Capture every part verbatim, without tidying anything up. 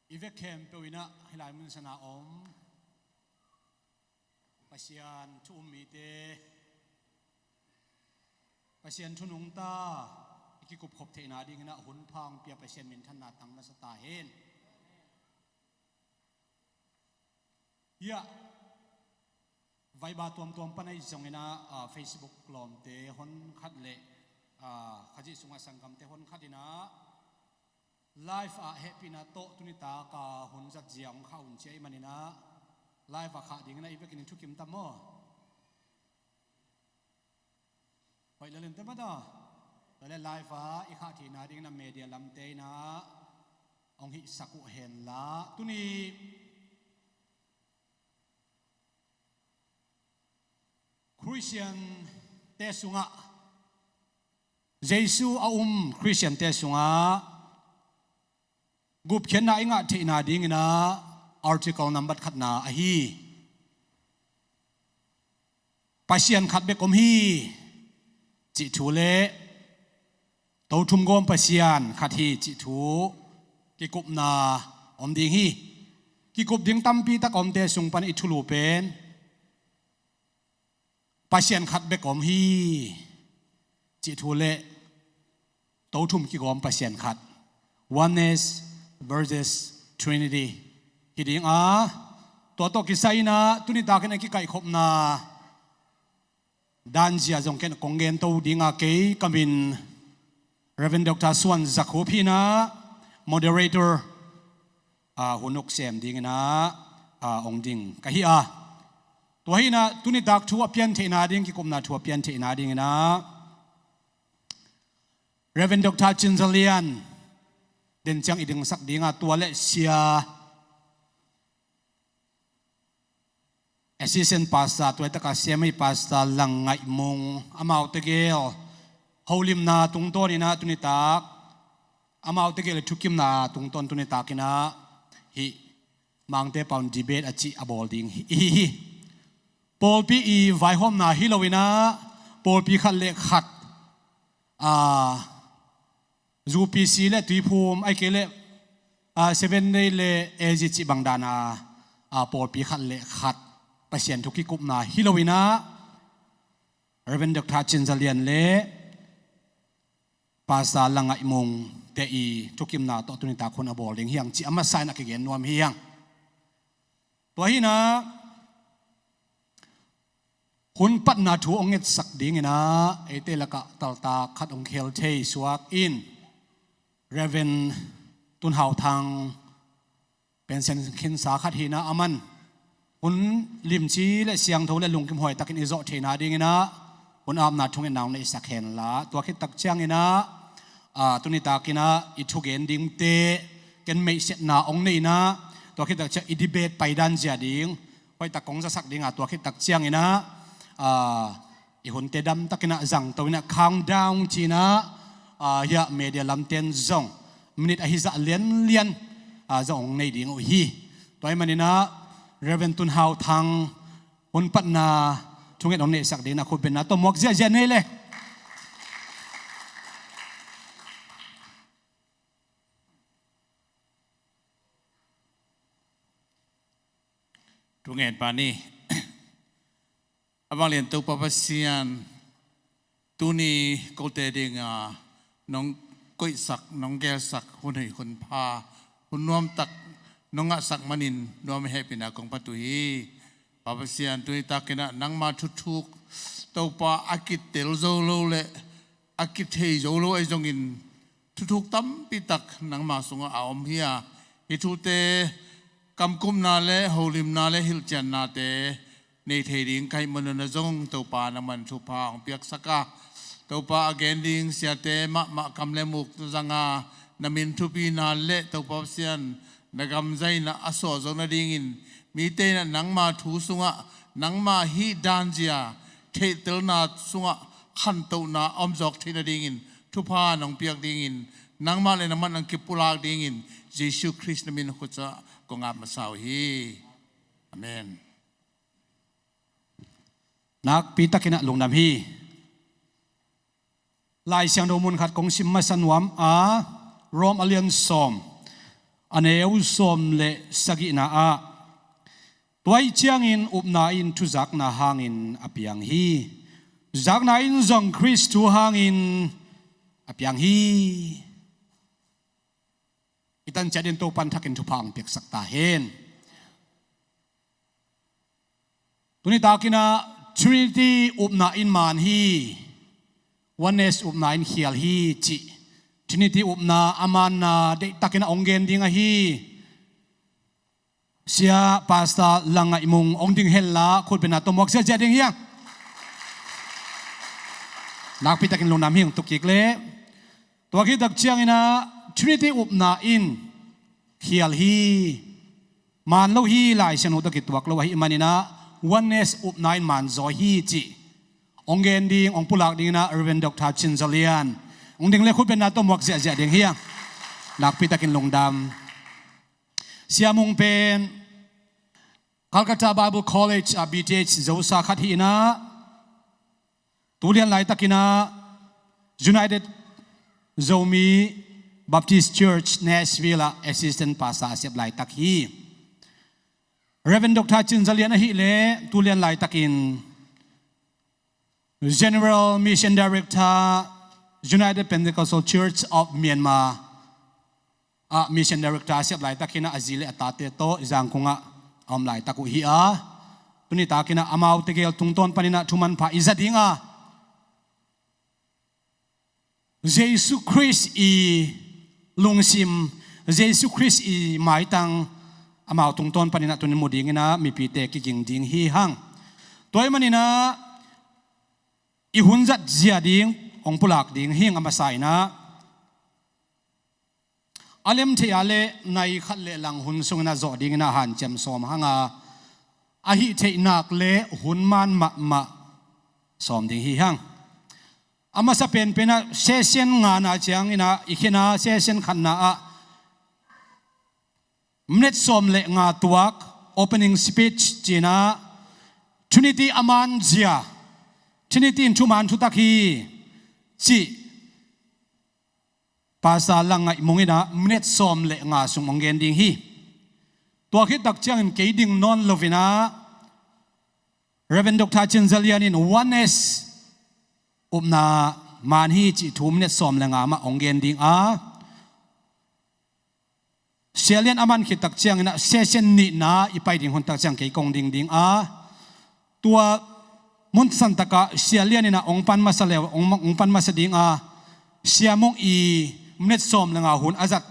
I vek khempeuh in ah hih lai mun sana om Pasian thu um mite, Pasian thu nungta i kikupkhop theihna dingin ah hun pha hong pia Pasian minthanna tang na sa ta hen. Hiah Viber tuamtuam pan ahi zongin ah, ah, Facebook lawmte hon khat le, ah, Khazih sungah sanggamte hon khat in ah live ah hehpihna tawh tuni tak a hun zat zia hong khah un ci ahih manin ah live ah khah dingin ah i vekin i thukim tam maw? Hoih lel in te mata. Tua le live ah i khah theihna dingin ah media lamte in ah hong hihsak uh hen la. Tuni Khristiante sungah, Jesu a um Khristiante sungah gupkhiatna i ngah theihna dingin ah article nambat khatna ahi Pasian khat bek om hi cih thu le Tothum gawm Pasian khat hi cih thu kikupna om ding hi. Kikup ding tampi tak a omte sung pan i thulu pen Pasian khat bek om hi cih thu le Tothum kigawm Pasian khat, Oneness versus Trinity hi ding a, tua tawh kisai in ah tuni takin a kikaihkhopna danzia zong ken kong gen to ding a, kei ka min Reverend Doctor Suan Za Khup hi in ah, moderator, ah, hun uk sem dingin ah, ah, ong ding ka hi a. Tua hi in ah tuni tak thu a pian theihna ding, kikupna thu a pian theihna dingin ah Reverend Doctor Cin Za Lian den ciang i dingsak ding a, tua le Sia Assistant Pastor, tua hi tak a Sia Mei Pastor Lang Ngaih Mung, amaute gel holimna tungtawn in ah tuni tak, amaute gel i thukimna tungtawn tuni tak in ah hih Mangte paun debate a cih a bawl ding hi, hi, hi. Pawlpi i vaihawmna hi lo in ah pawlpi khat le khat, ah, U P C le Tuiphum, ahih kei leh, ah, Seven Day le A Z cih bang dan a, ah, pawlpi khat le khat Pasian thu kikupna hi lo in ah Reverend Doctor Cin Za Lian le Pastor Lang Ngaih Mung te i thukimna tawh tuni tak hun a bawl ding hi hang cih a masa in a kigen nuam hi hang. Tua hi in ah hun patna thu ong ngetsak dingin ah eite lakah taltak khat ong khel thei suak in Reverend Tun Hau Thang, pension khinsa khat hi in ah, aman hun limci le siangtho le lungkim huai takin i zawh theihna dingin ah hun apna thungetna ong neihsak hen la. Tua khit tak ciangin ah, ah, tuni takin ah i thugen dingte ken meihsetna ong nei in ah, tua khit tak ciang i debate paidan zia ding hoih tak kong zasak ding a, tua khit tak ciangin ah, ah, i hunte damtakin ah zangto in ah countdown ci in ah, ah, hiah media lamten zong minute ahi zah lianlian, ah, zong ong nei ding uh hi. Tua ahih manin ah Reverend Tun Hau Thang hun patna thunget ong neihsak dingin ah khutbetna tawh muak ziahziah nei le. Thungen pa ni. A vanglian Topa Pasian, tuni kote dinga nong koihsak, nong gelsak hun hoih hun pha, hun nuamtak nong ngahsak manin nuam hehpihna kong phat uh hi. Pa Pasian, tuni takin ah nangma thuthuk, Topa, a kitel zo lo le a kithei zo lo ahi zongin thuthuk tampi tak nangma sungah a om hi a, hih thute kamkupna le holimna le hilhciannate nei thei ding ka hih manun ah zong Topa nangman thupha hong piaksak a, Topa, a gen ding siate mahmah kam le muk zanga na min thupina le Topa Pasian na gamzaina a suah zo nadingin mite in ah nangma thu sungah nangma hih danzia theihtelna sungah khantohna a om zawk theih nadingin thupha nong piak dingin nangmah le nangman nong kipulak dingin Jesu Khrist na min khutsa kong ap masa uh hi. Amen. Nakpi takin ah lungdam hi. Lai Siangtho mun khat kong sim masa nuam a, Rom a lian sawm, a neu sawm le sagihna ah, tua ahih ciangin upna in thuzakna hangin a piang hi. Zakna in zong Khrist thu hangin a piang hi. I tan ciat in Topan thakin thupha hong piaksak ta hen. Tuni takin ah Trinity upna in man hi. Oneness upna in khial hi cih Trinity upna a manna deihtakin a hong gen ding ahi Sia Pastor Lang Ngaih Mung hong ding hen la, khutbetna tawh muak ziahziah ding hi hang. Nakpi takin lungdam hi hang, tuk kik le. Tua khit tak ciangin ah Trinity upna in khial hi. Man lo hi, Lai Siangtho tawh kituak lo ahih manin ah Oneness upna in man zaw hi cih hong gen ding, hong pulak dingin ah Reverend Doctor Cin Za Lian hong ding le, khutbetna tawh muak ziahziah ding hi hang. Nakpi takin lungdam. Sia Mung pen Calcutta Bible College ah B Th zosa khat hi in ah, tu lian laitakin ah United Zomi Baptist Church Nashville ah assistant pastor a sep laitak hi. Reverend Doctor Cin Za Lian ahih leh tu lian laitakin General Mission Director, United Pentecostal Church of Myanmar ah Mission Director a sep laitak hi in ah, a zi le a tate tawh Zangkong ah a om laitak uh hi a, tuni takin ah amaute gel tungtawn panin ah thu manpha i za ding a, Jesu Khrist i lungsim, Jesu Khrist i maitang amau tungtawn panin ah tuni mu dingin ah mipite kiging ding hi hang. Tua ahih manin ah i hun zat zia ding hong pulak ding hi hang. A masa in ah a lem theih a le nai khat le lang hun sungin ah zawh dingin ah hanciam sawm hang a, a hih theih nak le hun man mahmah sawm ding hi hang. A masa penpen ah session ngana ciangin ah i khen a, session khatna ah minute sawm le nga tuak, opening speech ci in ah Trinity a man zia, Trinity in thuman thutak hi cih Pastor Lang Ngaih Mung in ah minute sawm le nga sung hong gen ding hi. Tua khit tak ciangin kei ding nawn lo in ah Reverend Doctor Cin Za Lian in Oneness upna man hi cih thu minute sawm le nga mah hong gen ding a, Sia Lian a man khit tak ciangin ah session nihna i pai ding hun tak ciang kei kong ding ding a, tua mun san takah Sia Lian in ah hong pan masa le, hong, hong pan masa ding a, Sia Mung i minute sawm le nga hun a zat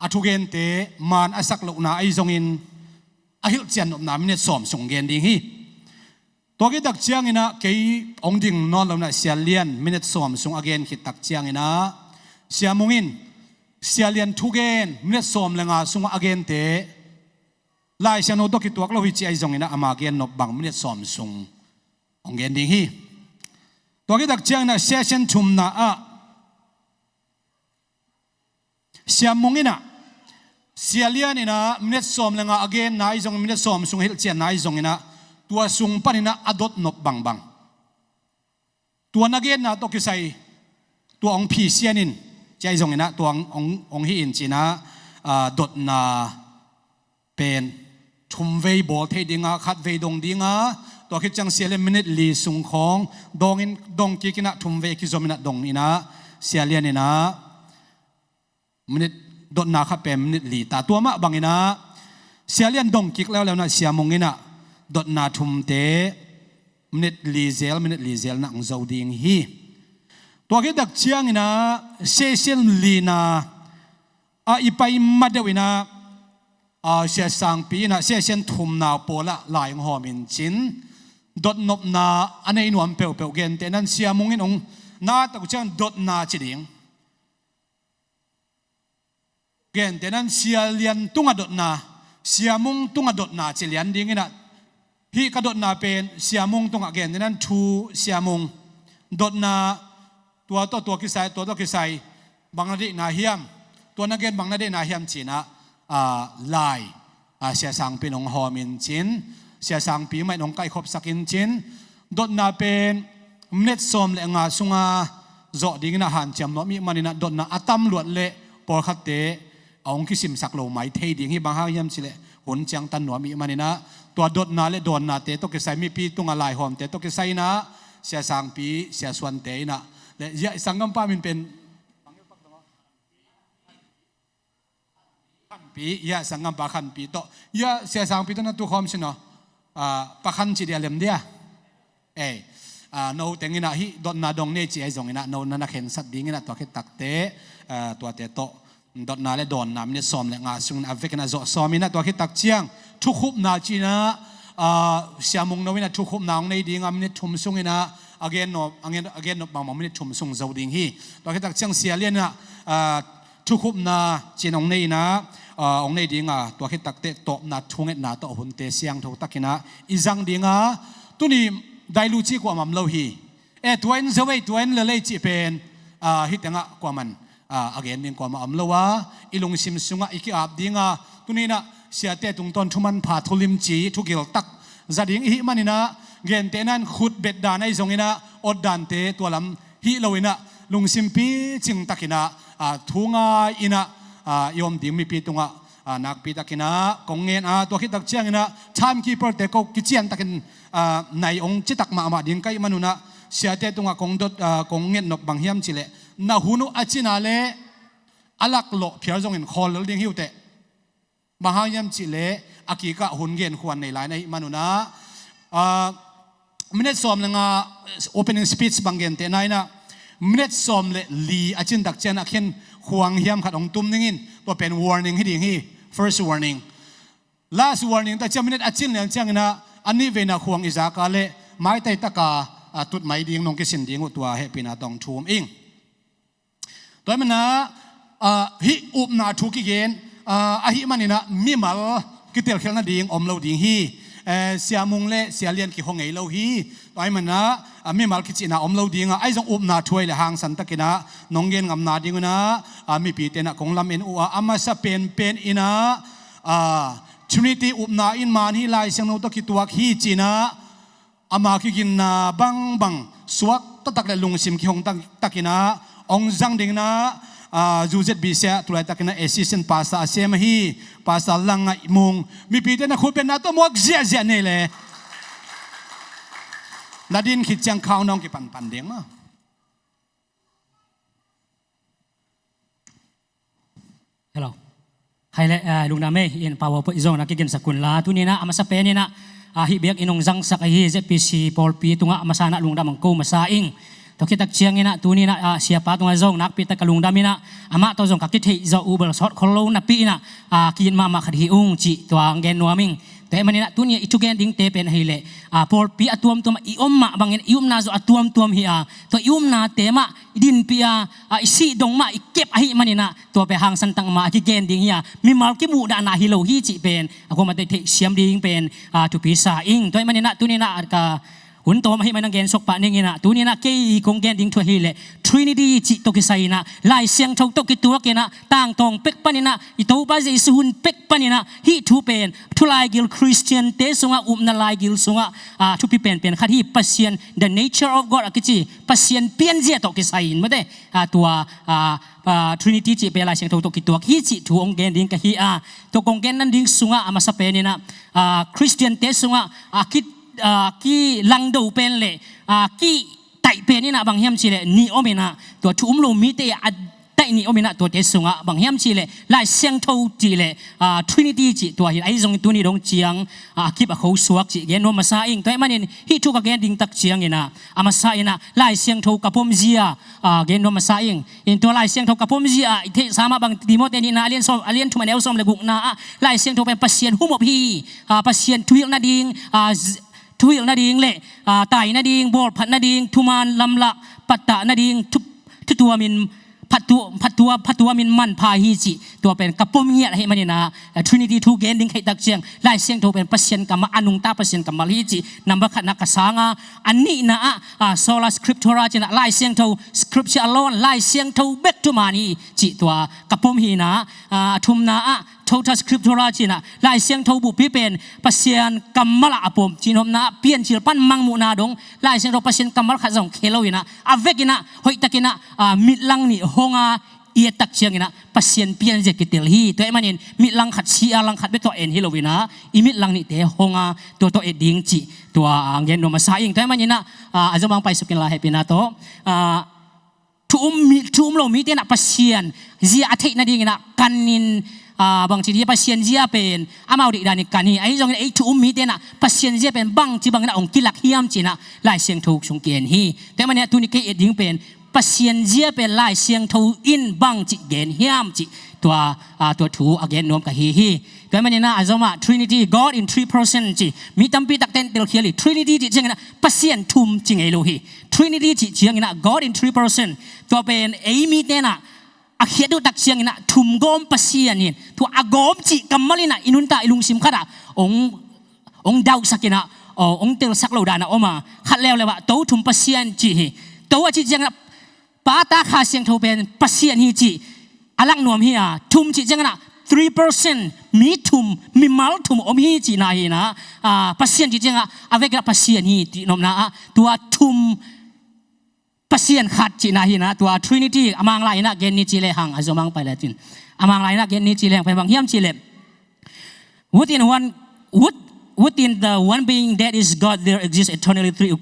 a thugente man a sak lohna ahi zongin a hilhcian nopna minute sawm sung gen ding hi. Tua khit tak ciangin ah kei hong ding nawn lo in ah Sia Lian minute sawm sung a gen khit tak ciangin ah Sia Mung in Sia Lian thugen minute sawm le nga sungah a gente Lai Siangtho tawh kituak lo hi ci ahi zongin ah ama gen nop bang minute sawm sung hong gen ding hi. Tua khit tak ciangin ah session thumna ah Sia Mung in ah, Sia Lian in ah minute sawm le nga a genna ahi zongin, minute sawm sung a hilhcianna ahi zongin ah, tua sung panin ah a dot nop bangbang, tua na genna tawh kisai tua hong phisian in, ci ahi zongin ah tua hong, hong, hong hih in ci in ah, ah, dotna pen thumvei bawl thei ding a, khatvei dong ding a, tua khit ciang Sia Lian minute li sung khawng dong in, dong kik in ah thumvei kizom in ah dong in ah, Sia Lian in ah minute, dotna khat pen minute li ta. Tua mah bangin ah Sia Lian dong kik leuleu in ah Sia Mung in ah dotna thumte minute li zel, minute li zel in ah hong zo ding hi. Tua khit tak ciangin ah session lina ah i pai ma deuh in ah, ah, Sia Sangpi in ah session thumna pawl ah lai hong hawm in cin, dotnopna a nei nuam peuhpeuh, gentehna in Sia Mung in hong na tak uh ciang dotna ci ding. Gentehna in Sia Lian tungah dotna, Sia Mung tungah dotna ci lian ding in ah, hih ka dotna pen Sia Mung tungah, gentehna in thu Sia Mung, dotna tua tawh tua kisai, tua tawh kisai bang na deihna hiam, tua na gen bang na deihna hiam ci in ah, ah, lai, ah, Sia Sangpi in hong hawm in cin, Sia Sangpi mah in hong kaihkhopsak in cin, dotna pen minute sawm le nga sunga zawh ding in ah hanciam nuam ih manin ah dotna a tam luat leh pawlkhatte hong kisimsak lo mai thei ding hi. Bang hang hiam cih leh hun ciangtan nuam i hih manin ah, tua dotna le dawnnate tawh kisai, mipi tungah laihawmte tawh kisai in ah, Sia Sangpi, Sia Suante in ah, le, ya, sanggampa min pen Khanpi, ya, sanggampa Khanpi tawh, ya, Sia Sangpi tawh na tukhawm sin aw. Ah, Pa Khan ci dia, lem dia. Ei, ah, no teng in ah hih dotna dong nei ci ahi zongin ah, no na na khensat dingin ah, tua khit takteh, ah, tuate tawh dotna le dawnna minit sawm le nga sungin a vekin a zawh sawm in ah, tua khit tak ciang thukhupna ci-in ah, ah, Sia Mung No in ah thukhupna hong nei ding a, minit thum sungin ah a gen nop, a gen, a gen nop bangbang minit thum sung zo ding hi. Tua khit tak ciang Sia Lian in ah, ah, thukhupna ci-in hong nei in ah, ah, hong nei ding a, tua khit takteh tawpna thungetna tawh hunte siangtho takin ah i zang ding a, tuni dailu ci kuamah om lo hi. Eh, tua in zo ei, tua in lel ei cih pen, ah, hih tengah kuaman, ah, a gen ding kuamah om lo a, i lungsim sungah i ki-ap ding a, tuni in ah siate tungtawn thumanpha, thulimci, thugil tak za ding i hih manin ah, gentehna in khut bet dan ahi zongin ah, awt dante tua lam hi lo in ah, lungsim picing takin ah, ah, thu ngai in ah, ah, i om ding mipi tungah, ah, nakpi takin ah kong ngen a, tua khit tak ciangin ah timekeeper-te ko kician takin, ah, nai hong citak mahmah ding ka hih man un ah, siate tungah kong dot, ah, kong nget nop bang hiam cih leh, na hun uh a cina leh a laklawh phial zongin khawl lel ding hi uh teh. Bang hang hiam cih leh a kikah hun genkhuan nei lai na hih man un ah, ah, minit sawm le nga opening speech bang gentehna in ah, minit sawm le li a cin tak ciang ah khen khuang hiam khat hong tum ning in, tua pen warning hi ding hi. First warning. Last warning tak ciang minit a cin lian ciangin ah, a nih veina khuang i zak a leh maitai taka, ah, tut mai ding nong kisin ding uh, tua hehpihna tawh thum ing. Tua ahih manin ah, ah, hih upna thu kigen, ah, ahih manin ah mimal kitelkhial nading om lo ding hi. Eh, Sia Mung le Sia Lian kihong ngei lo hi. Tua ahih manin ah, ah, mimal kicihna om lo ding a, ahi zong upna thu ahih leh hangsan takin ah nong gen ngam nading un ah, ah, mipite in ah kong lamen uh a, a masa penpen in ah, ah, Trinity upna in man hi, Lai Siangtho tawh kituak hi ci-in ah, ama kiginna bangbang suak taktak le lungsim kihong tak, takin ah hong zang dingin ah, ah, zu zet bi sia, tu laitakin ah assistant pastor a sem ahi Pastor Lang Ngaih Mung, mipite na khut betna tawh muak ziahziah nei le. Na din khit ciang khau nong kipanpan ding maw. Hello. Hai le, ah, lungdam ei, in power point zong na kiginsak un la. Tuni in ah, a masa pen in ah, ah, hih biakinn hong zangsak ahi Z P C pawlpi tungah a masa in ah lungdam hong ko masa ing. Tua khit tak ciangin ah, tuni in ah, ah, siapa tungah zong nakpi tak ka lungdam in ah, amah tawh zong ka kitheih zawh uh bel sawt khol lo napi in ah, ah, ki-it mahmah khat hi ung cih tua hong gen nuam ing. Tua ahih manin ah, tuni i thugen dingte pen ahih leh, ah, pawlpi a tuamtuam i om mah bangin i upna zong a tuamtuam hi a, tua i upnate mah i dinpih a, ah, i sih dong mah i kep ahih manin ah, tua pen hangsan tak mah a kigen ding hi a, mimal kimuhdahna hi lo hi cih pen a kuamah tawh i theihsiam ding pen, ah, thupi sa ing. Tua ahih manin ah, tuni in ah ka hun tawm ahih manin ah gen suak pah ning in ah, tuni in ah kei kong gen ding thu ahih leh Trinity cih tawh kisai in ah, Lai Siangtho tawh kituak in ah, tangtawng pek panin ah, i Topa Jesu hun pek panin ah, hih thu pen thu laigil, Khristiante sungah, upna laigil sungah, ah, thupi penpen khat hi. Pasian, the nature of God a kici, Pasian pianzia tawh kisai in, mate, ah, tua, ah, ah, Trinity cih pen Lai Siangtho tawh kituak hi cih thu hong gen ding ka hi a. Tua kong gen nading sungah a masa pen in ah, ah, Khristiante sungah, ah, ki, ah, kilangdo pen le, ah, kitaih pen in ah bang hiam cih leh nih om in ah, tua thu um lo mite a taih nih om in ah, tuate sungah bang hiam cih leh Lai Siangtho cih leh, ah, Trinity cih tua hi. Ahi zongin tuni dong ciang, ah, a kip a kho suak cih gen nuam masa ing. Tua ahih manin hih thu ka gen ding tak ciangin ah, a masa in ah Lai Siangtho ka pomzia, ah, gen nuam masa ing. In tua Lai Siangtho ka pomzia ah i theihsa mah bang, Timote nihna a lian sawm, a lian thum a neu sawm le gukna ah, Lai Siangtho pen Pasian humop hi, ah, Pasian thuhilh nading, ah, z-, thuhilh nading le, ah, tai nading, bawlphat nading, thuman lamlak, pattah nading, thu, thutuamin, phatu-, phatua-, phatuamin manpha hi cih tua pen ka pom ngiat ahih manin ah, ah, Trinity thu gen ding ka hih tak ciang, Lai Siangtho pen Pasian kammal, a nungta Pasian kammal hi cih number khatna ka sang a, a nihna ah, ah, Sola Scriptura cih in ah, Lai Siangtho, Scripture alone, Lai Siangtho bek thuman hi cih tua ka pom hi in ah, ah, a thumna ah, Tota Scriptura cih in ah, Lai Siangtho bupi pen Pasian kammal ah a pom, cihnopna ah Piancil pan Mangmuhna dong, Lai Siangtho Pasian kammal khat zong khia lo in ah, a vek in ah hoih takin ah, ah, mitlang nih hong a, i et tak ciangin ah Pasian pianzia kitel hi. Tua ahih manin mitlang khat si a, lang khat bek tawh en hi lo in ah i mitlang nihte hong a, tua tawh et ding cih tua a gen nuam masa ing. Tua ahih manin ah, ah, a zom hong paisuk in la hehpihna tawh, ah, thu um mi, thu um lo mite in ah Pasian zia a theih nadingin ah kan in, ah, bangci dih Pasian zia pen amau deih dan in kan hi. Ahi zongin ei thu um mite in ah Pasian zia pen bangci bangin ah hong kilak hiam cih in ah Lai Siangtho sung kigen hi. Tua ahih manin ah tuni kei et ding pen Pasian zia pen Lai Siangtho in bangci gen hiam cih tua, ah, tua thu a gen nuam ka hi hi. Tua ahih manin ah a zom ah Trinity, God in three person ci mi tampi takte in telkhial hi. Trinity cih ciangin ah Pasian thum ci ngei lo hi. Trinity cih ciangin ah God in three person, tua pen ei mite in ah a khiat uh tak ciangin ah thum gawm Pasian hi. Tua a gawm cih kammal in ah i nuntak i lungsim khat ah hong, hong dauhsak in ah, aw, hong telsak lo dan a om a, khat leuleu ah To thum Pasian ci hi. To a cih ciangin ah Pa, Ta, Kha Siangtho pen Pasian hi cih a lak nuam hi a, thum cih ciangin ah three person, mi thum, mimal thum om hi cihna hi in ah, ah, Pasian cih ciangin ah a vek in ah Pasian hi cih nopna ah tua thum Pasian khat cihna hi in ah, tua Trinity a Manglai in ah gen ni ci lehang, a zom hong pai le cin. A Manglai in ah gen ni ci lehang pen bang hiam cih leh, within one, with, within the one being that is God, there exists eternally three,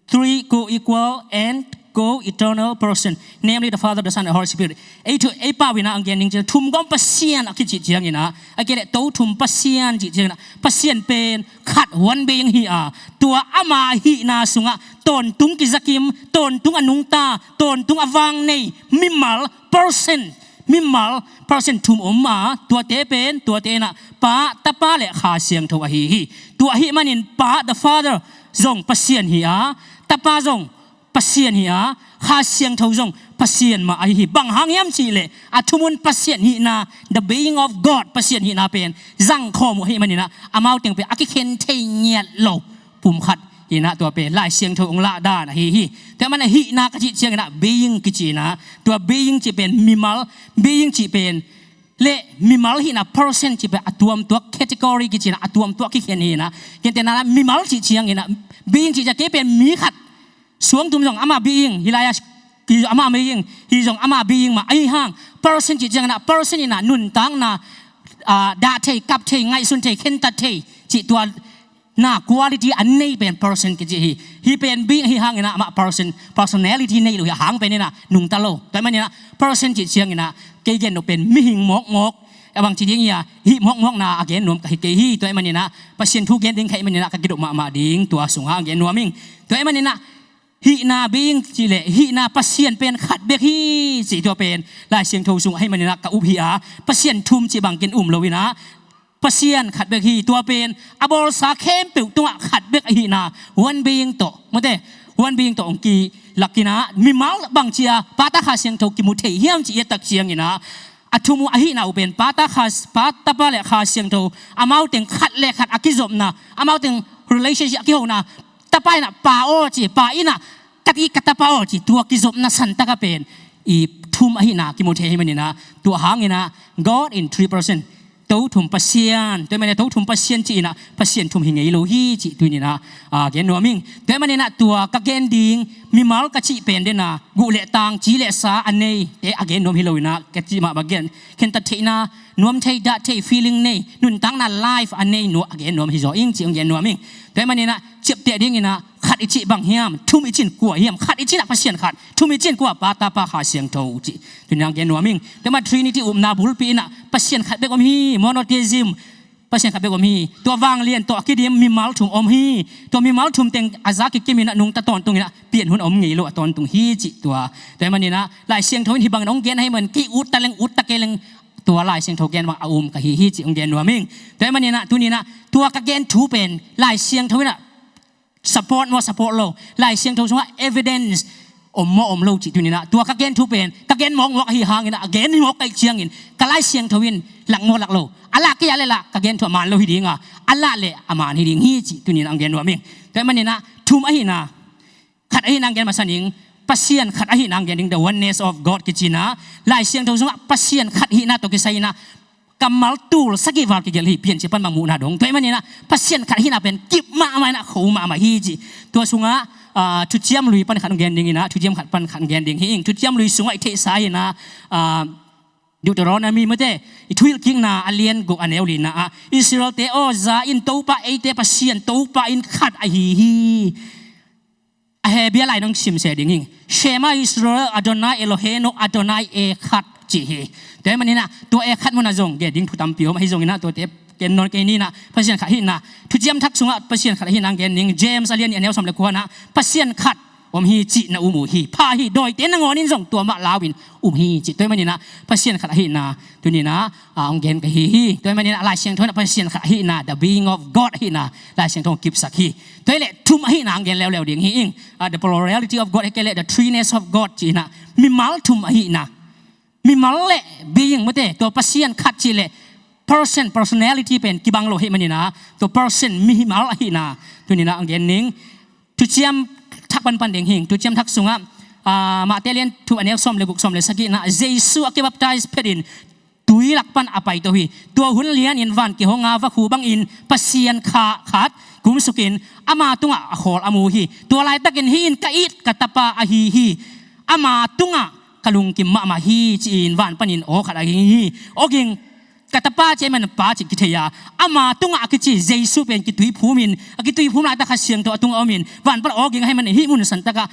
three co-equal and co-eternal person, namely the Father, the Son, and the Holy Spirit. Ei thu, ei pau in ah hong gen ning cin, thum gawm Pasian a kicih ciangin ah, a kei leh To thum Pasian cih ciangin ah, Pasian pen khat, one being hi a, tua ama hihna sungah tawntung kizakim, tawntung a nungta, tawntung a vang nei mimal person, mimal person thum om a, tuate pen, tuate in ah Pa, Tapa le Kha Siangtho ahi hi. Tua ahih manin Pa, the Father zong Pasian hi a, Tapa zong Pasian hi a, Kha Siangtho zong Pasian mah ahi hi. Bang hang hiam cih leh a thumun Pasian hihna, the being of God, Pasian hihna pen zangkhawm uh ahih manin ah amau teng pen a kikhen thei ngiat lo pum khat hi in ah, tua pen Lai Siangtho hong lah dan ahi hi. Tua ahih manin ah hihna ka cih ciangin ah being kici in ah, tua being cih pen mimal, being cih pen le mimal hihna, person cih pen a tuamtuak, category kici in ah a tuamtuak kikhen hi in ah. Gentehna in ah mimal cih ciangin ah, being cih ciang kei pen mi khat, suangtum zong ama being hi lai a, hi zong ama being, hi zong ama being mah ahi hang, person cih ciangin ah person in ah nuntakna, ah, dah thei, kap thei, ngaihsun thei, khentat thei cih tua na quality a nei pen person kici hi. Hih pen being ahi hangin ah amah person, personality nei lo hi a, hang pen in ah nungta lo. Tua ahih manin ah person cih ciangin ah kei gen nop pen mihing mawkmawk, a bangci ding hi a, hih mawkmawkna a gen nuam ka hi kei hi. Tua ahih manin ah Pasian thu gen ding ka hih manin ah ka kidop mahmah ding, tua sungah a gen nuam ing. Tua ahih manin ah hihna being cih leh hihna Pasian pen khat bek hi cih tua pen Lai Siangtho sung ahih manin ah ka up hi a, Pasian thum cih bangin um lo in ah Pasian khat bek hi. Tua pen a bawlsa khempeuh tungah khat bek ahihna, one being tawh, mawte, one being tawh hong kilak in ah, mimal bangci a Pa, Ta, Kha Siangtho kimu thei hiam cih i et tak ciangin ah, a thumu ahihna uh pen Pa, Ta, Kha, Pa, Tapa le Kha Siangtho, amau teng khat le khat a kizopna, amau teng relationship a kihona, Tapa in ah Pa aw ci, Pa in ah ka ti ka Tapa aw ci, tua kizopna santak a pen i thum ahihna kimu thei ahih manin ah, tua hangin ah God in three person, To thum Pasian, tua ahih manin ah To thum Pasian ci in ah Pasian thum hi ngei lo hi cih tuni in ah, ah, gen nuam ing. Tua ahih manin ah tua ka gen ding mimal ka cih pen den ah guh le tang, ci le sa a neite a gen nuam hi lo in ah, ka cih mah bang gen, khentat theihna, nuam thei, dah thei, feeling nei, nuntakna, life a nei nuam, a gen nuam hi zaw ing cih hong gen nuam ing. Tua ahih manin ah ciapteh dingin ah khat i cih bang hiam, thum i cih in kua hiam? Khat i cih in ah Pasian khat, thum i cih in kua? Pa, Tapa, Kha Siangtho cih tuni in ah gen nuam ing. Tua ahih manin Trinity upna bulpi in ah Pasian khat bek om hi, monotheism, Pasian khat bek om hi. Tua vanglian tawh a kidim mimal thum om hi. Tua mimal thum teng a za kikim in ah nungta tawntung in ah pian hun om ngei lo a tawntung hi cih tua. Tua ahih manin ah Lai Siangtho in hih bangin hong gen ahih manin kei ut ta leng, ut ta kei leng, tua Lai Siangtho gen bang a um ka hi hi cih hong gen nuam ing. Tua ahih manin ah tuni in ah tua ka gen thu pen Lai Siangtho in ah support maw, support lo, Lai Siangtho sungah evidence om maw, om lo cih tuni in ah tua ka gen thu pen ka gen mawkmawk ahih hangin ah, a gen mawk ka hih ciangin ka Lai Siangtho in lak maw, lak lo, a lah kei a leh lah ka gen thu a man lo hi ding a, a lah leh a man hi ding hi cih tuni in ah hong gen nuam ing. Tua ahih manin ah thum ahihna, khat ahihna hong gen masa ning, Pasian khat ahihna hong gen ding, the oneness of God kici in ah, Lai Siangtho sungah Pasian khat hihna tawh kisai in ah kammal tul sagih val kigelh hi, Piancil pan bang muhna dong. Tua ahih manin ah Pasian khat ahihna pen kip mahmah in ah kho mahmah hi ci. Tua sungah, ah, Thuciam Lui pan khat hong gen ding in ah, Thuciam khat pan khat hong gen ding hi ing. Thuciam Lui sungah i theihsa in ah, ah, Deuteronomy mate, i Thuhilhkikna a lian guk a neu lina ah, Israel-te aw, za in, Topa eite Pasian, Topa in khat ahi hi. A Hebrew lai nong sim se ding hi. Shema Israel, Adonai Eloheinu, Adonai Echad ci hi. Tua ahih manin ah tua Echad munah zong gen ding thu tampi om, ahi zongin ah tuate gen nawn kei ni in ah, Pasian khat ahihna. Thuciam Thak sungah Pasian khat ahihna gen ding. James a lian nih a neu sawm le kua ah, Pasian khat om hi cih na um uh hi. Pha hi, dawite nangawn in zong tua mah lau in um hi ci. Tua ahih manin ah Pasian khat ahihna tuni in ah, ah, hong gen ka hi hi. Tua ahih manin ah Lai Siangtho in ah Pasian khat ahihna, the being of God ahihna, Lai Siangtho hong kipsak hi. Tua hi leh thum ahihna hong gen leuleu ding hi ing. Ah, the plurality of God, hi kei leh the threeness of God ci in ah, mimal thum ahihna. Mimal le being mate, tua Pasian khat ci leh person, personality pen kibang lo ahih manin ah, tua person, mimal ahihna tuni in ah hong gen ning. Thuciam Thak pan pan ding hi ing. Thuciam Thak sungah, ah, Matthai lian thum a neu sawm le guk, sawm le sagih ah, Jesu a kibaptize phetin tui lak pan a paito hi. Tua hun lianin van kihong a, vakhu bangin Pasian kha khat kumsukin ama tungah a khawl a mu hi. Tua laitakin, "Hih in ka it ka Tapa ahi hi. Ama tungah ka lungkim mahmah hi," ci-in van panin aw khat a ging hi. Aw ging, ka Tapa ci ahih manin Pa ci kithei a, ama tungah a kici Jesu pen kituiphum in, a kituiphum laitak Kha Siangtho a tungah om in, van pan aw ging ahih manin hih mun santakah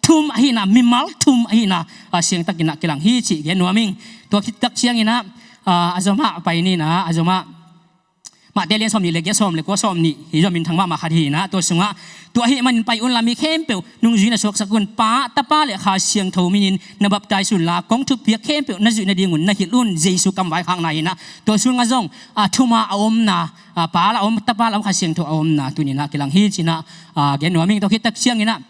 thum ahihna, mimal thum ahihna, ah, siangtakin ah kilang hi cih gen nuam ing. Tua khit tak ciangin ah, ah, a zomah a pai ni in ah, a zomah Matthai lian sawm nih le giat, sawm le kua, sawm nih, hi zom minthang mahmah khat hi in ah, tua sungah, "Tua ahih manin pai unla, mi khempeuh nungzui na suaksak un, Pa, Tapa le Kha Siangtho minin na baptize unla, kong thupiak khempeuh na zuih nadingun na hilh un," Jesu kamvaikhakna hi in ah. Tua sungah zong, ah, thum a a omna, ah, Pa la om, Tapa la om, Kha Siangtho a omna tuni in ah kilang hi ci in ah, ah, gen nuam ing. Tua khit tak ciangin ah,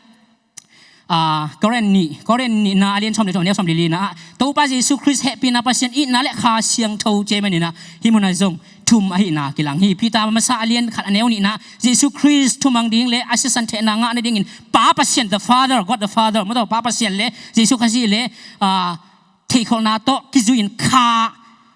ah, Korin nih, Korin nihna a lian sawm le thum a neu sawm le lina ah, Topa Jesu Khrist hehpihna, Pasian itna le Kha Siangtho ci ahih manin ah, hih munah zong thum ahihna kilang hi. Peter masa a lian khat a neu nihna, Jesu Khrist thumang ding le a sisan theihna ngah nadingin Pa Pasian, the Father, God the Father, maw, Pa Pasian le Jesu Khazih le, ah, theihkholhna tawh kizui-in Kha,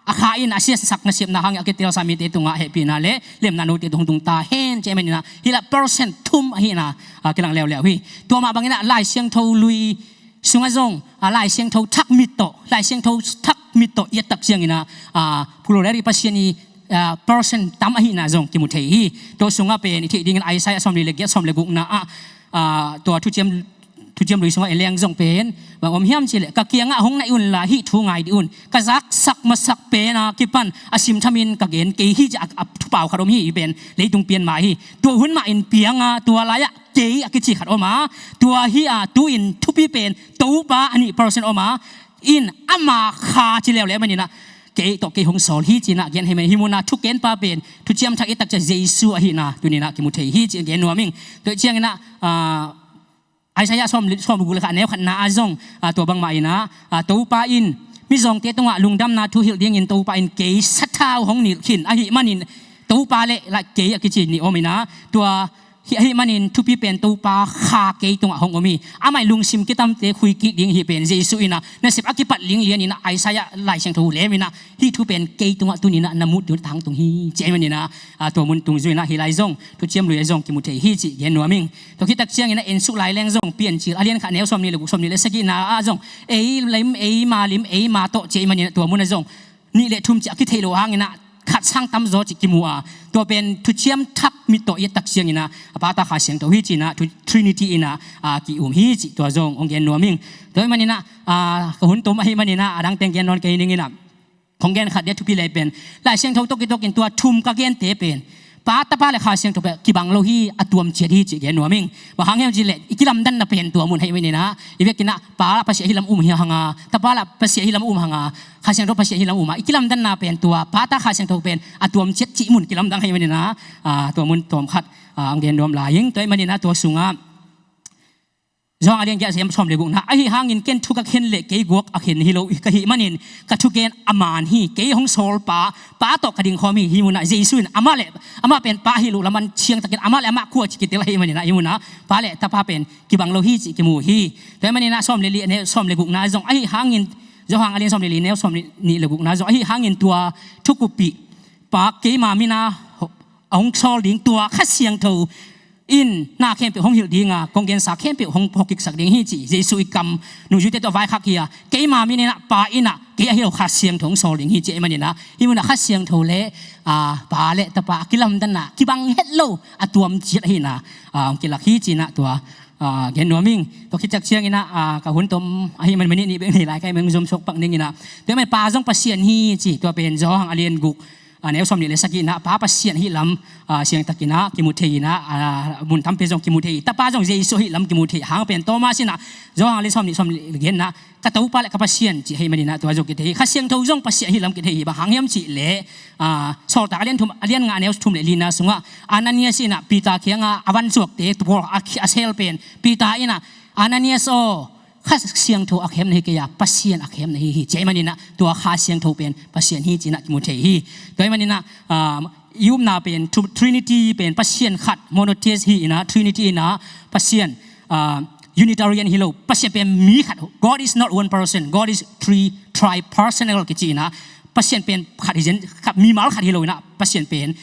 a Kha in a siasak nasepna hangin a kitelsa mite tungah hehpihna le lemna note tung tung ta hen ci ahih manin ah, hih lah person thum ahihna, ah, kilang leuleu hi. Tua mah bangin ah Lai Siangtho Lui sungah zong, ah, Lai Siangtho Thak mit tawh, Lai Siangtho Thak mit tawh i et tak ciangin ah, ah, plurality, Pasian i, ah, person tam ahihna zong kimu thei hi. Tua sungah pen i theih dingin Isaiah sawm li le giat, sawm le gukna ah, ah, tua Thuciam Thuciam Lui sungah en leng zong pen bang om hiam cih leh, "Ka kiangah hong nai unla, hih thu ngai dih un. Ka zaksak masak pen a kipan a simthamin ka gen kei hi," ci a, a thupau khat om hi, hih pen leitung pian mah hi. Tua hun mah in piang a, tua lai-ah kei a kici khat om a, tua hi a, tu-in thupi pen Topa a nih person om a, in ama Kha ci leuleu manin ah, "Kei tawh kei hong sawl hi," ci-in ah gen hi mah hi. Hih munah thukenpa pen Thuciam Thak i et tak ciang Jesu ahihna tuni-in ah kimu thei hi ci-in gen nuam ing. Tua ciangin ah, ah, Isaiah sawm li, sawm guk le khat a neu khatna ah zong, ah, tua bangmah in ah, ah, Topa in mizawngte tungah lungdamna thu hilh dingin Topa in kei sathau hong nilh khin ahih manin, Topa le, like, kei a kici nih om in ah, tua hi, ahih manin thupi pen Topa Kha kei tungah hong om hi. Amah i lungsim kitamte khui kik ding hi pen Jesu in ah, nasep a kipat linglian in ah, Isaiah Lai Siangtho lem in ah, hih thu pen kei tungah tuni-in ah na mut ding tangtung hi ci ahih manin ah, ah, tua mun tung zui in ah hih lai zong, Thuciam Lui ah zong kimu thei hi ci gen nuam ing. Tua khit tak ciangin ah ensuk lai leng zong Piancil a lian khat a neu sawmnih le guk, sawmnih le sagihna ah zong, "Ei lim, ei ma lim, ei ma tawh," ci ahih manin ah tua mun ah zong nih le thum ci a kitheih loh hangin ah khat sang tamzaw ci kimu a, tua pen Thuciam Thak mit tawh i et tak ciangin ah, a Pa, Ta, Kha Siangtho hi ci-in ah, Trinity in ah, ah, ki-um hi cih tua zong hong gen nuam ing. Tua ahih manin ah, ah, ka hun tom ahih manin ah, a dang teng gen nawn kei ning in ah, kong gen khat dia thupi lai pen, Lai Siangtho tawh kituakin tua thum ka gente pen, Pa, Tapa le Kha Siangtho pen kibang lo hi, a tuam ciat hi cih gen nuam ing. Bang hang hiam cih leh, i kilamdanna pen tua mun ahih manin ah, i vekin ah Pa lah Pasian hi lam um hi hang a, Tapa lah Pasian hi lam um hang a, Kha Siangtho Pasian hi lam um a, i kilamdanna pen tua Pa, Ta, Kha Siangtho pen a tuam ciat cih mun kilamdang ahih manin ah, ah, tua mun tawm khat, ah, hong gen nuam lai ing. Tua ahih manin ah tua sungah Johan a lian giat, a neu sawm le gukna, "Ahi hangin ken thu ka khen leh kei guak a khen hi lo ka hih manin ka thugen a man hi. Kei hong sawl Pa, Pa tawh ka dingkhawm hi." Hih munah Jesu in amah le, amah pen Pa ahi loh lam an siangtakin amah le amah kua ci kitel ahih manin ah, hih munah Pa le Tapa pen kibang lo hi cih kimu hi. Tua ahih manin ah sawm le li, a neu sawm le gukna zong, "Ahi hangin Johan a lian sawm le li, neu sawm nih le gukna zong ahi hangin tua thukuppih pa keima mina a hong sawl ding, tua Kha Siangtho in na khempeuh hong hilh dinga kong gensa khempeuh hong hawkiksak ding hi ci. Jesu i kam nungzuite tawh vaikhak hi a, keima mina Pa in ah, kei ahi lo, Kha Siangtho hong sawl ding hi ci. Ahih manin ah hih munah Kha Siangtho le Pa le Tapa a kilamdanna kibang het lo a tuam ciat ahi na hong kilak hi ci-in ah tua gen nuam ing. Tua khit ciang ciangin ah ka hun tom ahih manin minute nih bek nei lai ka hih manin zom suak pak ning in ah, tua ahih manin Pa zong Pasian hi ci. Tua pen Johan a lian guk, neu sawm nih le sagih in ah Pa Pasian ahih lam siangtakin ah kimu thei in ah, mun tampi zong kimu thei hi. Tapa zong Jesu ahih lam kimu thei hang pen Thomas in ah Johan a lian sawm nih, sawm nih le giat in ah, ka Topa le ka Pasian ci ahih manin ah tua zong kithei hi. Kha Siangtho zong Pasian ahih lam kithei hi. Bang hang hiam cih leh Sawltak a lian thum, a lian nga, neu thum le lina sungah Ananias in ah Peter kiangah a van zuakte, tua a sel pen Peter in ah, Ananias aw, Kha Siangtho a khem na hi kei a, Pasian a khem na hi hi ci. Ahih manin ah tua Kha Siangtho pen Pasian hi ci-in ah kimu thei hi. Tua ahih manin ah i upna pen Trinity pen Pasian khat, monotheist hi in ah, Trinity in ah Pasian Unitarian hi lo, Pasian pen mi khat. God is not one person, God is three, tri-personal kici in ah, Pasian pen khat hi zen, khat, mimal khat hi lo in ah, Pasian pen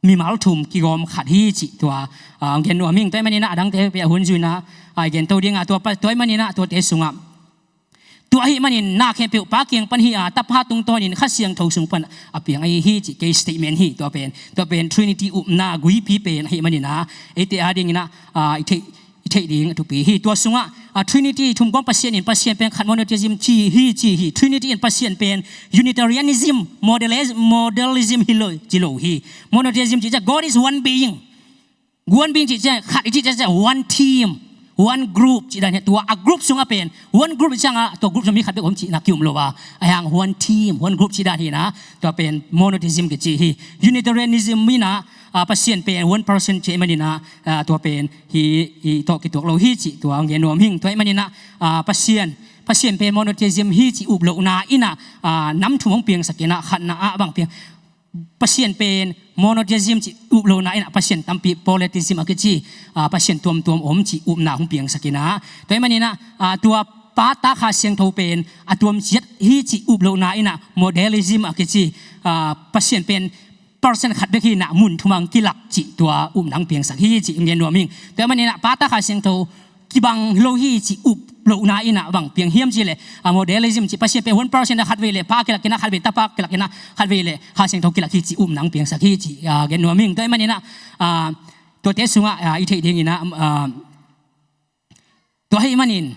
mimal thum kigawm khat hi cih tua hong gen nuam ing. Tua ahih manin ah a dangte peuh a hun zui in ah gen to ding a, tua ahih manin ah tuate sungah tua ahih manin na khempeuh Pa kiang pan hi a, Tapa tungtawnin Kha Siangtho sung pan a piang ahi hi cih kei statement hi. Tua pen, tua pen Trinity upna guipi pen ahih manin ah eite a dingin ah i theih, i theih ding a thupi hi. Tua sungah Trinity, thumgawm Pasian in Pasian pen khat, monotheism ci hi, ci hi. Trinity in Pasian pen Unitarianism, model-, modalism hi lo, ci lo hi. Monotheism cih ciang God is one being. One being cih ciang, khat i cih ciang, one team, one group cih dan hi. Tua a group sungah pen one group cih ciangah tua group sungah mi khat bek om cihna ki-um lo a, ahih hang one team, one group cih dan hi na. Tua pen monotheism kici hi. Unitarianism in ah Pasian pen one person cih ahih manin ah tua pen hih tawh kituak lo hi cih tua hong gen nuam ing. Tua ahih manin ah Pasian, Pasian pen monotheism hi cih up lohna in ah nam thum hong piangsak in ah, khatna ah bang piang, Pasian pen monotheism cih up lohna in ah Pasian tampi, polytheism a kici, Pasian tuamtuam om cih upna hong piangsak in ah. Tua ahih manin ah tua Pa, Ta, Kha Siangtho pen a tuam ciat hi cih up lohna in ah modalism a kici, Pasian pen person khat bek hi in ah mun thum ah hong kilak cih tua upna hong piangsak hi cih hong gen nuam ing. Tua ahih manin ah Pa, Ta, Kha Siangtho kibang lo hi cih up lohna in ah bang piang hiam cih leh modalism cih, Pasian pen one person a, khatvei leh Pa kilak in ah, khatvei Tapa kilak in ah, khatvei leh Kha Siangtho kilak hi cih upna hong piangsak hi cih gen nuam ing. Tua ahih manin ah tuate sungah i theih dingin ah, tua ahih manin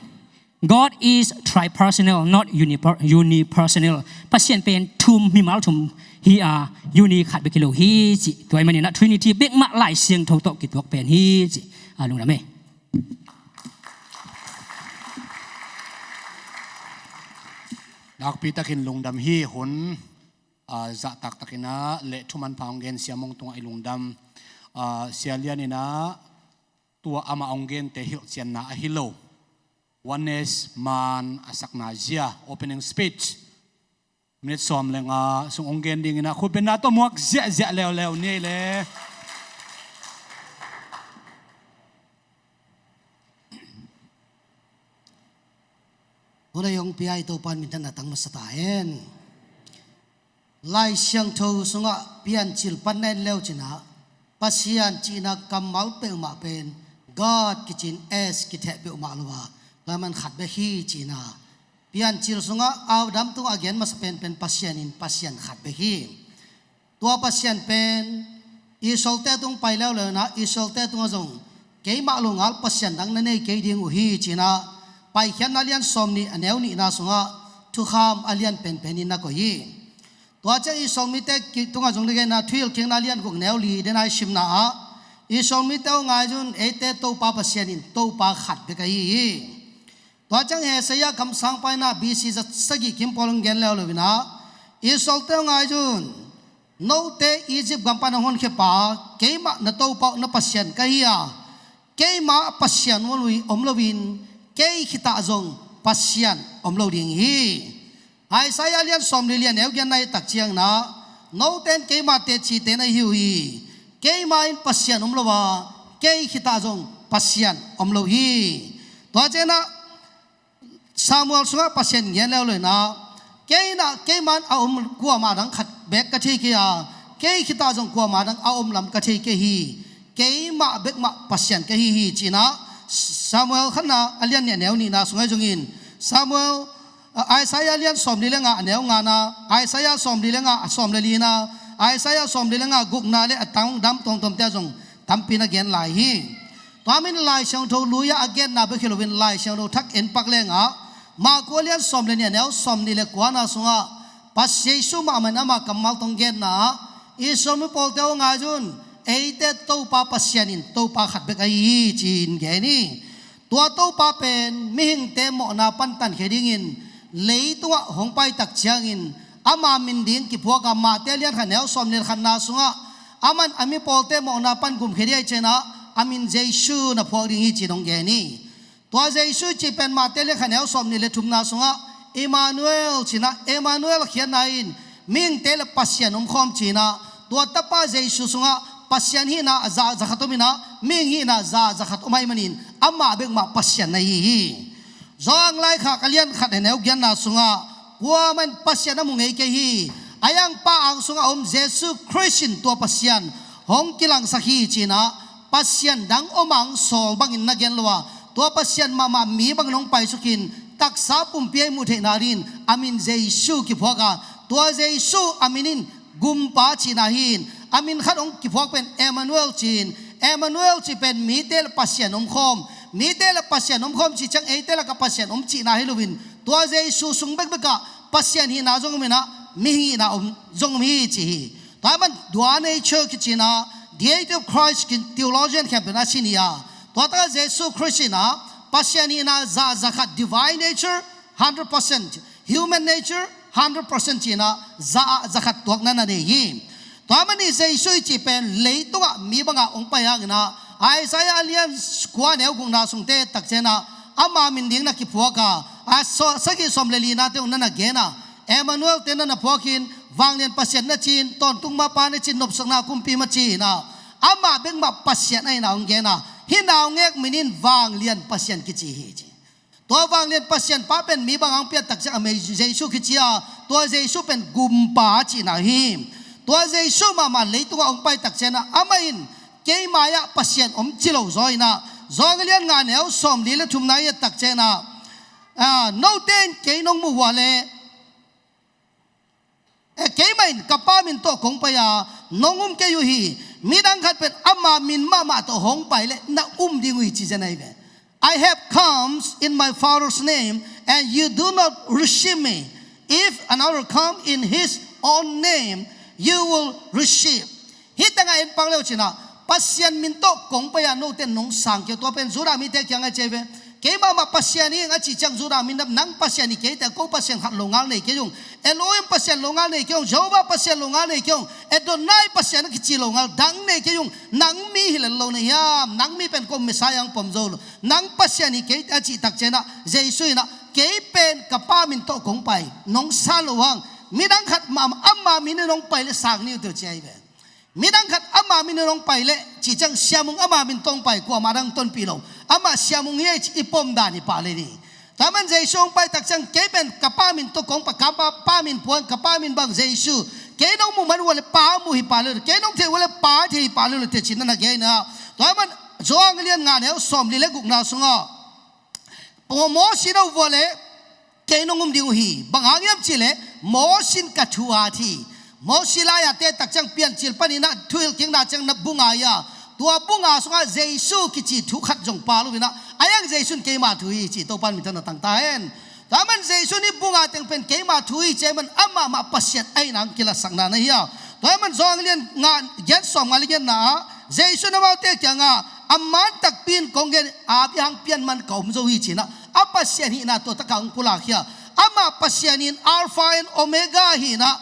God is tripersonal, not uniper-, unipersonal. Pasian pen thum, mimal thum hi a, uni khat bek hi lo hi cih. Tua ahih manin ah Trinity bek mah Lai Siangtho tawh kituak pen hi cih lungdam hi. Nakpi takin lungdam hi. Hun zahtak takin ah le thuman pha hong gen Sia Mong tungah i lungdam. Sia Lian in ah tua amah hong gente hilhcianna ahi lo, oneness man a sakna zia, opening speech, minute sawm le nga sung hong gen dingin ah khutbetna tawh muak ziahziah leuleu ni ei le. Hun a hong pia i Topa in minthanna tang masa ta hen. Lai Siangtho sungah Piancil pan na en le uh cin ah, Pasian cihna kammal peuhmah pen God kici in S kitheh peuhmah lo a, tua ahih man khat bek hi cihna. Piancil sungah Adam tungah a gen masa penpen Pasian in Pasian khat bek hi. Tua Pasian pen Israelte tung pai leuleu in ah, Israelte tungah zong keimah lo ngal pasian dang na nei kei ding uh hi cin ah, Paikhiatna a lian sawm nih a neu nihna sungah thukham a lian penpen in na koih hi. Tua ciang Israel mite ki-, tungah zong na gen a, Thuhilhkikna a lian guk neu li den a i simna ah, Israel mite uh ngaizun, eite Topa Pasian in Topa khat bek ahi hi. Tua ciang Isaiah kamsangpa in ah B C za sagih kim pawl hong gen leuleu in ah, Israelte uh ngaizun, note Egypt gam pan a honkhia pa, keimah na Topa uh na Pasian ka hi a, keimah Pasian om lo-, om loin, kei khitah zong Pasian om lo ding hi. Isaiah lian sawm li lian neu giatna i tak ciangin ah, note in keima teci te na hi uh hi. Keima in Pasian om lo a, kei khitah zong Pasian om lo hi. Tua ciangin ah, Samuel sungah Pasian gen leuleu inah, kei inah keiman a om kuamah dang khat beek ka thei kei a, kei khitah zong kuamah dang a om lam ka thei kei hi. Keimah bekmah Pasian ka hi hi, ci-inah Samuel khatna a lian nih a neu nihna sungah zongin, Samuel, Isaiah a lian sawmli le nga a neu ngana, Isaiah sawmli le nga a sawm le lina, Isaiah sawmli le nga gukna le a tangdam tuamtuamte ah zong tampi na gen lai hi. Tua min Lai Siangtho lui-ah a genna bek hi loin Lai Siangtho thak en pak lengah, Marku a lian sawm le nih a neu sawmnih le kuana sungah Pasian Jesu mahmah in ama kammal tawh genna ah, Israel mi pawlte aw, ngai un, eite Topa Pasian in Topa khat bek ahi hi, ci-in gen hi. Tua Topa pen mihingte mawhna pan tankhia dingin leitungah hong pai tak ciangin ama min ding kiphuak a, Mate a lian khat neu sawmnih le khatna sungah, aman a mi pawlte mawhna pan gumkhia ding ahih ciangin a min Jesu na phuak ding hi, ci-in hong gen hi. Tua Jesu cih pen Mate a lian khat neu sawmnih le thumna sungah Emmanuel ci-inah, Emmanuel a khiatna in mihingte le Pasian omkhawm ci-inah, tua tapa Jesu sungah Pasian hihna a za, za khat om inah, mihing hihna za, za khat om ahih manin amah bekmah Pasian na hi hi. Johan laikhak a lian khat a neu giatna sungah, kuamah in Pasian a mu ngei kei hi. A hang Pa ang sungah om Jesu Khrist in tua Pasian hong kilangsak hi, ci-inah Pasian dang om ang sawl bangin na gen lo a, tua Pasian mahmah mi bangin hong paisukin taksa pumpi a i muh theihna dingin a min Jesu kiphuak a, tua Jesu a min in Gumpa cihna hi-in, a min khat hong kiphuak pen Emmanuel ci-in, Emmanuel cih pen mite le Pasian omkhawm, mite le Pasian omkhawm cih ciang eite lakah Pasian om cihna hi loin, tua Jesu sung bekbekah Pasian hihna zong om inah, mihing hihna om, zong om hi, ci hi. Tua ahih man dual nature kici inah, deity of Christ ci-in theologian khempeuh in a sin hi a, tua takah Jesu Khrist inah Pasian hihna za, za khat, divine nature hundred percent, human nature hundred percent ci-inah za ah za khat tuakna na nei hi. Tua ahih manin Jesu i cih pen leitungah mi bangah hong pai hang inah, Isaiah a lian kua neu gukna sungte tak ciangin ah ama min ding na kiphuak a, a sa-, sagih sawm le linate hong na na gen a, Emmanuel te na na phuakin, Vanglian Pasian na ci-in, Tawntung Mapa na ci-in, Nopsakna Kumpi na ci-in ah, amah bek mah Pasian ahihna hong gen a, hih naungek min in Vanglian Pasian kici hi, ci. Tua Vanglian Pasian pa pen mi bang hong piat tak ciang a min Jesu kici a, tua Jesu pen Gumpa cihna hi. Tua Jesu mahmah leitungah hong pai tak ciangin ah amah in, "Kei mai-ah Pasian om," ci lo zaw inah, Johan a lian nga neu sawmli le thumna i et tak ciangin ah, ah, "Note in kei nong muh uh leh, eh, keimah in ka Pa min tawh kong pai a, nong um kei uh hi. Midang khat pen ama min mahmah tawh hong pai leh na um ding uh hi," ci zen ahi ve. "I have come in my Father's name, and you do not receive me. If another come in his own name, you will receive." Hih tengah en pak le uh cin ah, Pasian min tawh kong pai a, note in nong sang kei uh. Tua pen Judah mite kiangah ci ahi ve. "Keimah mah Pasian hi ing," a cih ciang Judah mi in, "Nang Pasian hi kei teh, ko Pasian khat lo ngal nei kei ung. Elohim Pasian lo ngal nei kei ung. Jehovah Pasian lo ngal nei kei ung. Adonai Pasian a kici lo ngal dang nei kei ung. Nang mi hi lel lo na hiam? Nang mi pen ko Messiah hong pom zo lo. Nang Pasian hi kei teh," a cih tak ciangin ah Jesu inah, "Kei pen ka Pa min tawh kong pai, nong san loh hang. Midang khat mah ama min in hong pai leh sang ni uh teh," ci ahi ve. Midang khat ama min in hong pai leh, cih ciang Siamung ama min tawh hong pai, kuamah dang tonpih lo. Amah Siamung hi ei cih i pom dan hi pah le ni. Tua ahih man Jesu hong pai tak ciang, "Kei pen ka Pa min tawh kong pai, ka Pa, Pa min pua ing, ka Pa min bang Jesu. Kei nong muh man uh leh Pa muh hi pah le lo, kei nong theih uh leh Pa theih hi pah le lo," teh ci-in na na gen inah. Tua ahih man Johan a lian nga neu sawmli le gukna sungah, Mo-, Mosi in a vua leh kei nong um ding uh hi. Bang hang hiam cih leh Mosi in ka thu at hi. Mosi lai-a te tak ciang Piancil panin ah thuhilhkikna ciang na bu nga hi a, tua bu nga sungah Jesu kici thu khat zong pha lo inah, a hang Jesu in keima thu hi ci, Topa in minthanna tang ta hen. Tua ahih man Jesu in hih bu nga teng pen keima thu hi ci ahih man amah mah Pasian ahihna hong kilatsakna na hi a. Tua ahih man Johan a lian nga, giat sawmnga le giatna ah Jesu in amaute kiangah, "A man takpi in kong gen, a bia hong pian man ka om zo hi," ci inah, a Pasian hihna tua takah hong pulak hi a. Amah Pasian in Alpha and Omega hi inah,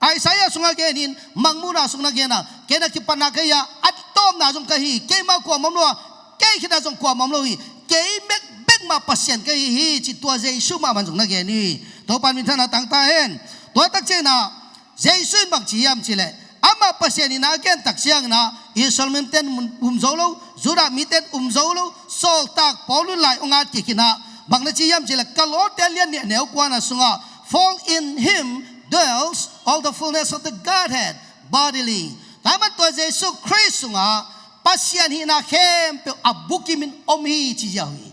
Isaiah sungah gen in, Mangmuhna sung na gen a, "Kei na kipatna ka hi a, a tawpna zong ka hi hi. Keimah kuamah om lo a, kei khitna zong kuamah om lo hi. Kei bek, bek mah Pasian ka hi hi," ci tua Jesu mahmah in zong na gen hi. Topa in minthanna tang ta hen. Tua tak ciangin ah Jesu in bang ci hiam cih leh, amah Pasian hihna a gen tak ciangin ah Israel mite in um zo lo, Judah mite in um zo lo, sawltak Paul in lai hong at kik inah, Bang na ci hiam cih leh Kolose lian nih a neu kuana sungah, "For in him dwells all the fullness of the Godhead bodily." Tua ahih manin tua Jesu Khrist sungah Pasian hihna khempeuh a bukimin om hi ci ziau hi.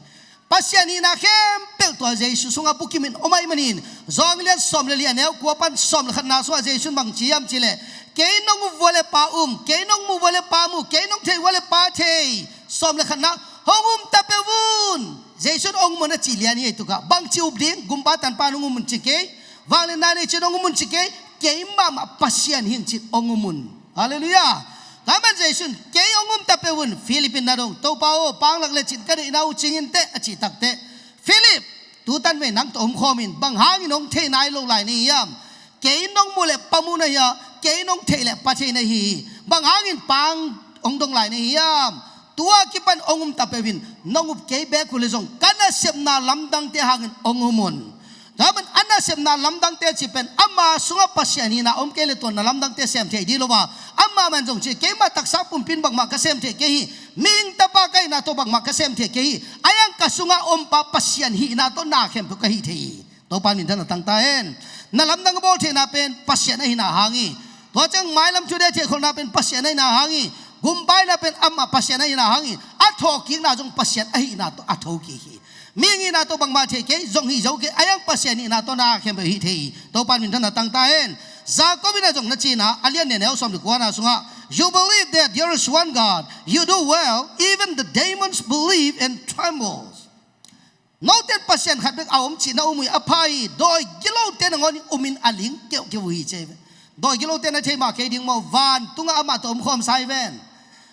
Pasian hihna khempeuh tua Jesu sungah bukimin om ahih manin, Johan lian sawm le li a neu kua pan sawm le khatna sungah Jesu in bang ci hiam cih leh, "Kei nong up uh a leh Pa um, kei nong muh uh a leh Pa mu, kei nong theih uh a leh Pa thei." Sawm le khatna, "Hong um ta peuh un." Jesu in hong um un a cih lian hi ei tukah. Bangci up ding, Gumpa Tanpa in hong um un ci kei, vangliatna nei ci-in hong um un ci kei, kei mahmah Pasian hi ing ci-in hong um un. Halleluiah. Tua ahih manin Jesu in, "Kei hong um ta peuh un." Philip in na dong, "Topa aw, Pa hong lak lecin ka deihna uh cing in teh," a cih takteh, "Philip, tu tan vei nang tawh omkhawm in bang hangin hong thei nai lo lai na hi hiam? Kei nong muh leh Pa mu na hi a, kei nong theih leh Pa thei na hi hi. Bang hangin Pa hong dong lai na hi hiam? Tua kipan hong um ta peuh in, nong up kei beek uh leh zong ka nasepna lamdangte hangin hong um un." Tua ahih manin a nasepna lamdangte cih pen ama sungah Pasian hihna om kei leh tua na lamdangte sem thei ding lo a, amah mah in zong ci, "Keimah taksa pumpi in bangmah ka sem thei kei hi. Mihing Tapa ka hihna tawh bangmah ka sem thei kei hi. Ahi hang ka sungah om pa Pasian hihna tawh na khempeuh ka hih thei hi." Topa in minthanna tang ta hen. Na lamdang a bawl theihna pen Pasian ahihna hang hi. Tua ciang mailam thute theihkholhna pen Pasian ahihna hang hi. Gumpa hihna pen amah Pasian ahihna hang hi. A thawhkikna zong Pasian ahihna tawh a thokik hi. Mihing hihna tawh bangmah thei kei, zong hi zo kei, ahi hang Pasian hihna tawh na khempeuh hih thei hi. Topa in minthanna tang ta hen. Jakob in a zong na ci-in ah, a lian nih a neu sawm le kuana sungah, "You believe that there is one God. You do well. Even the demons believe and trembles." Note in Pasian khat bek a om cih na um uh hi, a pha hi. Dawi gilote nangawn in um in a ling keuhkeuh uh hi ci hi ve. Dawi gilote na thei mah kei ding maw, vantungah amah tawh omkhawm sa hi ven.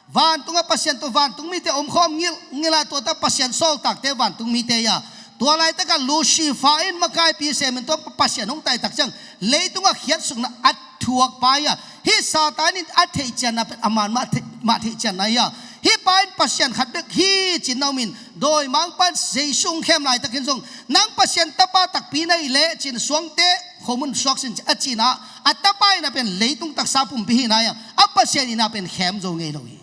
Vantungah Pasian tawh vantung mite omkhawm ngilh, ngilh a, tua tak Pasian sawltakte vantung mite hi a. Tua laitakah Lucifer in makaipi sem in tua Pasian hong tai tak ciang leitungah khiatsukna a thuak pa hi a. Hih Satan in a theihcianna pen a man mah theih, mah theihcianna hi a. Hih pa in Pasian khat bek hi ci-in na om in, dawimangpa in Jesu hong khem laitakin zong, "Nang Pasian Tapa takpi na hih leh," ci-in suangte khomun suak sin a ci-in ah, a tapa hihna pen leitung taksa pumpi hihna hi a, a Pasian hihna pen khem zo ngei lo hi.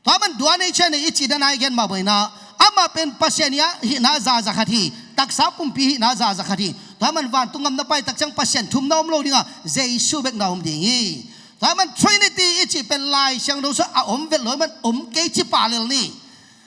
Tua man duan ei cian ei i cih dan a i gen mah bangin ah, amah pen Pasian hihna zaza khat hi, taksa pumpi hihna zaza khat hi. Tua man vantung gam na pai tak ciang Pasian thum na om lo ding a, Jesu bek na om ding hi. Tua man Trinity i cih pen Lai Siangtho sungah a om vet lo ahih man om kei ci pah lel ni.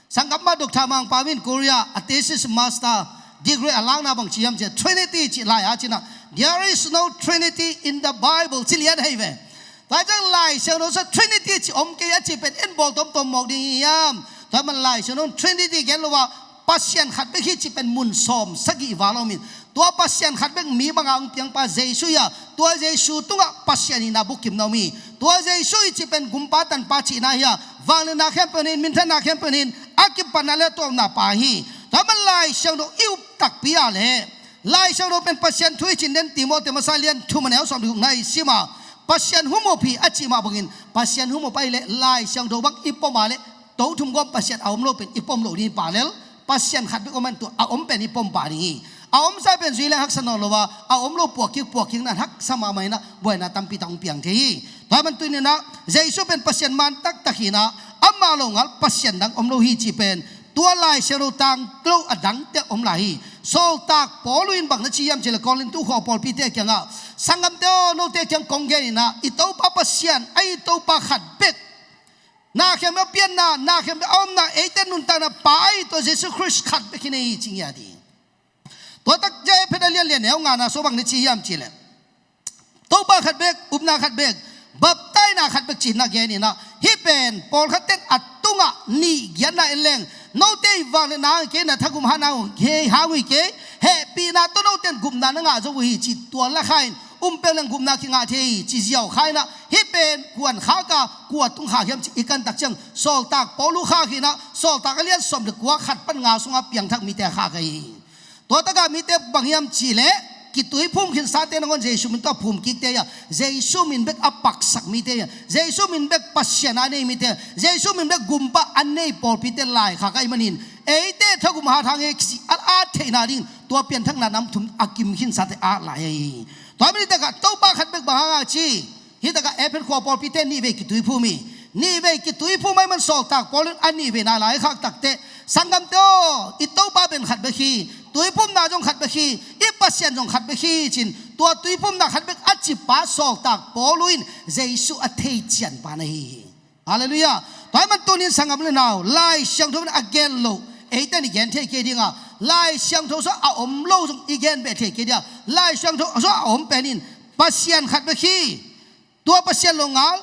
Sanggam mah Doctor Mang Pau in Korea a thesis master degree a lakna bang ci hiam cih leh, Trinity cih lai a ci-in ah, "There is no Trinity in the Bible," ci lian hi ve. Tua ciang Lai Siangtho sungah Trinity cih om kei a cih pen en bawl tomtom mawk ding hi hiam? Tua man Lai Siangtho in Trinity gen lo a, Pasian khat bek hi cih pen mun sawm sagih val a om in, tua Pasian khat bek mi banga hong piangpa Jesu hi a, tua Jesu tungah Pasian hihna bukim na om hi. Tua Jesu i cih pen Gumpa Tanpa cihna hi a, vangliatna khempeuh in, minthanna khempeuh in a kipatna le a tawpna pa hi. Tua man Lai Siangtho i up takpi a leh, Lai Siangtho pen Pasian thu hi ci-in den Timoti masa lian thum a neu sawm le gukna i sim a, Pasian humup hi a cih mah bangin, Pasian humup ahih leh Lai Siangtho bang i pom a leh, to thum gawm Pasian a om lo pen i pom lo ding hi, pah lel. Pasian khat bek om a, tua a om pen i pom pah ding hi. A om sa pen zui leng haksa nawn lo a, a om lo puakkik, puakkikna in haksa mahmah in ah, buaina tampi tak hong piang thei hi. Tua man tuni-in ah, Jesu pen Pasian man taktak hi in ah, amah lo ngal Pasian dang om lo hi cih pen, tua Lai Siangtho tang lo a dangte om lai hi. Sawltak Paul in bang na ci hiam cih leh Korintu khua pawlpite kiangah, "Sanggamte aw, note kiang kong gen in ah, i Topa Pasian ahi Topa khat bek, na khempeuh a pianna, na khempeuh a omna, eite nuntakna pa ahi tua Jesu Khrist khat bek hi na hi," ci ngiat hi. Tua tak ciang Efesa lian li a neu ngana sungah bang na ci hiam cih leh, Topa khat bek, upna khat bek, baptaina khat bek ci-in na gen in ah, hih pen pawlkhatte in a tungah nih giatna en leng, "Note i vangliatna hang hi kei, na thagum hatna hang hi kei, hehpihna tawh note in gupna na ngah zo uh hi," ci, tua la kha in, "Um peuh leng gupna kingah thei hi," ci ziau kha in ah, hih pen kua'n khak a, kua tung khak hiam cih i kan tak ciang, Sawltak Paul uh khak hi in ah, Sawltak a lian sawm le kua, khat pan nga sungah piangthak mite a khak ahi hi. Tua takah mite bang hiam cih leh, kituiphum khinsate nangawn Jesu min tawh a phumkikte hi a, Jesu min bek a paksak mite hi a, Jesu min bek Pasian a nei mite hi a, Jesu min bek Gumpa a nei pawlpite laikhak ahih manin, eite thagum hat hang hi ci a at theihna ding, tua pianthakna nam thum a kim khinsate at lai ahi hi. Tua man hi takah Topa khat bek bang hang a ci, hih takah Efesa khua pawlpite nihvei kituiphum hi. Nihvei kituiphum ahih man Sawltak Paul in a nihveina laikhak takteh, Sanggamte aw, i Topa pen khat bek hi, tuiphumna zong khat bek hi, i Pasian zong khat bek hi ci-in, tua tuiphumna khat bek a cipa sawltak Paul in Jesu a thei cianpa na hi hi. Halleluiah. Tua ahih man tunin sanggam le nau, Lai Siangtho in a gen loh eite in i gen thei kei ding a, Lai Siangtho sungah a om lo zong i gen beh thei kei ding a, Lai Siangtho sungah a om pen in Pasian khat bek hi. Tua Pasian longal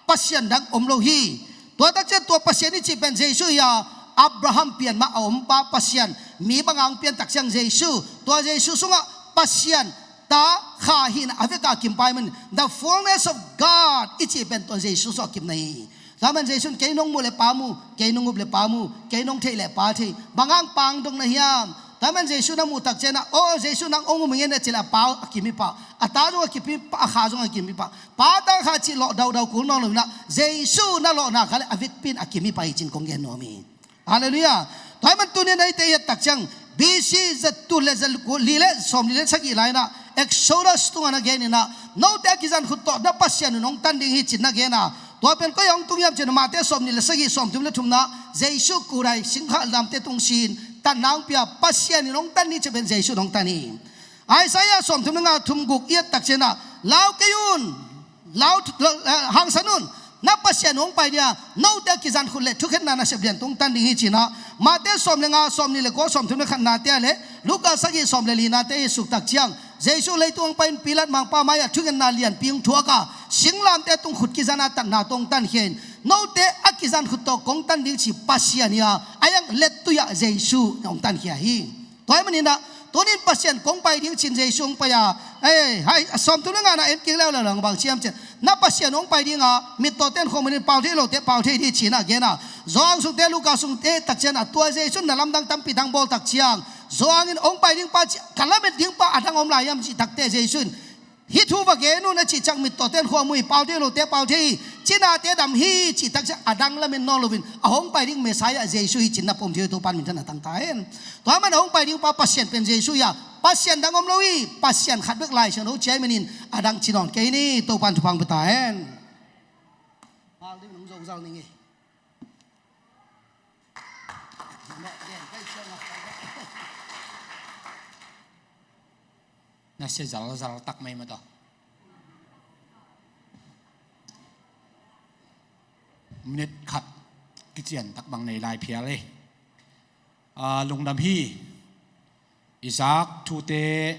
Pasian dang om lo hi. Tua takciang tua Pasian i cih pen Jesu hi a, Abraham pian mah a om pa Pasian, mi banga hong pian takciang Jesu, tua Jesu sungah Pasian ta Kha hihna a vekpi a kimpai man, the fullness of God i cih pen tua Jesu sungah kimna hi. Tua man Jesu in kei nong muh le Pa mu, kei nong up le Pa mu, kei nong theih le Pa thei, bang hang Pa hong dong na hiam? Tua man Jesu na muh takciang ah, aw Jesu nang hong um hi ngen a cih leh a Pa a kim hi pah, a Ta zong a kim hi pah, a Kha zong a kim hi pah. Pa, Ta, Kha cih lawh daudau kul nawn lo in ah, Jesu na lawhna khat leh a vekpi in a kim hi pah hi ci-in kong gen nuam hi. Halleluiah. Tua ahih man tunin eite i et takciang, B C za tul le za li le sawmli le sagih lai in ah, Exodus tungah na gen in ah, note a kizan khut tawh na Pasian in hong tan ding hi ci-in na gen a, tua pen koi ah hong tung hiam cih leh Mate sawmni le sagih, sawmthum le thumna, Jesu kudai singkhahdamte tung si-in tanna hong pia, Pasian in hong tan hi cih pen Jesu in hong tan hi. Isaiah sawmthum le nga, thum, guk i et takciang ah, lau kei un, lau, eh, hangsan un, na Pasian hong pai ding a, note a kizan khut le thukhenna nasep lian tawh hong tan ding hi ci-in ah, Mate sawm le nga, sawmni le kua, sawmthum le khatnate ah le Luka sagih, sawm le linate i et takciang, Jesu leitung hong pai-in Pilat mangpa mai-ah thukhenna lianpi hong thuak a, singlamteh tung khut kizan a tanna tawh hong tankhia in, note a kizan khut tawh kong tan ding ci Pasian hi a, a iang lettui ah Jesu hong tankhia hi. Tua ahih manin ah, tunin Pasian kong pai ding ci-in Jesu hong pai a, eh, hai, a sawmthum le nga na en kik leuleu leng bang ci hiam cih leh, na Pasian hong pai ding a, mittawte in khuamuh in, pau thei lote pau thei ding ci-in a gen a, Johan sungte, Luka sungte takciang ah, tua Jesu in na lamdang tampi dang bawl takciang, Johan in hong pai ding pa ci, ka lamet ding pa a dang om lai hiam cih takteh Jesu in, hih thu va gen un a cih ciang mittawte in khuamuh hi, pau thei lote pau thei hi, cinate dam hi cih takciang a dang lamen nawn loin a hong pai ding Messiah Jesu hi ci-in na pom thei uh, Topa in minthanna tang ta hen. Tua man a hong pai ding pa Pasian pen Jesu hi a, Pasian dang om lo hi, Pasian khat bek Lai Siangtho ci ahih manin a dang ci nawn kei ni, Topa in thupha hong pia ta hen. Na sia zalzal tak mai mah tawh. Minute khat kician tak bang nei lai phial e. Ah, lungdam hi. Isaac thute,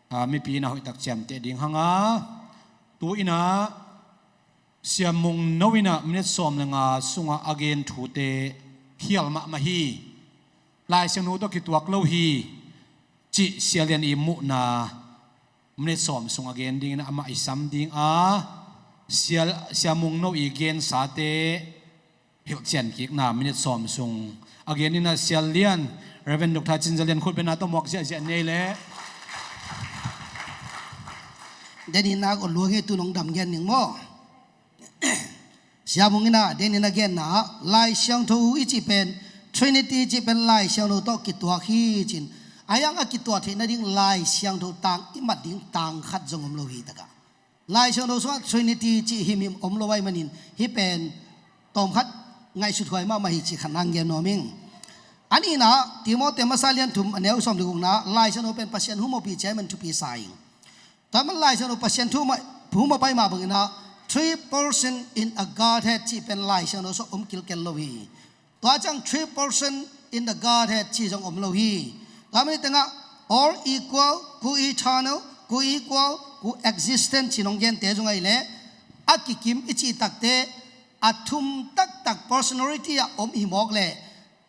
ah, mipi in a hoih tak ciamteh ding hang a, tu in ah Sia Mung No in ah minute sawm le nga sungah a gen thute khial mahmah hi. Lai Siangtho tawh kituak lo hi cih Sia Lian i muhna minute sawm sung a gen dingin amah i sam ding a, Sia, Sia Mung No i gensate hilhcian kikna minute sawm sung a gen in ah Sia Lian, Reverend Doctor Cin Za Lian khutbetna tawh muak ziahziah nei leh. Denin nak ol luang hi, tu nong dam gen ning maw? Sia Mung in ah denin a genna ah Lai Siangtho i cih pen, Trinity i cih pen Lai Siangtho tawh kituak hi ci-in, a iang a kituak theih nading Lai Siangtho tang i mat ding tang khat zong om lo hi takah, Lai Siangtho sungah Trinity cih himhim om lo ahih manin hih pen tawmkhat ngaihsut huai mahmah hi cih khat nang gen nuam ing. A nihna, Timoti masa lian thum a neu sawm le gukna, Lai Siangtho pen Pasian hum awpi ci ahih man thupi sa ing. Tua man Lai Siangtho Pasian thu mah, hum a pai mah bangin ah, three person in a Godhead cih pen Lai Siangtho sungah om kilkel lo hi. Tua ciang three person in the Godhead cih zong om lo hi. Tua man i tengah all equal, co-eternal, co-equal, co-existent cih nong gente zong ahih leh, a kikim i cih takte, a thum taktak personality ah om hi mawk leh,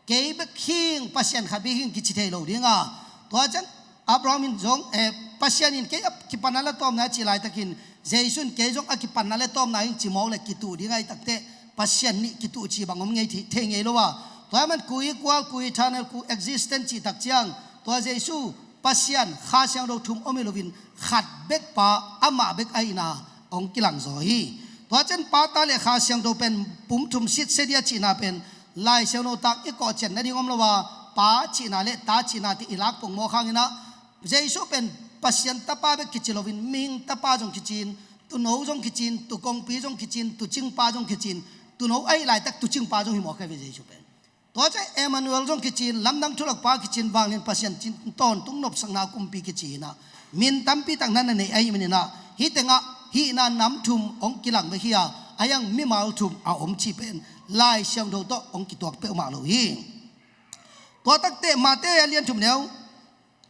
kei bek hing, Pasian khat bek hing kici thei lo ding a. Tua ciang Abraham in zong, eh, Pasian in kei a kipanna le tawpna a cih laitakin, Jesu in kei zong a kipanna le tawpna hing ci mawk leh kituh ding ahih takteh, Pasian nih kituh ci bang om ngei thei, thei ngei lo a. Tua ahih man co-equal, co-eternal, co-existent cih tak ciang, tua Jesu, Pasian, Kha Siangtho thum om hi loin khat bek pa, amah bek ahihna hong kilangzaw hi. Tua ciang Pa, Ta le Kha Siangtho pen pum thum sitse ding a cihna pen, Lai Siangtho tang i kawhcian nading om lo a, Pa cihna le Ta cihna tawh i lak pongmawk hangin ah, Jesu pen Pasian Tapa bek kici loin, mihing tapa zong kici in, tuuno zong kici in, tuu kongpi zong kici in, tuucingpa zong kici in, tuuno ahih laitak tuucingpa zong hi mawk hi ve Jesu pen. Tua ciang Emmanuel zong kici in, Lamdang Thulakpa kici in, Vanglian Pasian cin tawntung nopsakna kumpi kici in ah, min tampi tak na na nei ahih manin ah, hih tengah hihna nam thum hong kilang bek hi a, a iang mimal thum a om cih pen Lai Siangtho tawh hong kituak peuhmah lo hi. Tua takteh Mate a lian thum neu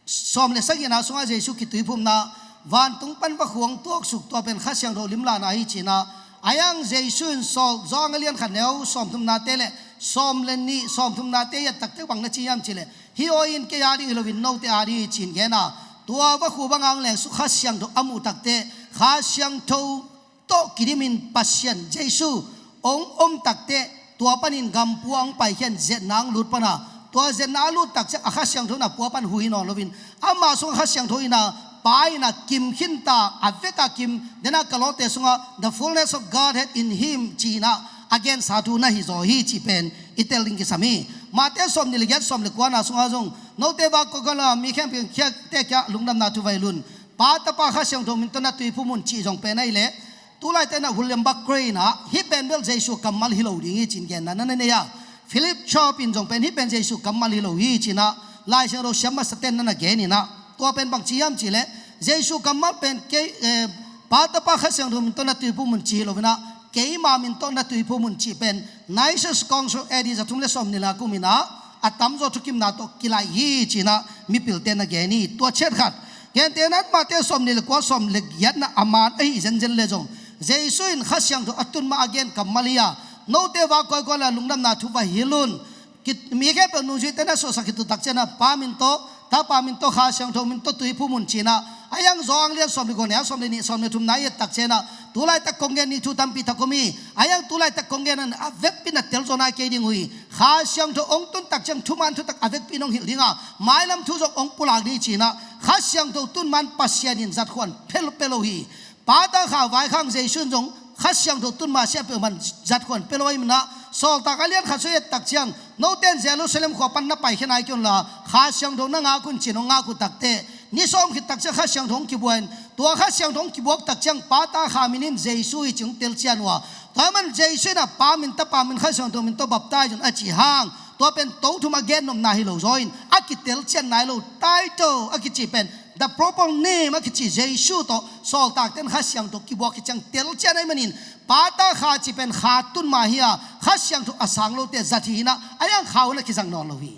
sawm le sagihna sungah Jesu kituiphumna, vantung pan vakhu hong tuaksuk, tua pen Kha Siangtho limlahna hi ci in ah, a iang Jesu in sawl, Johan a lian khat neu sawm thumnate le sawm le nih sawm thumnate i et takteh bang na ci hiam cih leh, hih awi in kei a ding hi loin note a ding hi ci in gen a, tua vakhu bang hong lengsuk Kha Siangtho a muh takteh, Kha Siangtho tawh kidimin Pasian Jesu hong om takteh, tua panin gampua hong paikhia in, zetna hong lut pan a, tua zetna a lut tak ciang a Kha Siangtho in a pua pan hu hi nawn loin, ama sungah Kha Siangtho in a, Pa in a kim khinta, a vek a kim, den a Kawlawte sungah, "The fullness of Godhead in him," ci in a, a gensa thu na hi zaw hi cih pen i tel ding kisam hi. Mate sawm nih le giat, sawm le kuana sungah zong, note va kawikawi la, mi khempeuh in khiatte kiangah lungdamna thu va hilh un. Pa, Tapa, Kha Siangtho min tawh na tuiphum un, cih zong pen ahih leh, tu laitakin a William Barclay in a, hih pen bel Jesu kammal hi lo ding hi ci in genna na na nei a, Philip Chaplin zong pen hih pen Jesu kammal hi lo hi ci in a, Lai Siangtho siam masate'n na na gen in a, tua pen bang ci hiam cih leh, Jesu kammal pen kei, eh, Pa, Tapa, Kha Siangtho min tawh na tuiphum un ci hi lo in a, keima min tawh na tuiphum un cih pen Nicene Council A D za thum le sawm nih le nga kum in a, a tamzaw thukimna tawh kilaih hi ci in a, mipilte na gen hi. Tua ciat khat, gentehna in Mate sawm nih le kua, sawm le giatna a man ahih zenzen leh zong, Jesu in Kha Siangtho a tun ma a gen kammal hi a, note va kawikawi la, lungdamna thu va hilh un. Ki-, mi khempeuh nungzuite na suahsak khit uh tak ciang a, Pa min tawh, Tapa min tawh, Kha Siangtho min tawh tuiphum un ci in a, a iang Johan a lian sawm le guk, neu sawm le nih, sawm le thumna i et tak ciang a, tu laitak kong gen ni thu tampi tak om hi. A iang tu laitak kong gen a vekpi in a telzaw nai kei ding uh hi. Kha Siangtho hong tun tak ciang thuman thutak a vekpi in hong hilh ding a, mailam thu zong hong pulak ding hi ci in a, Kha Siangtho tun ma in Pasian in zatkhuan pia lo, pia lo hi. Pa, Ta, Kha vaikhak Jesu in zong Kha Siangtho tun ma siah peuhmah in zatkhuan pia lo ahih manin ah, Sawltak a lian khat sung i et tak ciang, note in Jerusalem khua pan na paikhia nai kei un la, Kha Siangtho na ngak un ci-in hong ngak uh takteh, ni sawm khit tak ciang Kha Siangtho hong kibuak in, tua Kha Siangtho hong kibuak tak ciang Pa, Ta, Kha min in Jesu hi ci-in hong telcian uh a, tua ahih manin Jesu in ah Pa min, Tapa min, Kha Siangtho min tawh baptize un a cih hang, tua pen to thum a gennopna hi lo zaw in, a kitelcian nai lo, title a kici pen, the proper name a kici Jesu tawh sawltakte'n Kha Siangtho kibuak khit ciang telcian ahih manin, Pa, Ta, Kha cih pen Kha tun ma hi a, Kha Siangtho a sang lote zat hi in ah, a iang Kha un a kizang nawn lo hi.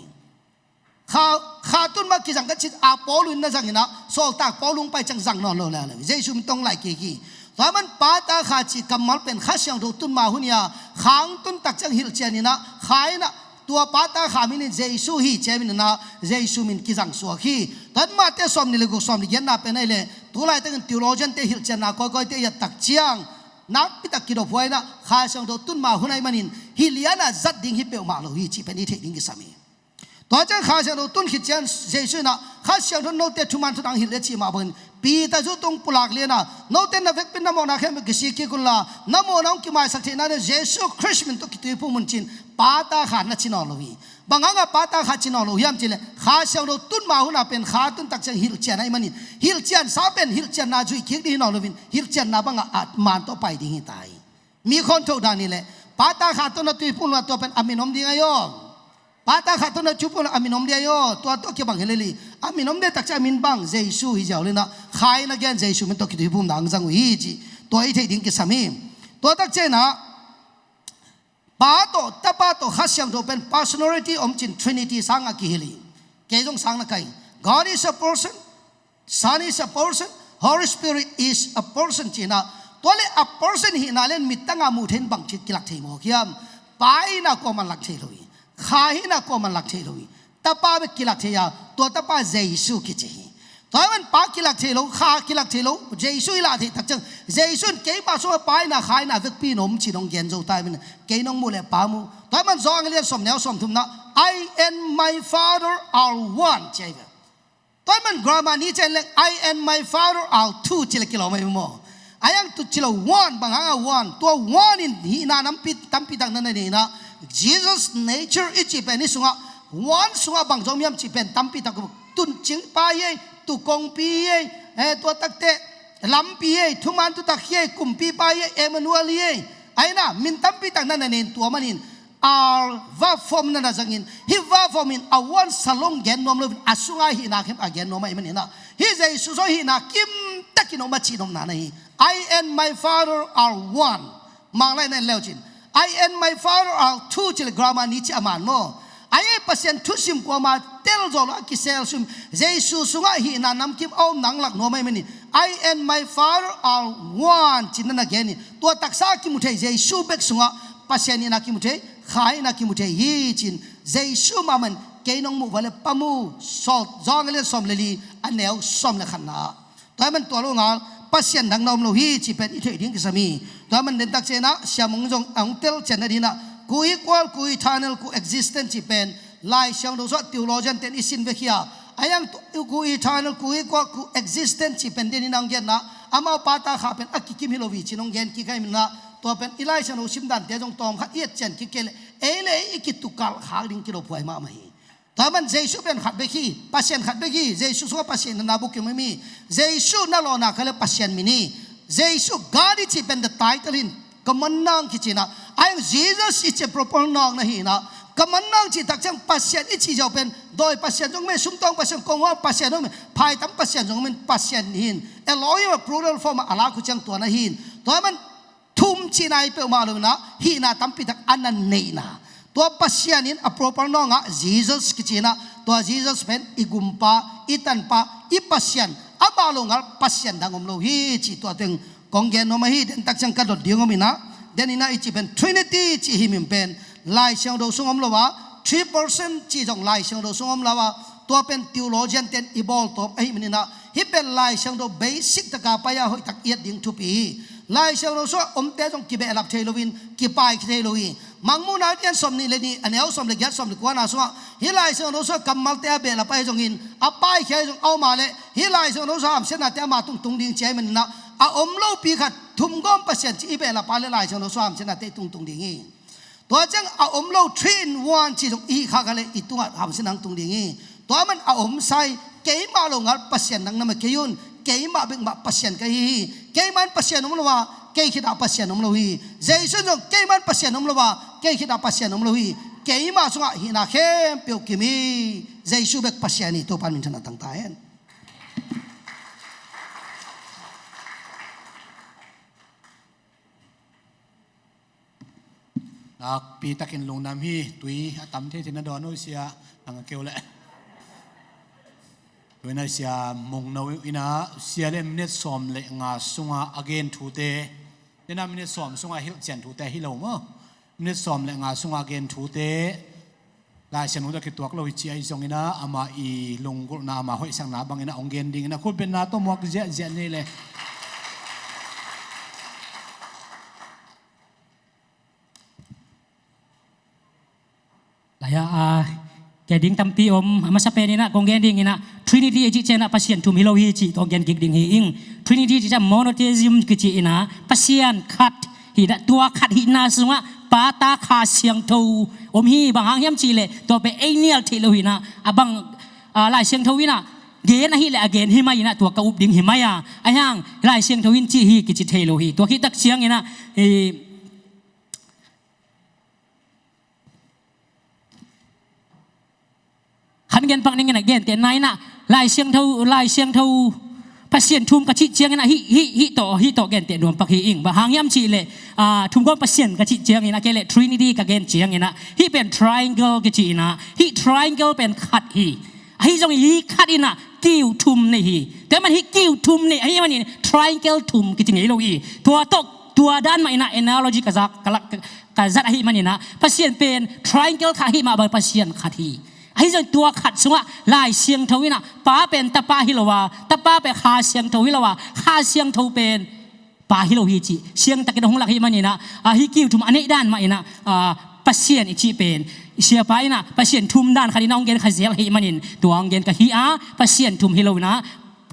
Kha, Kha tun ma kizang ka cih a, Paul in na zang in ah, sawltak Paul hong pai ciang zang nawn lo le le, Jesu min tawh hong laih kik hi. Tua ahih manin Pa, Ta, Kha cih kammal pen Kha Siangtho tun ma hun hi a, Kha hong tun tak ciang hilhcian in ah, Kha in ah, tua Pa, Ta, Kha min in Jesu hi ci-a ahih manin ah, Jesu min kizang suak hi. Tua ahih manin Mate sawm nih le guk, sawm nih le giatna pen ahih leh, tu laitakin theologiante hilhcianna kawikawite i et tak ciang, nakpi tak kidop huai in ah, Kha Siangtho tun ma hun ahih manin, hih lian ah zat ding hi peuhmah lo hi cih pen i theih ding kisam hi. Tua ciang Kha Siangtho tun khit ciang Jesu in ah, Kha Siangtho in note thuman thutak hilh hi a cih mah bangin, Peter zu tung pulak lian a, note in na vekpi in na mawhna khempeuh kisik kik un la, na mawhna hong kimaisak theihna dingin Jesu Khrist min tawh kituiphum un ci-in, Pa, Ta, Kha na ci nawn lo hi. Bang hangah Pa, Ta, Kha ci nawn lo hiam cih leh, Kha Siangtho tun ma hun a pen Kha tun tak ciang hilhcian ahih manin, hilhciansa pen hilhcianna zuih kik ding hi nawn loin, hilhcianna bangah a man tawh pai ding hi ta hi. Mi khawn thoh dan hi leh, Pa, Ta, Kha tawh na tuiphum un la, tua pen a min om ding ahi aw. Pa, Ta, Kha tawh na tuiphum un la, a min om ding ahi aw. Tua tawh kibang hi lel hi. A min om ding tak ciang a min bang Jesu hi ziau leh in ah, Kha in a gen Jesu min tawh kituiphumna hong zang uh hi cih tua i theih ding kisam hi. Tua tak ciang in ah, Pa tawh, Tapa tawh, Kha Siangtho pen personality om ci-in Trinity sang a kihilh hi. Kei zong sang na kai. God is a person, Son is a person, Holy Spirit is a person ci-in ah, tua leh a person hihna leh mittang a muh theih in bangci kilak thei mawk hiam? Pa in ah kuaman lak thei lo hi. Kha in ah kuaman lak thei lo hi. Tapa bek kilak thei a, tua Tapa Jesu kici hi. Tua ahih manin Pa kilak thei lo, Kha kilak thei lo, Jesu i lah theih tak ciang, Jesu in keima sungah Pa in ah, Kha in ah vekpi in om ci-in hong gen zo ta ahih manin, kei nong muh leh Pa mu. Tua ahih manin Johan a lian sawm, neu sawm thumna, "I and my Father are one," ci ahi ve. Tua ahih manin grammar ni ciang leng, "I and my Father are two," ci leh kilawm ahi maw. A iang two ci lo, one, bang hangah one? Tua one in hihna nampi, tampi tak na na nei in ah, Jesus nature i cih pen hih sungah, one sungah bang zong om hiam cih pen tampi tak, tuncing Pa hi ei, tu kongpi hi ei, eh, tua takteh lampi hi ei, thuman thutak hi ei, kumpipa hi ei, Emmanuel hi ei. Ahi in ah, min tampi tak na na nei in, tua manin are verb form na na zangin, hih verb form in a one salong gen nuam loin a sunga hihna khempeuh a gen nuam ahih manin ah, hih Jesu zong hihna kimtakin om a cih nopna na hi. "I and my Father are one." Mang lai na en leu cin, "I and my Father are two," ci le grammar ni ci a man maw. Ahi Pasian thusim kuama tel zo lo a kisel sum Jesu sungah hihna namkim a om nang lak nuam ahih manin, "I and my Father are one," cin na na gen hi. Tua taksa a kimu thei Jesu bek sungah Pasian hihna kimu thei, Kha hihna kimu thei hi cin. Jesu mahmah in kei nong muh va le Pa mu, sawt zawng a lian sawm le li a neu sawm le khatna ah. Tua ahih man tua lo ngal Pasian dang na om lo hi cih pen i theih ding kisam hi. Tua ahih man dentak ciangin ah Sia Mung zong a hong tel cian nadingin ah, ku equal, ku eternal, ku existent cih pen Lai Siangtho sungah theologian ten i sin vek hi a, a yang tu, ku eternal, ku equal, ku existent cih pen denin a hong genna, amau Pa, Ta, Kha pen a kikim hi lo hi cin hong gen kik ahih manin ah, tua pen i Lai Siangtho sim dante zong tawm khat i et cian kik kei leh ei le ei i kitukalh khak ding kilophuai mahmah hi. Tua ahih man Jesu pen khat bek hi, Pasian khat bek hi, Jesu sungah Pasian na na bukim hi. Jesu na lawhna kha le Pasian min hi. Jesu God i cih pen the title hi in, common noun kici in ah, a yang Jesus i cih proper noun na hi in ah, common noun cih tak ciang Pasian i cih ziau pen dawi Pasian zong om hi, sumtawng Pasian, konghuai Pasian zong om hi, phaitam Pasian zong om hi in, Pasian hi in, Elohim a plural form ah a lak uh ciang tua na hi in. Tua ahih man thum cihna hi peuhmah lo in ah, hihna tampi tak a na neihna. Tua Pasian in a proper noun ah Jesus kici in ah, tua Jesus pen i Gumpa, i Tanpa, i Pasian, amah lo ngal Pasian dang om lo hi cih tua teng kong gen nuam ahi. Dentak ciang ka dot ding om in ah, den in ah i cih pen Trinity cih hih min pen Lai Siangtho sung om lo a, three person cih zong Lai Siangtho sung om lo a, tua pen theologian ten i bawl tawm ahih manin ah, hih pen Lai Siangtho basic taka pai a hoih tak i et ding thupi hi. Lai Siangtho sungah omte zong kibehlap thei loin, kipai thei lo hi. Mangmuhna a lian sawm nih le nih, a neu sawm le giat, sawm le kuana sungah, hih Lai Siangtho sungah kammalte a behlap ahi zongin, a paikhia ahi zong a om a leh, hih Lai Siangtho sungah hamsiatnate ama tung tung ding ci ahih manin ah, a om lopi khat, thumgawm Pasian cih i behlap a leh Lai Siangtho sungah hamsiatnate i tung tung ding hi. Tua ciang a om lo three in one cih zong i hih khak a leh i tungah hamsiatna hong tung ding hi. Tua ahih man a om sai, keimah lo ngal Pasian dang na mah kei un, keimah bek mah Pasian ka hi hi. Keimah in Pasian om lo a, kei khitah Pasian om lo hi. Jesu in zong keimah in Pasian om lo a, kei khitah Pasian om lo hi. Keimah sungah hihna khempeuh kim hi. Jesu bek Pasian hi. Topa in minthanna tang ta hen. Nakpi takin lungdam hi. Tui a tam thei thei na dawn uh sia, nang a keu leh. Tui na Sia Mung no in ah, sia le minute sawm le nga sunga a gen thute, tena minute sawm sunga hilhcian thute hi lo maw? Minute sawm le nga sunga a gen thute, Lai Siangtho tawh kituak lo hi ci ahi zongin ah, amah i lunggulhna, amah hoihsakna bangin ah hong gen dingin ah, khut beng na tawh muak ziahziah ni le. Lai-ah, a, gen ding tampi om, a masa pen in ah kong gen dingin ah, Trinity i cih ciangin ah Pasian thum hi lo hi cih kong gen kik ding hi ing. Trinity i cih ciang monotheism kici in ah, Pasian khat hi in ah, tua khat hihna sungah Pa, Ta, Kha Siangtho om hi. Bang hang hiam cih leh tua pen ei nial theih lo hi in ah, a bang, a, Lai Siangtho in ah gen ahih leh a gen hi mai in ah, tua ka up ding hi mai a, a hang Lai Siangtho in ci hi kici thei lo hi. Tua khit tak ciangin ah, i, khan gen pak ning in ah, gentehna in ah, Lai Siangtho, Lai Siangtho Pasian thum ka cih ciangin ah, hih, hih, hih tawh, hih tawh genteh nuam pak hi ing. Bang hang hiam cih leh, a, thumgawm Pasian ka cih ciangin ah, kei leh Trinity ka gen ciangin ah, hih pen triangle kici in ah, hih triangle pen khat hi. Ahi zongin hih khat in ah kiu thum nei hi. Tua ahih man hih kiu thum nei ahih manin triangle thum kici ngei lo hi. Tua tawh, tua dan mah in ah analogy ka zak, ka lak, ka, ka zat ahih manin ah, Pasian pen triangle khat ahih mah bang Pasian khat hi. Ahi zong tua khat sungah Lai Siangtho in ah, Pa pen Tapa hi lo a, Tapa pen Kha Siangtho hi lo a, Kha Siangtho pen Pa hi lo hi cih siangtakin hong lak ahih manin ah, a, hih kiu thum a neih dan mah in ah, a, Pasian i cih pen, siapa in ah Pasian thum dan khat in ah hong gen kha zel ahih manin, tua hong gen ka hi a, Pasian thum hi lo in ah,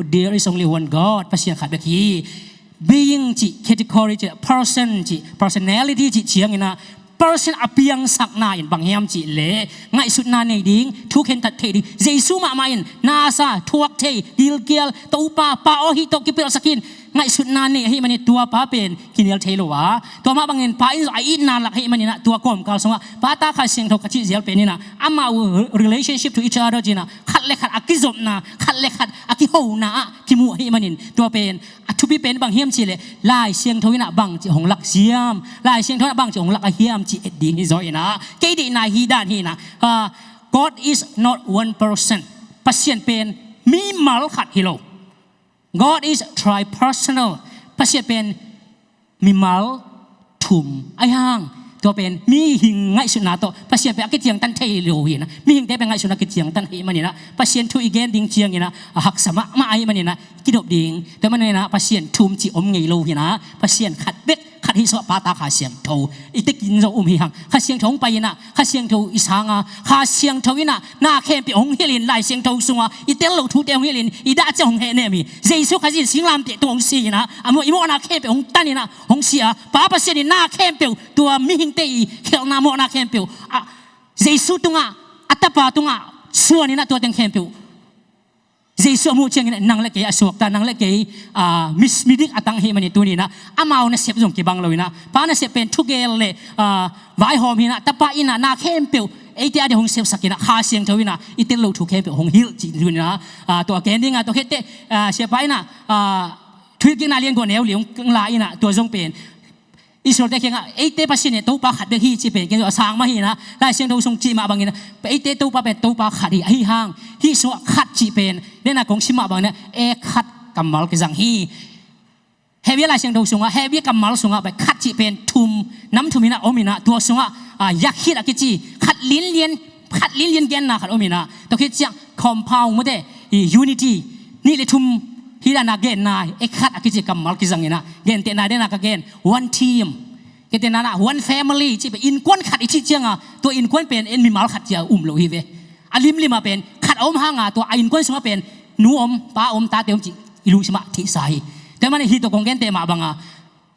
there is only one God, Pasian khat bek hi. Being cih, category cih, person cih, personality cih ciangin ah, person a piangsakna in bang hiam cih leh, ngaihsutna nei ding, thu khentat theih ding. Jesu mahmah in nasa, thuak thei, gilkial, Topa, Pa aw, hih tawh kipelhsak in, ngaihsutna nei ahih manin tua pa pen kinial thei lo a, tua mah bangin pa in zong a itna lak ahih manin ah tua kawmkal sungah pa ta Kha Siangtho ka cih zel pen in ah amau relationship to each other ci in ah khat le khat a kizopna, khat le khat a kihona ah kimu ahih manin tua pen a thupi pen bang hiam cih leh Lai Siangtho in ah bangci hong lak hiam, Lai Siangtho in ah bangci hong lak a hiam cih et ding hi zaw in ah kei deihna hi dan hi in ah, ah, God is not one person. Pasian pen mimal khat hi lo. God is tripersonal. Pasian pen mimal thum ahi hang, tua pen mihing ngaihsutna tawh Pasian pen a kiciangtan thei lo hi in ah, mihingte pen ngaihsutna kiciangtan ahih manin ah Pasian thu i gen ding ciangin ah a haksa mahmah ahih manin ah kidop ding. Tua manin ah Pasian thum cih om ngei lo hi in ah Pasian khat bek, khat hi sungah pa ta Kha Siangtho i tekin zong um hi hang. Kha Siangtho hong pai in ah Kha Siangtho i sang a, Kha Siangtho in ah na khempeuh hong hilh in, Lai Siangtho sungah i tel loh thute hong hilh in, i dah ciang hong hehnem hi. Jesu Khazih in singlamteh tung hong si in ah, a mawh, i mawhna khempeuh hong tan in ah hong si a, Pa Pasian in na khempeuh, tua mihingte i khelhna mawhna khempeuh a, Jesu tungah, a Tapa tungah suan in ah tua teng khempeuh Jesu a muh ciangin nang le kei a suakta, nang le kei, ah, mi, midik a tang ahih manin tuni in ah amau nasep zong kibang lo in ah, pa nasep pen thugel le, ah, vaihawm hi in ah, Tapa in ah na khempeuh eite a ding hong sepsak in ah, Kha Siangtho in ah i tel loh thu khempeuh hong hilh cih tuni in ah, ah, tua ken ding ah, tua khit teh, ah, siapa in ah, ah, Thuhilhkikna lian kua neu li hong la in ah, tua zong pen Israelte kiangah eite Pasian in Topa khat bek hi cih pen ken a sang mah hi in ah, Lai Siangtho sung cih mah bangin ah eite Topa pen Topa khat hi, ahi hang hih sungah khat cih pen, den a kong sim mah bangin ah, ekhat kammal kizang hi. Hebru Lai Siangtho sungah, Hebru kammal sungah pen khat cih pen thum, nam thum in ah om in ah, tua sungah, ah, yahid a kici khat linlian, khat linlian genna khat om in ah, tua khit ciang compound mate, i unity, nih le thum hi dan a genna, ekhat a kici kammal kizang in ah, gentehna den a ka gen, one team. Gentehna in ah one family cih pen innkuan khat i cih ciang a, tua innkuan pen en mimal khat ci a um lo hi ve. A limlim ah pen khat a om hang a, tua a innkuan sungah pen nu om, pa om, tate om cih i lungsim ah theihsa hi. Tua manin hih tawh kong genteh mah bang a,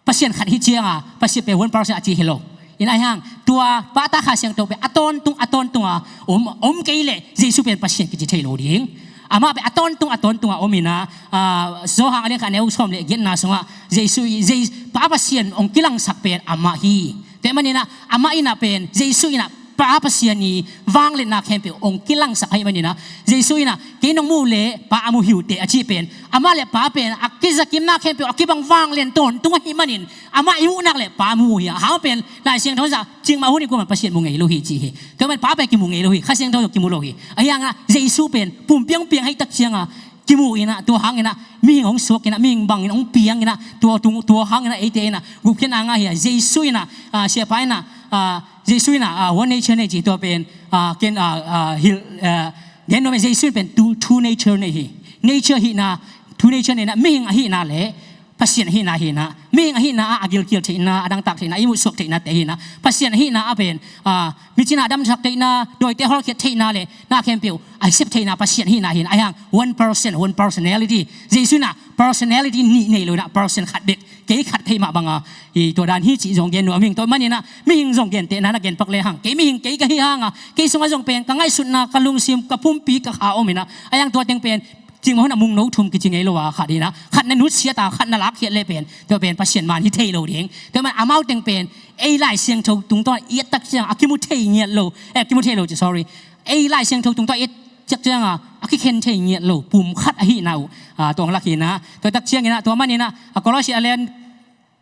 Pasian khat hi ciang a, Pasian pen one person a ci hi lo. In ahi hang, tua pa ta Kha Siangtho pen a tawntung, a tawntung a om, om kei leh Jesu pen Pasian kici thei lo ding. Amah pen a tawntung, a tawntung a om in ah, ah, Johan a lian khat a neu sawm le giatna sungah Jesu, Je-, Pa Pasian hong kilangsak pen amah hi. Tua manin ah amah in ah pen, Jesu in ah Pa Pasian i vangliatna khempeuh hong kilangsak ahih manin ah, Jesu in ah kei nong muh leh Pa a mu hi uh teh a cih pen, amah le Pa pen a kizakimna khempeuh a kibang vanglian tawntung ahih manin, amah i muh nak leh Pa mu uh hi a, hang pen Lai Siangtho in zah cingmah hun in kuamah Pasian mu ngei lo hi ci hi. Tua manin Pa pen kimu ngei lo hi, Kha Siangtho zong kimu lo hi. Ahi hang ah Jesu pen pumpi hong piang ahih tak ciang a, kimu in ah, tua hang in ah mihing hong suak in ah, mihing bangin hong piang in ah, tua tung, tua hang in ah eite in ah gupkhiatna ngah hi a, Jesu in ah, ah, siapa in ah, ah, Jesu in ah, ah, one nature nei ci, tua pen, ah, ken, ah, ah, hilh, ah, gen nuam e, Jesu pen two, two nature nei hi. Nature hihna, two nature nei in ah, mihing ahihna le Pasian ahihna hi in ah, mihing ahihna ah a gilkial theihna, a dangtak theihna, i muhsuak theihnate hi in ah, Pasian ahihna ah pen, ah, mi cina damsak theihna, dawite hawlkhiat theihna le na khempeuh a sep theihna Pasian ahihna hi in ah, ahi hang one person, one personality. Jesu in ah personality nih nei lo in ah, person khat bek, kei khat thei mah bang a, i tua dan hi cih zong gen nuam ing. Tua manin ah mihing zong gentehna in ah gen pak le hang, kei mihing kei ka hi hang a, kei sungah zong pen ka ngaihsutna, ka lungsim, ka pumpi, ka kha om in ah, ahi hang tua teng pen cingmah hun ah mungno thum kici ngei lo a, khat in ah khat na nutsiat a, khat na lakkhiat leh pen, tua pen Pasian man hi thei lo ding. Tua manin amau teng pen ei Lai Siangtho tungtawn i et tak ciang a kimu thei ngiat lo, eh, kimu thei lo ci, sorry. Ei Lai Siangtho tungtawn i et tak ciang a, a kikhen thei ngiat lo pum khat ahihna uh, ah, tua hong lak hi in ah, tua tak ciangin ah, tua manin ah, a Kolose a lian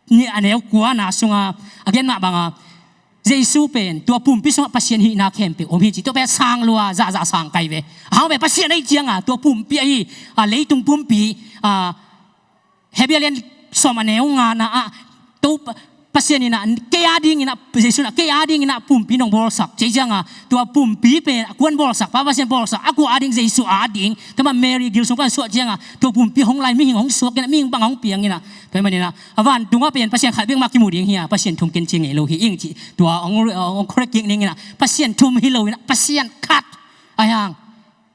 nih a neu kuana sungah a gen mah bang a, Jesu pen tua pumpi sungah Pasian hihna khempeuh om hi ci, tua pen sang lua, zahzah sang kai ve. Hang pen Pasian ahih ciang a, tua pumpi ahi, ah, leitung pumpi, ah, Hebru a lian sawm a neu ngana ah, Topa Pasian in ah kei a ding in ah, Jesu in ah kei a ding in ah pumpi nong bawlsak ci ciang a, tua pumpi pen a kuan bawlsak, Pa Pasian bawlsak, a kua a ding, Jesu a ding. Tua mah Mary gil sung pan suah ciang a, tua pumpi hong la in, mihing hong suak in ah, mihing bang hong piang in ah, tua manin ah a vantung ah pen Pasian khat bek mah kimu ding hi a, Pasian thum ken ci ngei lo hi ing ci. Tua hong, hong correct kik ning in ah, Pasian thum hi lo in ah, Pasian khat. Ahi hang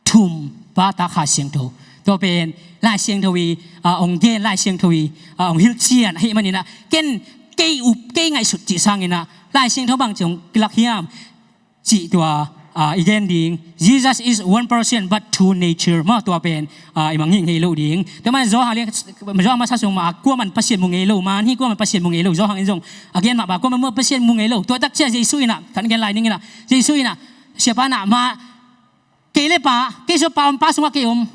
thum, Pa, Ta, Kha Siangtho. Tua pen Lai Siangtho i, ah, hong gen, Lai Siangtho i, ah, hong hilhcian ahih manin ah, ken kei up, kei ngaihsut cih sangin ah Lai Siangtho bangci hong kilak hiam cih tua, Ah, i gen ding, Jesus is one person but two nature. Maw, tua pen, ah, i mangngilh ngei lo ding. Tua man Johan lian, Johan masa sung mah, kuaman Pasian mu ngei lo, man hi kuaman Pasian mu ngei lo, Johan in zong a gen mah bang, kuaman mu Pasian mu ngei lo. Tua tak ciang Jesu in ah, kan gen lai ning in ah, Jesu in ah, Siapa in ah, ma, kei le Pa, kei sungah Pa om, Pa sungah kei om.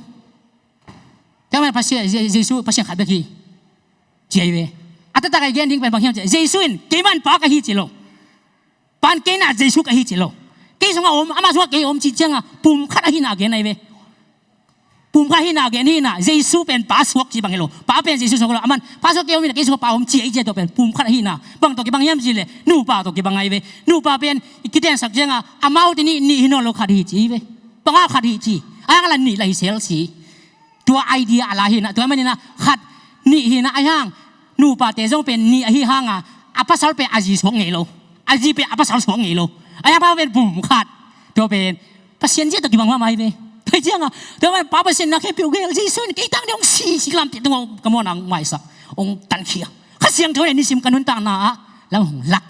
Tua man Pasian, Je-, Jesu Pasian khat bek hi, ci ahi ve. A taktak a i gen ding pen bang hiam cih leh, Jesu in, keimah in Pa ka hi ci lo. Pa in kei in ah Jesu ka hi ci lo. Kei sungah om, amah sungah kei om cih ciangah pumkhat ahihna a gen ahi ve. Pumkhat ahihna a gen hi in ah, Jesu pen Pa suak cih bang hi lo. Pa pen Jesu suak lo. Aman Pa sungah kei om in ah, kei sungah Pa om ci ahi ciang, tua pen pumkhat ahihna. Bang tawh kibang hiam cih leh, nupa tawh kibang ahi ve. Nupa pen i kitensak ciangah, amau teni nih hi nawn lo, khat hi ci ahi ve. Bang hang khat hi ci? Ahih hang lah nih lah hi sel ci. Tua idea a la hi in ah, tua man in ah, khat nih hi in ah, ahih hang nupate zong pen nih ahih hang a, a pasal pen a zi suak ngei lo, a zi pen a pasal suak ngei lo, ahih hang a pen pumkhat. Tua pen Pasian zia tawh kibang mahmah hi ve. Tua ciangah, tua man Pa Pasian na khempeuh gel, Jesu in kei tang ding hong si, si lamte tung hong ka muanna hong maisak, hong tankhia. Kha Siangtho in nisim ka nuntakna ah lam hong lak.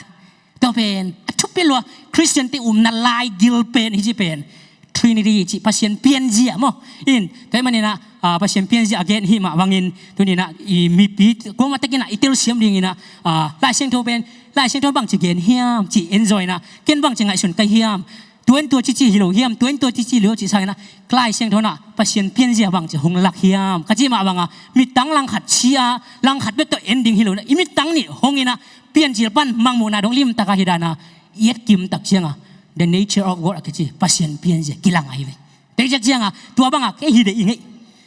Tua pen a thupi lua, Khristiante umna laigil pen hi ci pen, Trinity ci, Pasian pianzia maw. In, tua ahih man in ah, ah, Pasian pianzia a gen hi mah bangin, tuni in ah i mipi kuamah tek in ah i telsiam ding in ah, ah, Lai Siangtho pen, Lai Siangtho bangci gen hiam ci en zaw in ah, ken bangci ngaihsun ka hiam, tua in tua cici hi lo hiam, tua in tua cici hi lo cih sang in ah, Lai Siangtho in ah Pasian pianzia bangci hong lak hiam ka cih mah bang a, mittang langkhat ci a, langkhat bek tawh en ding hi lo in ah, i mittang nih hong in ah, piancil pan mangmuhna dong limtak a hi dan a, i et kim tak ciangah, the nature of God a kici, Pasian pianzia kilang ahi ve. Tua ciangah, tua bangah kei hi deih ing ei,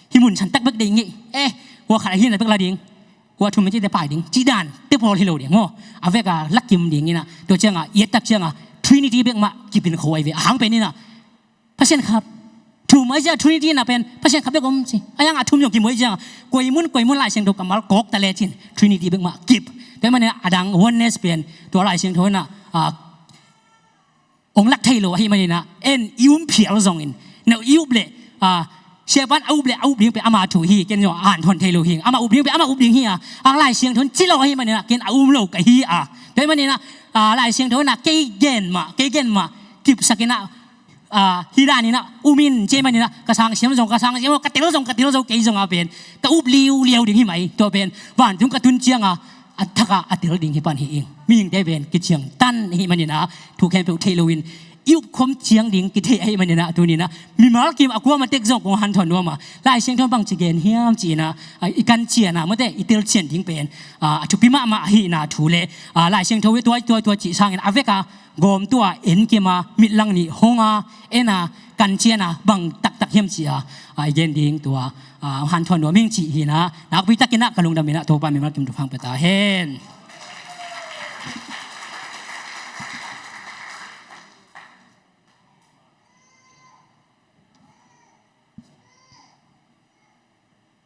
hi mun san tak bek deih ing ei. Eh, kua khat ahihna bek la ding, kua thum ci te pai ding, cih dan te pawl hi lo ding maw. A vek a la kim ding in ah, tua ciangah i et tak ciangah Trinity bek mah kipin kho ahi ve. A hang pen in ah, Pasian khat. Thum ahih ciang Trinity na pen Pasian khat bek om ci. Ahih hang a thum zong kimu ahih ciang, koi mun koi mun Lai Siangtho kammal kawk ta lecin Trinity bek mah kip. Tua ahih man in ah, a dang oneness pen tua Lai Siangtho in ah, ah, hong lak thei lo ahih man in ah, en i um phial zongin, na i up leh, ah, Siapa in a up leh a up ding pen ama thu hi, ken zong a hanthawn thei lo hi, ama up ding pen ama up ding hi a, a Lai Siangtho in ci lo ahih man in ah, ken a um lo ka hi a. Tua ahih man in ah, ah, Lai Siangtho in ah kei gen mah, kei gen mah kipsak in ah, ah, hi dan in ah um in, ci ahih man in ah, ka sang siam zong ka sang siam zo, ka tel zong ka tel zo, kei zong a pen ka up liuliau ding hi mai. Tua pen vantung ka tun ciangah a thak a a tel ding hi pan hi ing. Mihingte pen kiciangtan ahih man in ah, thu khempeuh thei loin i up khawm ciang ding kithei ahih man in ah, tuni in ah mimal kim a kuamah tek zong kong hanthawn nuam a, Lai Siangtho bangci gen hiam ci in ah, ah, i kancian a, mawte, i telcian ding pen, ah, a thupi mahmah ahihna thu le, ah, Lai Siangtho tua, tua, tua cih sangin a vek a gawm tua en kim a, mitlang nih hong a, en a, kancian a, bang taktak hiam ci a, ah, i gen ding tua, ah, hanthawn nuam ing cih hi in ah, nakpi takin ah ka lungdam in ah, Topa mimal kim thupha hong pia ta hen.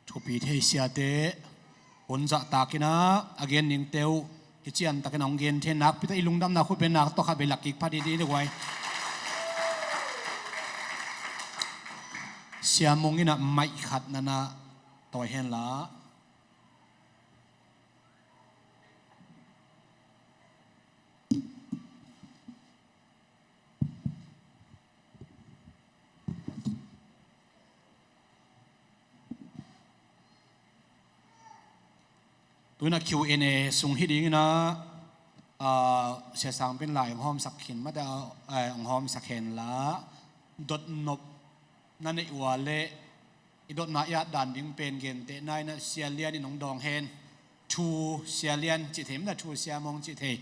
Thupi thei siate, hun zahtak in ah, a gen dingte uh kiciantakin a hong gen thei, nakpi tak i lungdamna khut pen nak tawh khat bei lak kik pah dih dih ni guai. Sia Mung in ah mic khat na na tawi hen la. Tu in ah Q and A sung hi ding in ah, ah, Sia Sang Pin lai hong hawmsak khin mah teh, eh, hong hawmsak hen la. Dotnop na neih uh leh i dotna i at dan ding pen gentehna in ah Sia Lian in hong dawng hen. Thu Sia Lian cih thei mah teh, thu Sia Mung cih thei.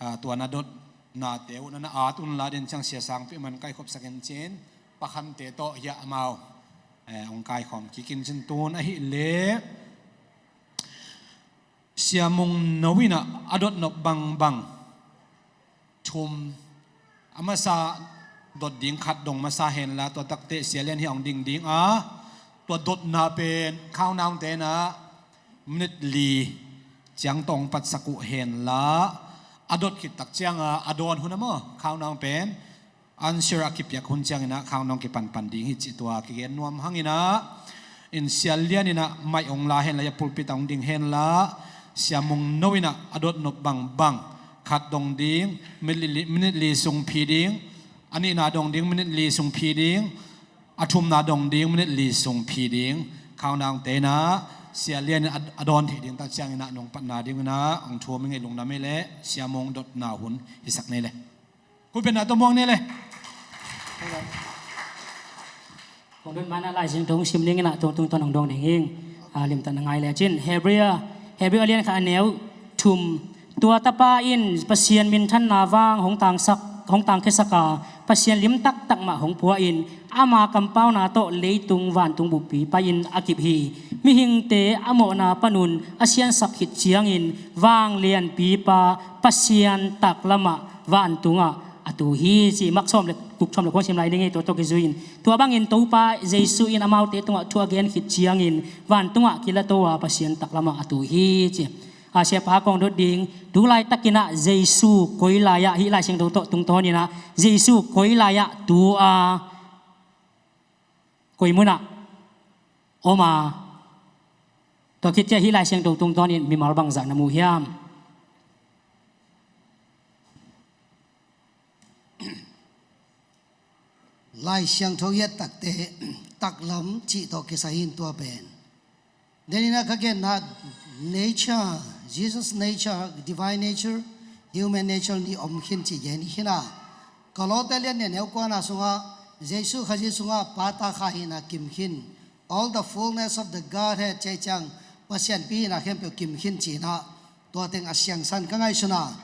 Ah, tua na dotnate uh na na at un la, den ciang Sia Sang Pin man kaikhopsak in cin, pakhante tawh hiah amau, eh, hong kaikhawm kik in cin, tun ahih leh Sia Mung No in ah a dotnop bangbang thum, a masa dot ding khat dong masa hen la, tua tak teh Sia Lian hiah hong ding ding a, tua dotna pen countdown te in ah minute li ciang tawh hong patsak uh hen la, a dot khit tak ciang a, a dawn hun a maw, countdown pen answer a kipiak hun ciang in ah countdown kipanpan ding hi cih tua kigen nuam hang in ah, in Sia Lian in ah mic hong la hen la, hiah pulpit ah hong ding hen la, Sia Mung No in ah a dotnop bangbang khat dong ding, minute li, minute li sung phi ding, A nihna dong ding minit li sung phi ding, a thumna dong ding minit li sung phi ding. Countdown te in ah Sia Lian in a, a dawn theih ding tak ciangin ah nong patna dingin ah hong thum ing ei. Lungdam ei leh Sia Mung dotna hun hisak ni leh. Khupianna tawh muak ni leh. Kong dot mana Lai Siangtho hong sim dingin ah tungtung tawh hong dawng ding hing. A, limtak na ngai lecin Hebrew, Hebrew a lian khat a neu thum. Tua tapa in Pasian minthanna vang hong tangsak, hong tangkhiasak a, Pasian lim taktak mah hong pua in, ama kampauna tawh leitung vantung buppi pai-in a kip hi. Mihingte a mawhna panun a siansak khit ciangin vanglianpipa Pasian taklamah vantungah a tu hi, ci. Mak sawm le guk, sawm le kua sim lai ding hi, tua tawh kizui-in. Tua bangin Topa Jesu in amaute tungah thu a gen khit ciangin vantungah kilato a Pasian taklamah a tu hi, ci. A, siapa kong dot ding, tu laitakin ah Jesu koi lai-ah, hih Lai Siangtho tawh tungtawnin ah Jesu koi lai-ah tu a, koi munah om a, tua khit ciang hih Lai Siangtho tungtawnin mimal bangzah na mu hiam? Lai Siangtho i et takte taklam cih tawh kisai hi in, tua pen. Deninah ka genna nature, Jesus nature, divine nature, human nature nih om khin cih gen hi in ah. Kolose lian nih a neu kuana sungah Jesu Khazih sungah Pa, Ta, Kha hihna kim khin. All the fullness of the Godhead ci ciang Pasian pi hihna khempeuh kim khin ci-in ah, tua teng a siangsan ka ngaihsun a.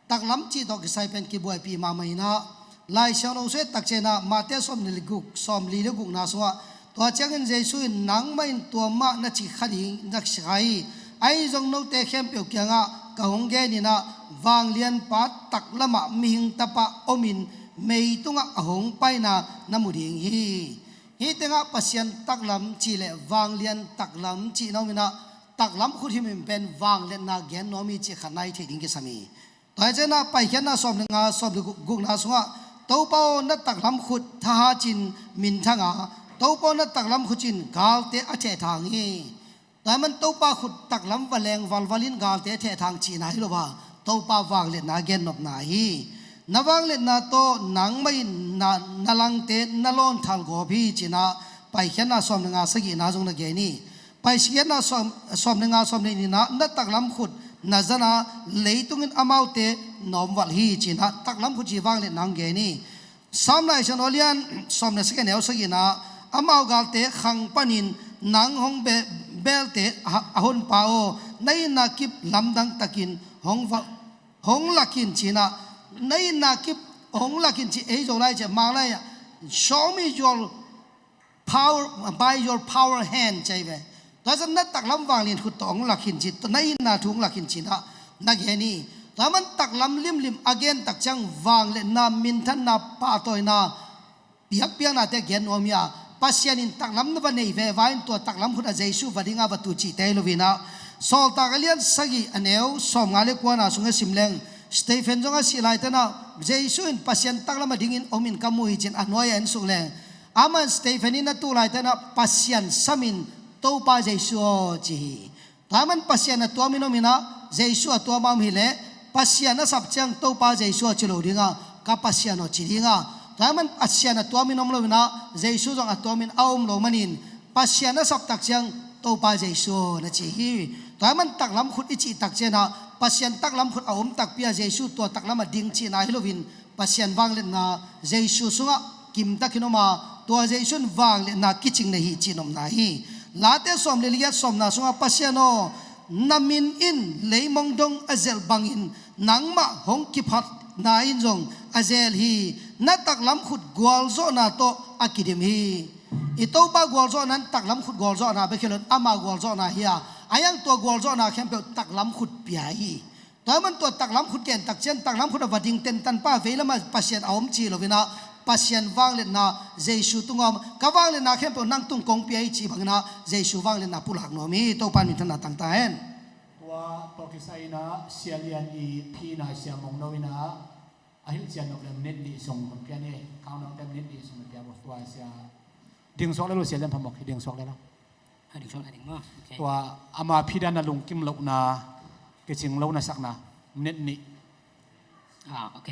Taklam cih tawh kisai pen kibuaipih mahmah in ah, Lai Siangtho sung et tak ciangin ah Matthai sawmli le guk, sawmli le gukna sungah, tua ciangin Jesu in, "Nangmah in tua mah na ci kha ding, na ci kha hi. Ahi zong note khempeuh kiangah ka hong genin ah, vanglianpa taklamah mihing tapa omin meitungah a hong paina na mu ding hi." Hih tengah Pasian taklam cih le vanglian taklam cih na om in ah, taklam khut himhim pen vangliatna gen nuam hi cih khat na hi thei ding kisam hi. Tua hi ciangin ah Paikhiatna sawm le nga, sawm le gukna sungah, "Topa aw, na taklam khut thahat in minthang a, Topa aw, na taklam khut in galte a thehthang hi." Tua ahih man Topa khut taklam va leng valval in galte a thehthang cihna hi lo a, Topa vangliatna gennopna hi. "Na vangliatna tawh nangmah in na, na langte na lawn thalgawp hi," ci-in ah Paikhiatna sawm le nga, sagihna zong na gen hi. Paikhiatna sawm, sawm le nga, sawm le nihna, "Na taklam khut na zan a, leitung in amaute na omvalh hi," ci-in ah taklam khut cih vangliatna hong gen hi. Sam Lai Siangtho lian sawm le sagih, neu sagihna, "Amau galte khang panin nang hong be-, belte a, a Honpa aw, na itna kip lamdang takin hong va, hong lak in," ci-in ah, "Na itna kip hong lak in," ci ei zo lai ciah, Mang lai ah, "Show me your power, by your power hand," ci hi ve. Tua ciang na taklam vanglian khut tawh hong lak in ci, na itna thu hong lak in ci-in ah na gen hi. Tua ahih man taklam limlim a gen tak ciang vangliatna, minthanna, pahtawina, biakpiaknate gen nuam hi a, Pasian in taklam na va nei veve in tua taklam khut ah Jesu va ding a, va tu cihte hi lo in ah. Sawltak a lian sagih a neu sawmnga le kuana sung a sim leng, Stephen zong a sih laitakin ah Jesu in Pasian taklam a dingin om in ka mu hi ci-in a nuai-ah en suk leng, amah in Stephen in a tu laitakin ah Pasian samin, "Topa Jesu aw," ci hi. Tua ahih man Pasian a tuamin om in ah, Jesu a tuam a om hi leh, Pasian a sap ciang Topa Jesu aw ci lo ding a, "Ka Pasian aw," ci ding a. Tua ahih man Pasian a tuamin om lo in ah, Jesu zong a tuamin a om lo manin, Pasian a sap tak ciang Topa Jesu aw na ci hi. Tua ahih man taklam khut i cih tak ciangin ah, Pasian taklam khut a om takpi a Jesu tua taklam a ding cihna hi lo in, Pasian vangliatna, Jesu sungah kimtakin om a, tua Jesu in vangliatna kicing na hi cih nopna hi. Late sawm le li, giat sawmna sungah, "Pasian aw, na min in leimong dong a zelh bangin nangmah hong kiphatna in zong a zel hi. Na taklam khut gualzawhna tawh a kidim hi." I Topa gualzawhna in taklam khut gualzawhna bek hi lo in ama gualzawhna hi a, a iang tua gualzawhna khempeuh taklam khut pia hi. Tua ahih man tua taklam khut gen tak ciang, taklam khut a va ding tentan pa veilam ah Pasian a om ci lo in ah, Pasian vangliatna Jesu tungah om, "Ka vangliatna khempeuh nang tung kong pia hi," cih bangin ah Jesu vangliatna pulak nuam hi. Topa in minthanna tang ta hen. Tua tawh kisai in ah Sia Lian i phina Sia Mong No in ah a hilhcian nop le minute nih sung hong pia ni. Countdown te minute nih sung hong pia bawk tua Sia. Ding suak le lo Sia Lian, phamawh hi, ding suak le lo. A, ding suak le ding maw. Ok. Tua ama phi dan a lungkim lohna, kicing lo na sakna minute nih. Ah, ok.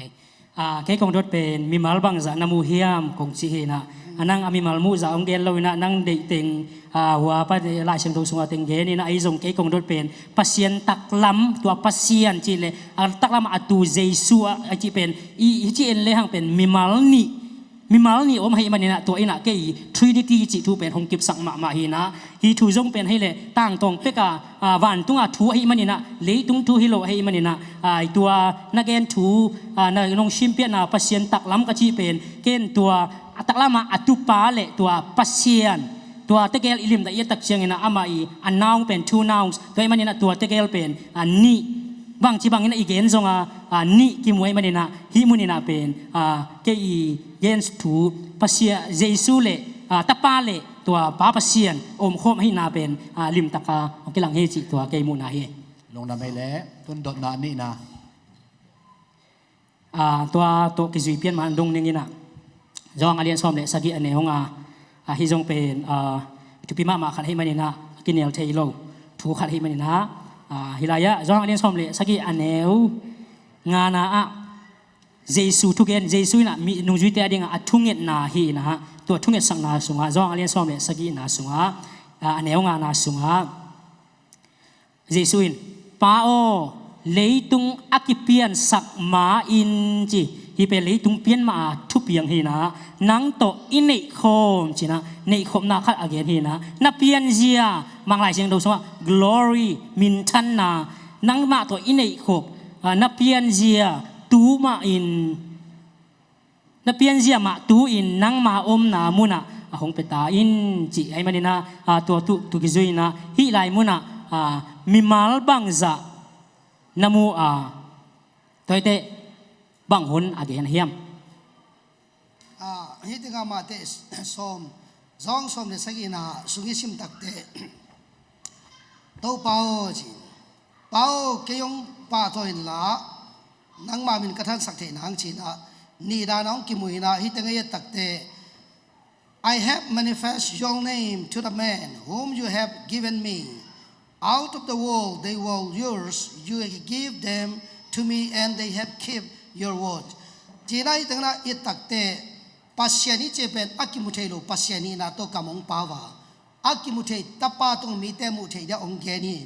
Ah, kei kong dot pen mimal bangzah na mu hiam kong ci hi inah, a nang a mimal muhzah hong gen lo inah, nang deih teng, ah, hua pan Lai Siangtho sungah teng gen inah, ahi zong kei kong dot pen Pasian taklam, tua Pasian cih leh a taklam a tu Jesu a, a cih pen i, i cih en lehang pen mimal nih, mimal nih om ahih maninah, tua inah kei Trinity cih thu pen hong kipsak mahmah hi inah, hih thu zong pen hei leh tangtawng peka, ah, vantunga thu ahih maninah, leitung thu hi lo ahih maninah, ah, tua na gen thu, ah, na nong simpiahna Pasian taklam ka cih pen, ken tua a taklamah a tupa le tua Pasian, tua tegel i limdah i et tak cianginah amah i a noun pen two nouns, tua ahih maninah tua tegel pen, ah, nih, bangci banginah i gen zonga, ah, nih kimu ahih maninah, hih muninah pen, ah, kei i gen thu Pasian, Jesu le, ah, Tapa le tua Pa Pasian omkhawm ahihna pen, ah, limtaka hong kilang hi cih tua kei muhna hi. Lungdam ei leh tundotna nihna. Ah, tua tawh kizui pian mah dong ning inah, Johan a lian sawm le sagih a neu nga, ah, hih zong pen, ah, thupi mahmah khat ahih maninah, a kinial thei lo thu khat ahih maninah, ah, hih lai-ah Johan a lian sawm le sagih a neu ngana ah Jesu thugen, Jesu inah mi nungzuite a dingah a thungetna hi inah, tua thungetsakna sungah, Johan a lian sawm le sagihna sungah, ah, a neu ngana sungah Jesu in, Pa aw, leitung a kipiansak ma-in ci, hih pen leitung pian mah a thupiang hi inah, nang tawh i neihkhawm ci inah, neihkhopna khat a gen hi inah, na pianzia, Manglai Siangtho sungah glory, minthanna, nangmah tawh i neihkhop, ah, na pianzia tu mah in, na pianzia mah tu-in nangma omna munah a hong pia ta in ci ahih maninah, ah, tua tu, tu kizui inah, hih lai munah, ah, mimal bangzah na mu a, tua hi teh bang hun a gen hiam? Ah, hih tengah Mate sawm, Johan sawm le sagihna sung i sim tak teh, Topa aw ci, Pa aw, kei hong pahtawi inla, nangma min ka thansak theih nang ci inah, nihdan a hong kimu inah, hih tengah i et tak teh, I have manifest your name to the men whom you have given me. Out of the world they were yours, you give them to me and they have kept your word. Ci inah hih tengah i et tak teh, Pasian i cih pen a kimu thei lo Pasian hihna tawh kam hong pau a, a kimu thei Tapa tungah mite muh theih dia hong gen hi.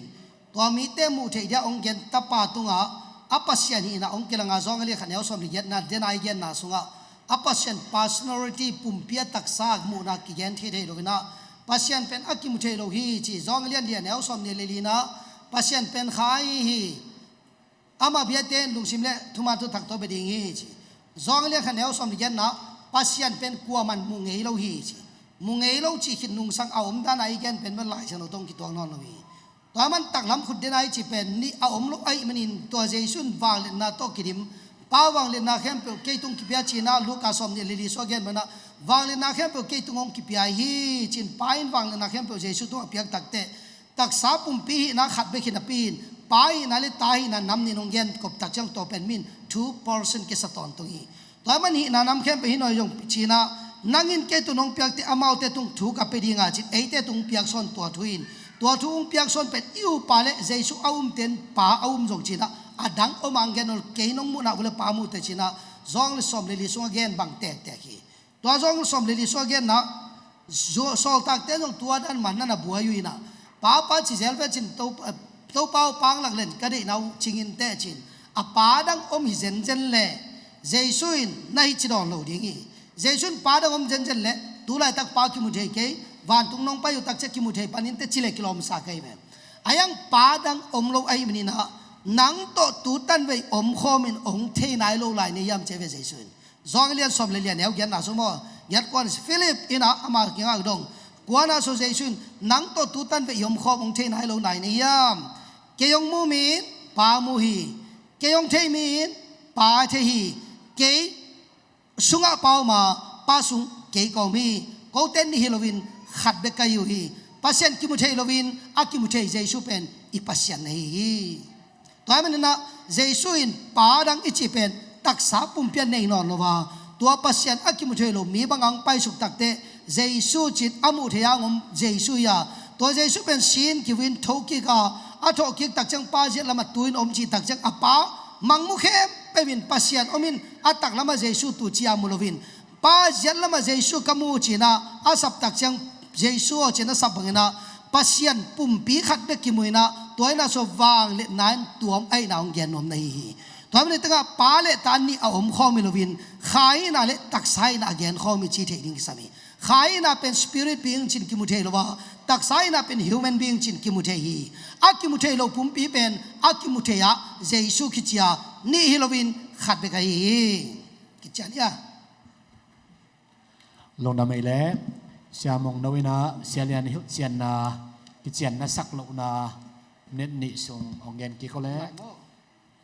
Tua mite muh theih dia hong gen Tapa tungah a Pasian hihna hong kilanga, Johan a lian khat neu sawm le giatna, den a i genna sungah a Pasian personality, pumpi a taksa muhna kigen thei thei lo inah, Pasian pen a kimu thei lo hi ci, Johan a lian li a neu sawm nih le lina, Pasian pen kha ahi hi. Amah biate in lungsim le thuman thuthak tawh bia ding hi ci. Johan a lian khat neu sawm le giatna, Pasian pen kuaman mu ngei lo hi ci. Mu ngei lo cih khit nungsang a omdan a i gen pen bel Lai Siangtho tawh kituak nawn lo hi. Tua man taklam khut den a i cih pen nih a om lo ahih manin tua Jesu in vangliatna tawh kidim, Pa, vangliatna khempeuh kei tung kipia ci inah, Luka sawm nih le li sung a gen banah, vangliatna khempeuh kei tung hong kipia hi ci-in, Pa in vangliatna khempeuh Jesu tungah piak tak teh, taksa pumpi hihna khat bek hi napi-in, Pa hihna le Ta hihna nam nih in hong gen kop tak ciang tua pen min two person kisa tawntung hi. Tua man hihna nam khempeuh hi nawn zong ci inah, nang in kei tung hong piak teh amaute tung thu ka pia ding a ci-in eite tung hong piak sawn tua thu in, tua thu hong piak sawn pen i upa le Jesu a umte in Pa a um zong ci inah, a dang om a hong gen nawn lo, kei nong muhna uh le Pa mu teh ci inah, Johan sawm le li sung a gen bang tektek hi. Tua Johan sawm le li sung a genna, Sawltakte in zong tua dan man na na buai uh inah, Pa, Pa ci zel ve ci-in, To, Topa aw, Pa hong lak len ka deihna uh cing in teh ci-in, a pa dang om hi zenzen leh Jesu in na hi ci dawn lo ding hi. Jesu in Pa dang om zenzen leh tu laitak Pa kimu thei kei, vantung nong pai uh tak ciang kimu thei pan in teh ci leh kilawmsa kei ve. Ahi hang Pa dang om lo ahih maninah, nang tawh tu tanvei omkhawm in hong thei nai lo lai na hiam ci ve Jesu in. Johan a lian sawm le li a neu giatna sung maw, giat kuan, Philip inah amah kiangah dong, kuana so Jesu in, nang tawh tu tanvei i omkhawm hong thei nai lo nai na hiam? Kei hong mu mi in Pa mu hi. Kei hong thei mi in Pa thei hi. Kei sungah Pa om a, Pa sung kei ka om hi. Kote nih hi loin khat bek ka hi uh hi. Pasian kimu thei loin a kimu thei Jesu pen i Pasian na hi hi. Tua ahih maninah Jesu in Pa dang i cih pen taksa pumpi a nei nawn lo a, tua Pasian a kimu thei lo mi bangah hong paisuk tak teh Jesu ci-in a muh theih a hong om Jesu hi a, tua Jesu pen si-in kivuh in thokik a, a thawhkik tak ciang Pa ziat lamah tu-in om cih tak ciang a Pa mangmuh khempeuh in Pasian om in A taklamah Jesu tu ci-a mu loin, Pa ziat lamah Jesu ka mu ci-in ah a sap tak ciang, Jesu aw ci-in a sap bangin ah Pasian pumpi khat bek kimu in ah, tua in ah sua vangliatna in tuam ahihna hong gen nuam na hi hi. Tua manin tangah Pa le Ta nih a omkhawm hi loin, Kha hihna le taksa hihna a genkhawm hi ci thei ding kisam hi. Kha hihna pen spirit being ci-in kimu thei lo a, taksa hihna pen human being ci-in kimu thei hi. A kimu thei lo pumpi pen a kimu thei ah Jesu kici-a nih hi loin khat bek ahi hi. Kician hi a. Lungdam ei le, Sia Mung No in ah Sia Lian hilhcianna, kicianna sak lohna minute nih sung hong gen kik aw le.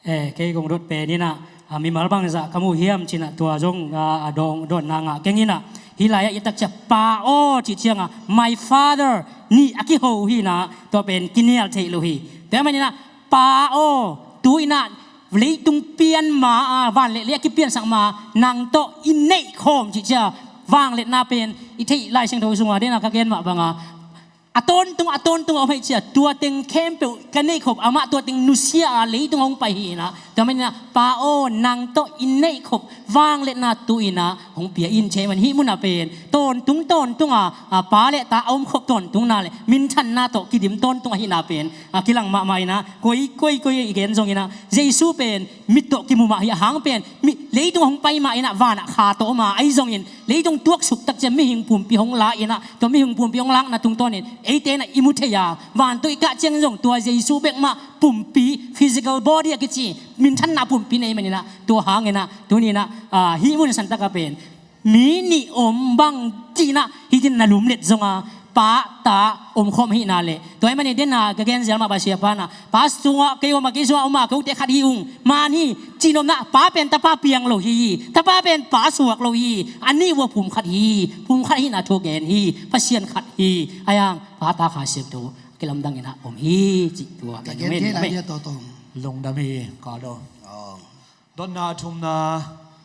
Eh, kei kong dot pen in ah, ah, mimal bangzah ka mu hiam ci-in ah tua zong, ah, a dawng, dawnna ngah keng in ah. Hih lai-ah i tak ciang Pa aw cih ciangah My Father nih a kiho hi in ah, tua pen kinial theih lo hi. Tua ahih manin ah Pa aw, tu-in ah leitung pian ma-a, van le lei a kipiansak ma-a nang tawh i neihkhawm cih ciang vangliatna pen i theih Lai Siangtho sungah, den a ka gen mah bangah, a tawntung, a tawntung a om hi ci-a, tua teng khempeuh ka neihkhop, amah tua teng nusia a leitung hong pai hi in ah. Tua manin ah Pa aw, nang tawh i neihkhop vangliatna tu-in ah hong pia in ci ahih manin hih munah pen tawntung, tawntung a, a Pa le Ta a omkhop tawntungna le minthanna tawh kidim tawntung ahihna pen a kilang mahmah in ah, koi, koi, koi i gen zongin ah Jesu pen mit tawh kimu mah hi a, hang pen mi, leitung hong pai mah in ah vanah kha tawh om a, ahi zongin leitung tuaksuk tak ciang mihing pumpi hong la in ah, tua mihing pumpi hong lakna tungtawnin eite in ah i mu thei a, van tawh i kah ciang zong tua Jesu bek mah pumpi, physical body a kici, minthanna pumpi nei manin ah, tua hangin ah tuni in ah, ah, hih mun santak ah pen mi nih om bang ci-in ah hih din na lumlet zong a, Pa, Ta omkhawm ahihna le. Tua ahih manin den a ka gen zial mah bang, Siapa in ah, Pa sungah kei om a, kei sungah om a, kote khat hi ung, man hi, cih nopna, Pa pen Tapa piang lo hi, Tapa pen Pa suak lo hi, a nih uh a pum khat hi, pum khat ahihna thu gen hi, Pasian khat hi. Ahi hang Pa, Ta, Kha Siangtho kilamdang in ah om hi cih tua ka gen thei lai. Amen. Lungdam hi, ka lo. Dotna a thumna,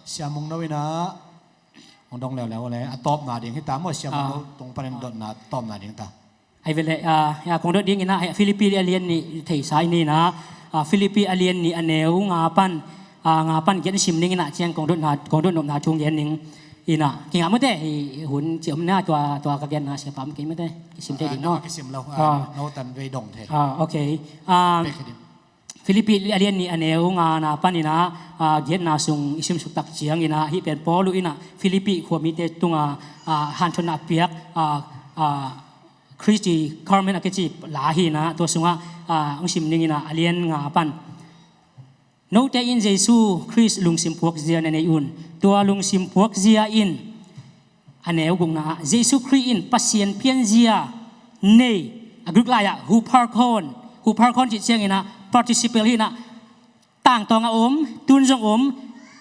Sia Mung No in ah hong dong leuleu le, a tawpna ding hi ta maw, Sia Mung No tung panin dotna tawpna ding ta. Ahi ve le, ah, ya, kong dot ding in ah, Philippi a lian nih theisa i hi in ah, ah, Philippi a lian nih a neu nga pan, ah, nga pan giat sim ding in ah, ciang kong dotna, kong dot nopna thu gen ding in ah, kingah mate, hi hun ci om na, tua, tua ka genna Siapa om kei mate, kisim thei ding maw? Kisim lo, ah, no tan vei dong thei. Ah, okay. Ah, Philippi a lian nih a neu ngana panin ah, ah, giatna sung i simsuk tak ciangin ah, hih pen Paul in ah Philippi khuamite tungah, ah, hanthotna a piak, ah, ah, Christy Carmen a kici la hi in ah, tua sungah, ah, hong sim ding in ah, a lian nga pan. Note in Jesu Khrist lungsim puakzia na nei un. Tua lungsim puakzia in, a neu gukna ah, Jesu Khrist in Pasian pianzia nei, a Greek lai-ah huparchon, huparchon cih ciangin ah participle hi in ah, tangtawng a om, tun zong om,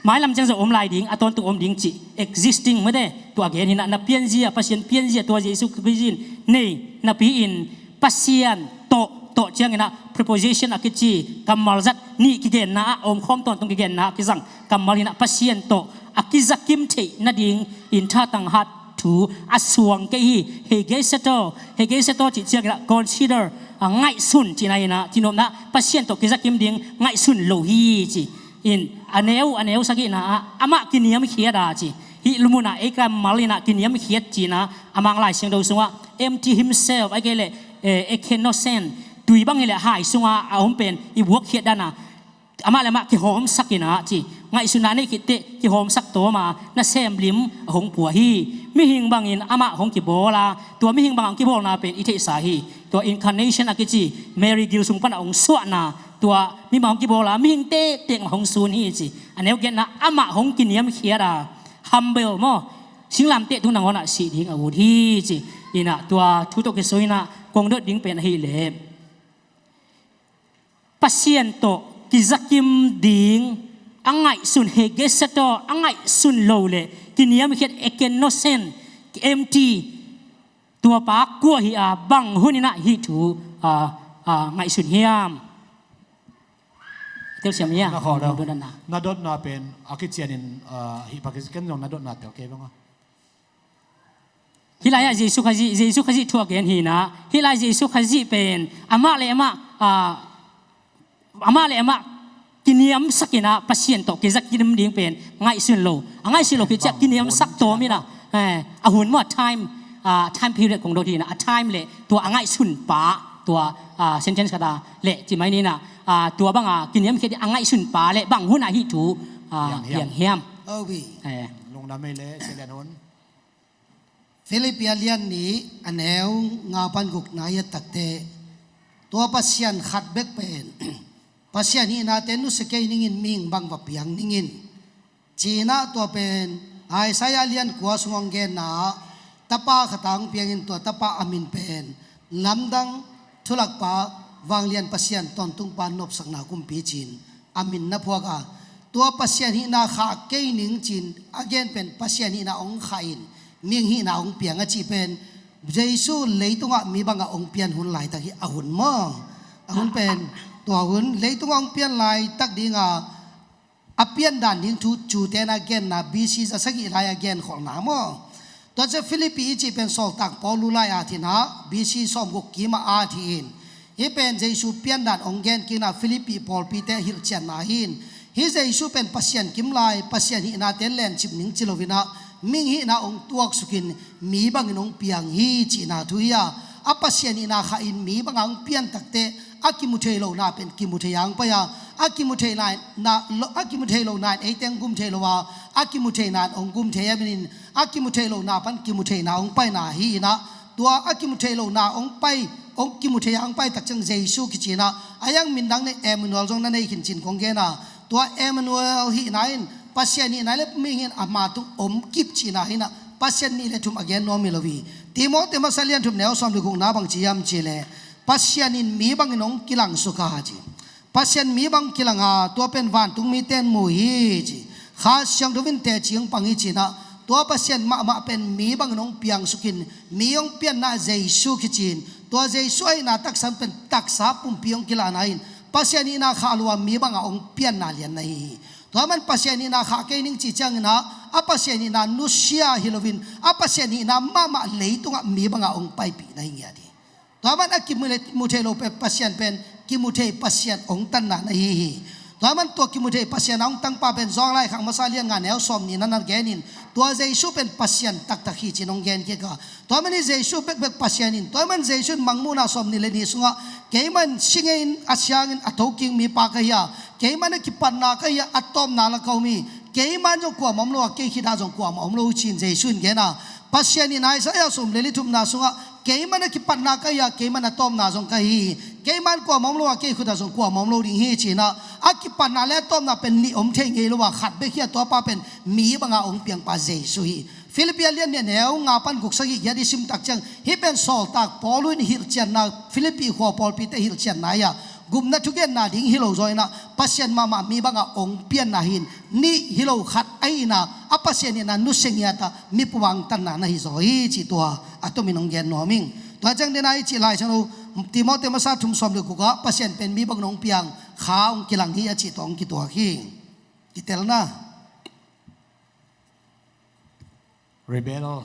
mailam ciang zong om lai ding, a tawntung om ding cih existing mate, tua a gen hi in ah, na pianzia, Pasian pianzia, tua Jesu Khrist in nei napi-in, Pasian tawh, tawh ciangin ah preposition a kici, kammal zat nih kigenna ah, omkhawm tawntung kigenna ah kizang kammal hi in ah, Pasian tawh a kizakim theih nadingin thatang hat thu a suang kei hi. Hegeseto, hegeseto cih ciangin ah consider, ah, ngaihsun cihna hi in ah, cinopna Pasian tawh kizakim ding ngaihsun lo hi ci. In, a neu, a neu sagihna ah, amah kiniamkhiat a ci. Hih lungmun ah ei kammal in ah kiniamkhiat cihna, a Mang Lai Siangtho sungah empty himself, ahih kei leh, eh, ekenosen, tui bang hi leh hai sungah a om pen i buakkhiat dan a, amah le amah kihawmsak in ah ci. Ngaihsutna nei khit teh kihawmsak tawm a, nasem lim a hong pua hi. Mihing bangin amah hong kibawl a, tua mihing bang a hong kibawlna pen i theihsa hi. Tua incarnation a kici, Mary gil sung pan a hong suahna, tua mi mah hong kibawl a, mihing tektek mah hong sun hi ci. A neu giatna, amah hong kiniamkhiat a, humble maw, singlamteh tung nangawn ah sih ding a ut hi ci. In ah tua thu tawh kisai in ah kong dot ding pen ahih leh, Pasian tawh kizakim ding a ngaihsun, hegeseto a ngaihsun lo leh kiniamkhiat, ekenosen, empty, tua pa kua hi a, bang hun in ah hih thu, ah, ah, ngaihsun hiam? Telsiam hiam? Na khawh deuh. Na dotna pen a kicianin, ah, hih pa kici ken zong na dotna tel kei bang a. Hih lai-ah Jesu Khazih, Jesu Khazih thu a gen hi in ah, hih lai Jesu Khazih pen amah le amah, ah, amah le amah niamsak in ah Pasian tawh kiza kidim ding pen ngaihsun lo. A ngaihsun lo khit ciang kiniamsak tawm in ah, eh, a hun maw, a time, ah, time period kong dot hi in ah, a time le tua a ngaihsun pa, tua, ah, sentence khat a le ci mai ni in ah, ah, tua bang a kiniamkhiat ding a ngaihsun pa le bang hun a hih thu, ah, piang hiam. Piang hiam. Aw, pi. Eh. Lungdam ei le, Sia Lian Hun. Filipi a lian nih a neu nga pan gukna i et takteh, tua Pasian khat bek pen Pasian hihnate nusia kei ning in, mihing bang va piang ning in, ci-in ah tua pen Isaiah lian kua sung hong genna ah, tapa khat a hong piang in, tua tapa a min pen Lamdang, Thulakpa, Vanglian Pasian, Tawntungpa, Nopsakna Kumpi ci-in a min na phuak a, tua Pasian hihna khah kei ning ci-in a gen pen Pasian hihna hong khah in, mihing hihna hong piang a cih pen Jesu leitungah mi bangah hong pian hun laitak hi a hun maw. A hun pen, tua hun leitungah hong pian laitak ding a, a pian dan ding thu Jew-te na genna B C za sagih lai a genkholhna maw. Tua ciang Filipi i cih pen sawltak Paul lu lai at hi in ah, B C sawmguk kim ah at hi in. Hih pen Jesu pian dan hong gen kik in ah Filipi pawlpite hilhcianna hi in. Hih Jesu pen Pasian kim lai, Pasian hihnate lencip ning ci lo in ah, mihing hihna hong tuaksuk in, mi bangin hong piang hi cihna thu hi a. A Pasian hihna khah in mi bangah hong pian takteh, a kimu thei lohna pen kimu thei a hong pai a, a kimu thei na, na, lo, a kimu thei lohna in eite hong gum thei lo a, a kimu theina in hong gum thei ahih manin, a kimu thei lohna pan kimu theina hong paina hi in ah, tua a kimu thei lohna hong pai, hong kimu thei a hong pai tak ciang Jesu kici in ah, a hiang min dang nei, Emmanuel zong na nei khin ci-in kong gen a, tua Emmanuel hihna in Pasian hihna le mihing hihna ama tung om kip cihna hi in ah, Pasian nih le thum a gen nuam hi lo hi. Timoti masa lian thum neu sawm le gukna bang ci hiam cih leh, Pasian in mi bangin hong kilangsuk a ci. Pasian mi bang kilang a, tua pen vantung mite in mu hi ci. Kha Siangtho in teci hong pang hi ci in ah, tua Pasian mahmah pen mi bangin hong piangsuk in, mi hong pianna Jesu kici in, tua Jesu a hihna taksa pen taksa pumpi hong kilahna hi in, Pasian hihna khah lua mi bangah hong pianna lian na hi hi. Tua man Pasian hihna khah kei ning cih ciangin ah, a Pasian hihna nusia hi lo in, a Pasian hihna mahmah leitungah mi bangah hong paipih na hi ngiat hi. Tua man a kimu thei, mu thei lo pen Pasian pen kimu thei Pasian hong tanna na hi hi. Tua man tua kimu thei Pasian a hong tangpa pen John laikhak masa lian nga neu sawm nihna na gen in, tua Jesu pen Pasian taktak hi ci-in hong gen kik a. Tua man hi Jesu bekbek Pasian in, tua man Jesu in Mangmuhna sawm nih le nih sungah, keiman si ngei in a siang in a thokik mipa ka hi a, keiman a kipatna ka hi a, a tawpna la ka om hi. Keiman zong kuamah om lo a, kei khitah zong kuamah om lo hi ci-in Jesu in gen a. Pasian in Isaiah sawm le li thumna sungah, keiman a kipatna ka hi a, keiman a tawpna zong ka hi hi. Keiman kuamah om lo a, kei khutah zong kuamah om lo ding hi ci-in ah, a kipatna le a tawpna pen nih om thei ngei lo a, khat bek hi a, tua pa pen mi bangah hong piangpa Jesu hi. Filipi a lian nih a neu nga pan guk sagih kiat i sim tak ciang, hih pen sawltak Paul in hilhcianna, Filipi khua pawlpite hilhcianna hi a, gupna thugenna ding hi lo zaw in ah, Pasian mahmah mi bangah hong pianna hi in, nih hi lo khat ahi in ah, a Pasian hihna nusia ngiat a, mi pumang tanna na hi zaw hi cih tua a tomin hong gen nuam ing. Tua ciang den a i cih Lai Siangtho, Timoti masa thum sawm le guk ah, Pasian pen mi bangin hong piang, kha hong kilang hi a cih tua hong kituak hi. Kitelna. Rebel,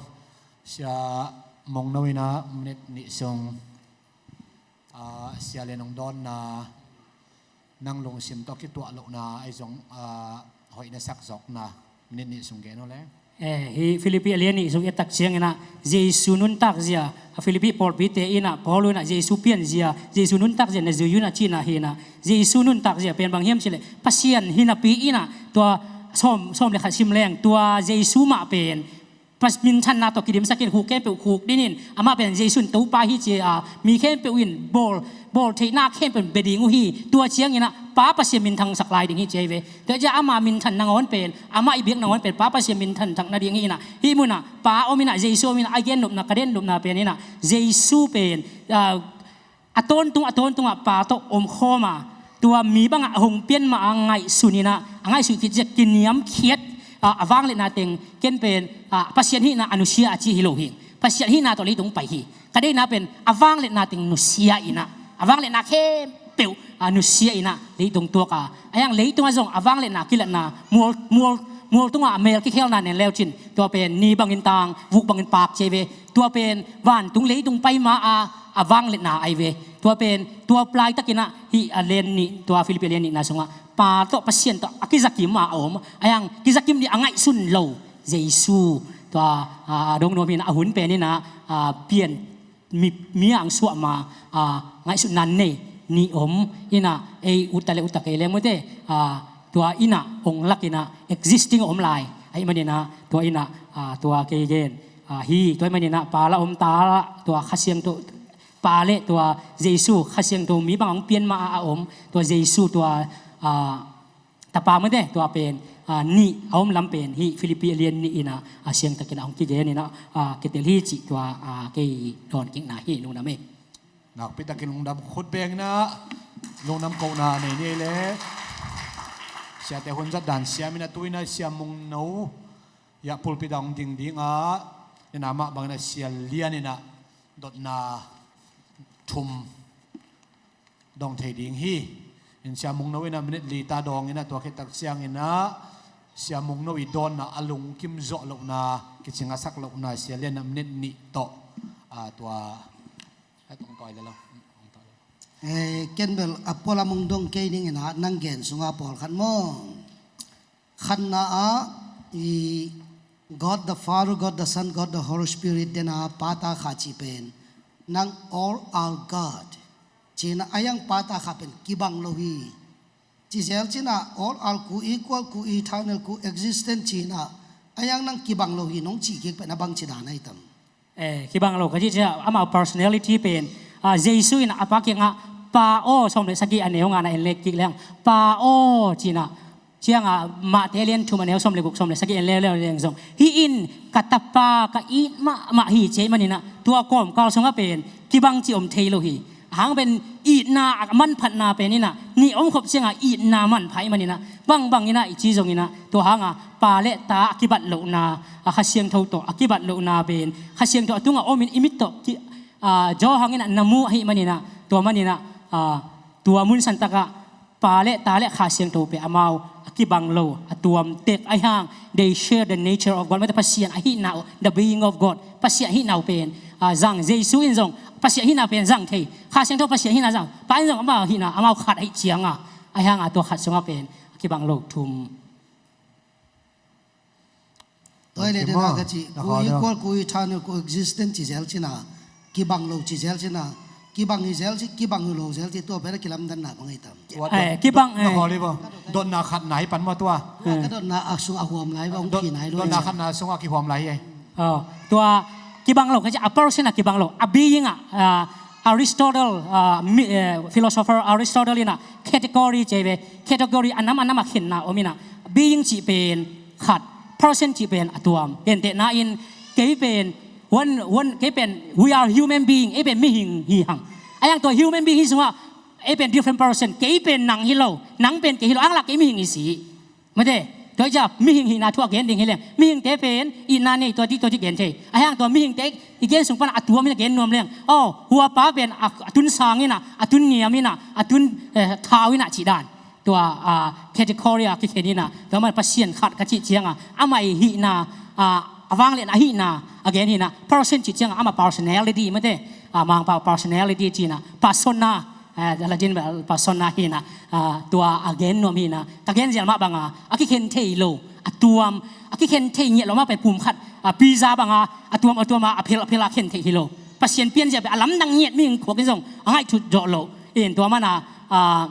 Sia Mongno in ah minit nih sung, ah, Sia Lian Hong dawnna, nang lungsim tawh kituah lohna ahi zong, ah, hoih na sak zawkna minit nih sung gen aw le. Eh, hih Filipi a lian nih sung i et tak ciangin ah, Jesu nuntak zia, a Filipi pawlpite in ah, Paul in ah Jesu pian zia, Jesu nuntak zia na zui un a cihna hi in ah, Jesu nuntak zia pen bang hiam cih leh, Pasian hi napi in ah, tua sawm, sawm le khat sim leng, tua Jesu mah pen Pas-, minthanna tawh kidimsak in, khuk khempeuh khukdin in, amah pen Jesu in Topa hi ci a, mi khempeuh in bawl, bawl theihna khempeuh in bia ding uh hi. Tua ciangin ah Pa Pasian minthansak lai ding hi ci ahi ve. Tua ciang ama minthan nangawn pen, amah i biak nangawn pen Pa Pasian minthan thak nading hi in ah, hih munah Pa om in ah, Jesu om in ah, a gen nopna, ka den nopna pen in ah, Jesu pen, ah, a tawntung, a tawntungah Pa tawh omkhawm a, tua mi bangah a hong pian mah a ngaihsun in ah, a ngaihsun khit ciang kiniamkhiat, a, a vangliatna teng, ken pen, a, Pasian hihna a nusia a ci hi lo hi. Pasian hihna tawh leitung pai hi. Ka deihna pen a vangliatna teng nusia in ah, a vangliatna khempeuh a nusia in ah leitung tuak a, a hiang leitungah zong a vangliatna kilatna mual, mual, mual tungah a mel kikhelna nen leu cin, tua pen ni bangin tang, vuk bangin paak ci ahi ve. Tua pen vantung leitung pai ma a, a vangliatna ahi ve. Tua pen, tua laitakin ah hih a lian nih, tua Filipi a lian nihna sungah Pa tawh, Pasian tawh a kizakim a om, a hiang kizakim ding a ngaihsun lo Jesu, tua, a, a dong nuam hi in ah, a hun pen in ah, a, pian mi, mi a ang suah ma, a, ngaihsutna nei nih om in ah, ei utta le utta kei leng mute, a, tua in ah ong lak in ah existing om lai ahih manin ah, tua in ah, a, tua kei gen, a, hi, tua ahih manin ah Pa la om, Ta la, tua Kha Siangtho, Pa le tua Jesu, Kha Siangtho mi bang a hong pian ma a om, tua Jesu tua, a, Tapa mate, tua pen, a, nih a om lam pen hih Philippi a lian nih in ah, a, siangtakin a hong kigen in ah, a, kitel hi cih tua, a, kei dawnkikna hi, lungdam ei. Nakpi takin lungdam khut beng in ah, lungdam kohna nei ni ei le. Siate hun zat dan siam in ah, tu in ah Sia Mung No, hiah pulpit ah hong ding ding a, in ah mah bang in ah Sia Lian in ah dotna thum dong thei ding hi. In Sia Mung No in ah minute li ta dawng in ah, tua khit tak ciangin ah Sia Mung No i dawnna a lungkim zawh lohna, kicing a sak lohna, Sia Lian in ah minute nih tawh, a, tua, a, tong tawi le lo. Eh, ken bel a pualam hong dong kei ning in ah, nang gen sungah pawlkhat maw. Khatna ah, i God the Father, God the Son, God the Holy Spirit, then a Pa, Ta, Kha cih pen, nang all are God. Ci in ah, a hiang Pa, Ta, Kha pen kibang lo hi. Ci zel ci in ah, all are, ko-equal, ko-eternal, ko-existent ci in ah, a hiang nang kibang lo hi nong cih kik pen a bangci dan ahi tam? Eh, kibang lo ka cih ciang, amau personality pen, a, Jesu in a Pa kiangah, Pa aw, sawm le sagih a neu nga na en lek kik leng, Pa aw, ci in ah, ciangah Matthai a lian thum a neu sawm le guk, sawm le sagih en leuleu leng zong, hih in ka Tapa ka it mahmah hi, ci ahih manin ah, tua kawmkal sungah pen kibang cih om thei lo hi. A hang pen itna a manphatna pen in ah, nih om khop ciangah itna manpha ahih manin ah, bangbang in ah i ci zongin ah, tua hangah Pa le Ta a kibat lohna, a, Kha Siangtho tawh a kibat lohna pen, Kha Siangtho a tungah om in i mit tawh ki, a, jaw hang in ah na mu ahih manin ah, tua manin ah, a, tua mun santak ah Pa le Ta le Kha Siangtho pen amau a kibang lo, a tuam tek, a hiang, they share the nature of God. Mate, Pasian ahihna uh, the being of God, Pasian ahihna uh pen, a, zang, Jesu in zong Pasian ahihna pen zang thei, Kha Siangtho Pasian ahihna zang, Pa in zong amau ahihna, amau khat ahih ciangah, a hiang a tua khat sungah pen a kibang lo thum. Tua hi leh, okay, den a ka cih, ko-equal, ko-eternal, ko-existent ci zel ci in ah, kibang lo ci zel ci in ah, kibang hi zel ci, kibang hi lo zel ci, tua pen a kilamdanna bang ahi tam? Eh, kibang, eh. Dotna khatna hi pan maw tua? Ka dotna a sung a huam lai bang, hong phi nai lo. Dotna khatna sung a kihuam lai hi. Oh, tua kibang lo ka cih, a person a kibang lo, a being a, ah, Aristotle, ah, mi, eh, philosopher Aristotle in ah category ci ve, category a nam a nam a khenna om in ah, being cih pen khat, person cih pen a tuam. Gentehna in, kei pen, one, one, kei pen, we are human being, ei pen mihing hi hang. A hiang tua human being hi sungah, ei pen different person, kei pen nang hi lo, nang pen kei hi lo, a hang lak kei mihing hi si. Mate, tua hi ciang mihing hihna thu a gen ding hi leng, mihingte pen itna nei, tua dih, tua dih gen thei. A hiang tua mihingte i gen sung pan a tuam in a gen nuam leng, aw, hua pa pen a, a tun sang in ah, a tun niam in ah, a tun, eh, thau in ah cih dan. Tua, ah, category a kikhen in ah, tua man Pasian khat ka cih ciangah, amah i hihna, ah, a vanglian a hihna a gen hi in ah, person cih ciangah amah personality mate, ah, Mangpau personality ci in ah, persona, eh, Latin bel persona hi in ah, ah, tua a gen nuam hi in ah, ka gen zial mah bangah, a kikhen thei lo, a tuam, a kikhen thei ngiat lo mah pen pum khat, ah, pizza bangah, a tuam, a tuam a, a phel, a phel a khen thei hi lo. Pasian pianzia pen a lamdang ngiat, mihing khuak in zong a ngaihthut zawh lo. In tua man ah, ah,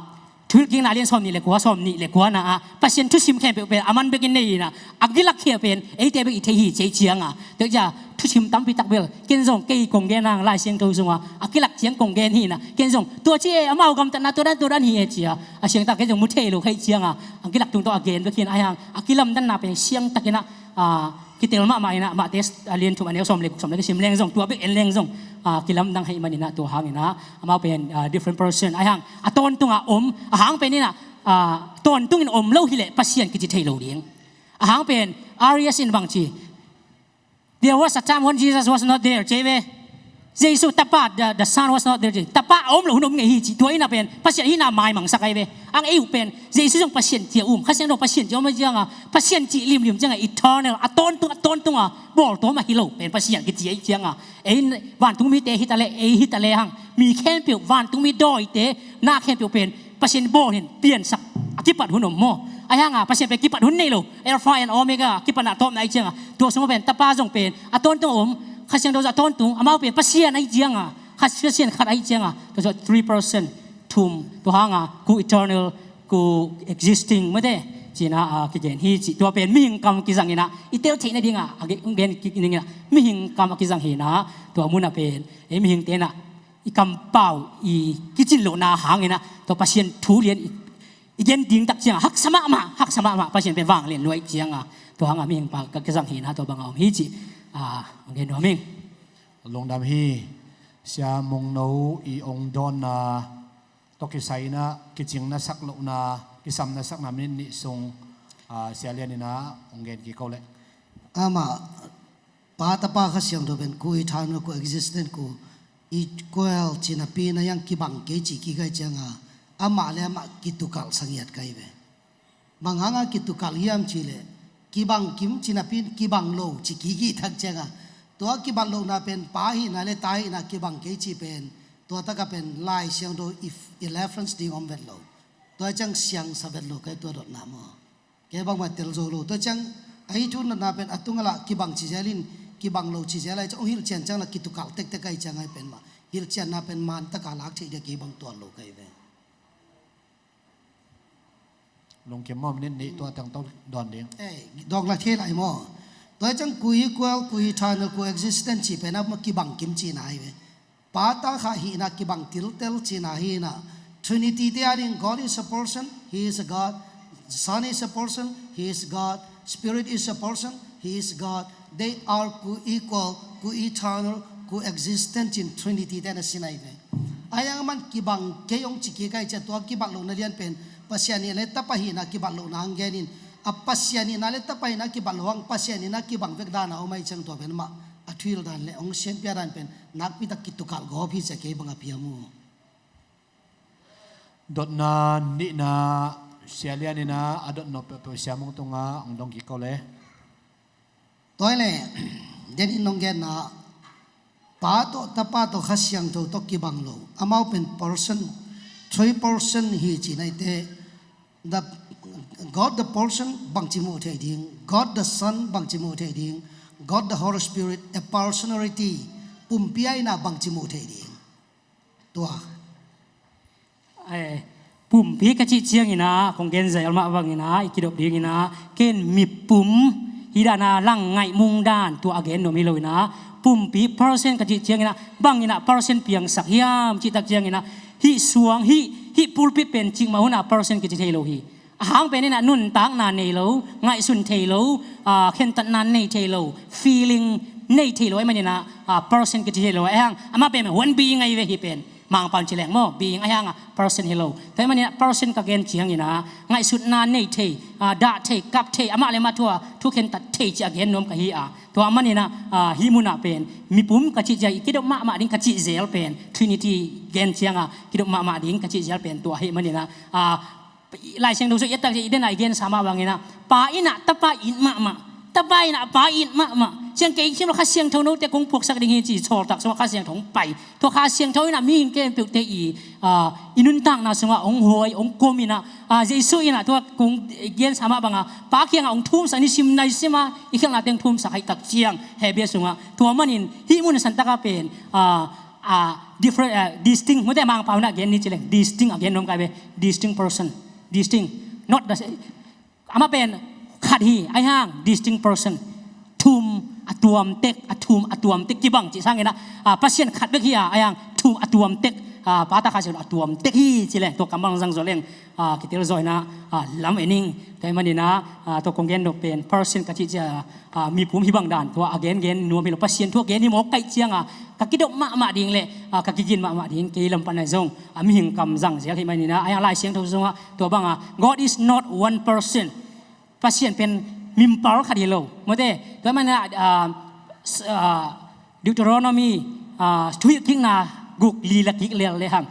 Thuhilhkikna lian sawm nih le kua, sawm nih le kua na ah, Pasian thusim khempeuh pen a man bekin nei in ah, a kilakkhia pen eite bek i thei hi ci ahih ciangah. Tua hi ciang thusim tampi tak bel, ken zong kei kong gen hang Lai Siangtho sungah, a kilak ciang kong gen hi in ah, ken zong tua ci e, amau gamtatna tua dan, tua dan hi e ci a, a siangtak ken zong mu thei lo ka hih ciangah, a kilak tung tawh a gen bek hi in ah, a hiang a kilamdanna pen siangtak in ah, ah, kitel mahmah in ah, Matthai a lian thum a neu sawm le guk, sawm le guk sim leng zong, tua bek en leng zong, ah, kilamdang ahih manin ah, tua hang in ah, amau pen, ah, different person. A hiang a tawntung a om, a hang pen in ah, ah, tawntung in om lo hi leh Pasian kici thei lo ding. A hang pen, R E S in bang ci, "There was a time when Jesus was not there," ci ve. Jesu Tapa, the, the Son was not there. Tapa a om lo hun om ngei hi ci, tua in ah pen Pasian hihna maimangsak ahi ve. Ang ei uh pen Jesu zong Pasian ci a um, Kha Siangtho Pasian ci a um a ciangah, Pasian cih limlim ciangah eternal, a tawntung, a tawntung a bawltawm ahi lo pen Pasian kici ahih ciangah, ei vantung mite hi ta leh, ei hi ta leh hang, mi khempeuh, vantung mi dawite, na khempeuh pen Pasian bawl in piansak a kipat hun om maw? Ahi hanga Pasian pen kipat hun nei lo, Alpha and Omega, kipatna tawpna ahi cianga, tua sungah pen Tapa zong pen a tawntung om, Kha Siangtho zong a tawntung, amau pen Pasian ahi cianga, Kha Pasian khat ahi cianga, tua sungah three person, thum, tua hanga co-eternal, co-existing, mate, cina a kigen hi ci, tua pen mihing kam kizang ina i tel theih nadinga a gen, gen kik nadinga mihing kam a kizang hi ina, tua muna pen ei mihing tena i kampau i kicin lohna hangina tua Pasian thu lian i, i gen ding tak cianga haksa mahmah, haksa mahmah, Pasian pen vanglian luai cianga tua hanga mihing pa ka kizang hina tua banga om hi ci. A, gen nuam ing. Lungdam hi. Sia Mungno i ong dawnna tawh kisai ina kicing na sak lohna, kisam na sakna minute nih sung, a, Sia Lian ina ong gen kiko leh. Amah Pa, Tapa, Kha Siangtho pen co-eternal, co-existent, co-equal cinapi na yang kibang kei ci kikai cianga amah le amah kitukalh sangiat kai ve. Bang hanga kitukalh hiam cile kibang kim cinapi in kibang lo ci kiki thak cianga tua kibang lohna pen Pa hihna le Ta hihna kibang kei ci pen tua taka pen Lai Siangtho if elephants ding om vet lo. Tua ciang siangsa vet lo kai tua dotna maw? Kei bangmah tel zo lo. Tua ciang ahi thu natna pen a tunga lah kibang ci zel in kibang lo ci zel ai ciang ong hilhcian ciang lah kitukalh tektek ai ciang ai pen mah hilhcianna pen man taka lak theih dia kei bang tuan lo kai ve. Lungkim maw, minute nih tua teng tawh dawn ding. Eh, dawk la thei lai maw? Tua ciang co-equal, co-eternal, co-existent ci pen a kibang kim cina ai ve. Pa, Ta, Kha hihna kibang tiltel cina hina. Trinity te a ding, God is a person, He is a God. Son is a person, He is God. Spirit is a person, He is God. They are co-equal, co-eternal, co-existent in Trinity te na sinai ve. Ayang man kibang kei ong ciki kai cia tua kibang lo na lian pen Pasian ih le Tapa hihna kibang lo na ang genin a Pasian ih na le Tapa ih na kibang lo ang Pasian ih na kibang vek dana om ai ciang tua pen mah a thuhilh dan le hong sianpia dan pen nakpitak kitukal gawp hi cia kei bang a piam uh. Dotna nihna Sia Lian ina a dotnop peuhpeuh Sia Mung tunga hong dong kiko le. Tua le den in hong genna Pa tawh Tapa tawh Kha Siangtho tawh kibang lo amau pen person, three person hi ci naite. The God the person bangci muh theih ding, God the Son bangci muh theih ding, God the Holy Spirit, a personality, pumpi aina bangci muh theih ding. Tua. Ai, pumpi ka cih ciangina kong gen zel mah bangina i kidop dingina ken mipum hi dana lang ngaih mung dan tua a gen nuam hi loina pumpi person ka cih ciangina bangina person piangsak hiam cihtak ciangina hih suang hih, hih pulpit pen cikmah huna person kici thei lo hi. A hang pen ina nuntakna nei lo, ngaihsun thei lo, a, khentatna nei thei lo, feeling nei thei lo, ahih manin a, a, person kici thei lo, ahih hang amah pen huan being ahi ve hih pen. Mangpau in ci leng maw, being ahih hang a person hi lo. Tua ahih manin a person ka gen ciangin a ngaihsutna nei thei, a, dah thei, kap thei, amah le amah thu a thu khentat thei ci a gen nuam ka hi a. Tua ahih manin a, a, hih munah pen mipum ka cih ciang i kidop mahmah ding ka cih zel pen Trinity gen ciang a kidop mahmah ding ka cih zel pen tua ahih manin a, a, Lai Siangtho sung i et tak ciang i den a i gensa mah bangin a Pa in a Tapa it mahmah, Tapa in a Pa it mahmah. Ciang kei sim lo Kha Siangtho note kong phuaksak ding hi ci sawltak sungah Kha Siangtho hong pai. Tua Kha Siangtho in a mihing khempeuhte i, a, i nuntakna sungah hong huai hong kom in a, a, Jesu in a tua kong gensa mah banga Pa kiangah hong thumsak ni sim nai sim a i khialhnate hong thumsak haih tak ciang Hebrew sungah tua manin hih mun santaka pen, a, a, different, a, distinct, mute Mangpau in a gen ni ci leng distinct a gen nuam kai ve, distinct person, distinct, not the same. Amah pen khat hi, ahih hang distinct person. Thum a tuamtek, a thum a tuamtek kibang cih sangin a, a, Pasian khat bek hi a, ahih hang thum a tuamtek, a, Pa, Ta, Kha Siangtho a tuamtek hi ci leng tua kammal zang zaw leng, a, kitel zaw in a, a, lam en ing. Tua ahih manin a, a, tua kong gen nop pen person ka cih ciang a, a, mipum hih bang dan tua a gengen nuam hi lo, Pasian thu a gen hi mawk kaih ciang a ka kidop mahmah ding le, a, ka kigin mahmah ding kei lam pan ahi zong, a, mihing kam zang zel hi manin a, ahih hang Lai Siangtho sungah tua banga God is not one person. Pasian pen mimpal khat hi lo. Mute, tua ahih manin a, a, s-, a, Deuteronomy, a, Thuhilhkikna guk li la kik lel le hang.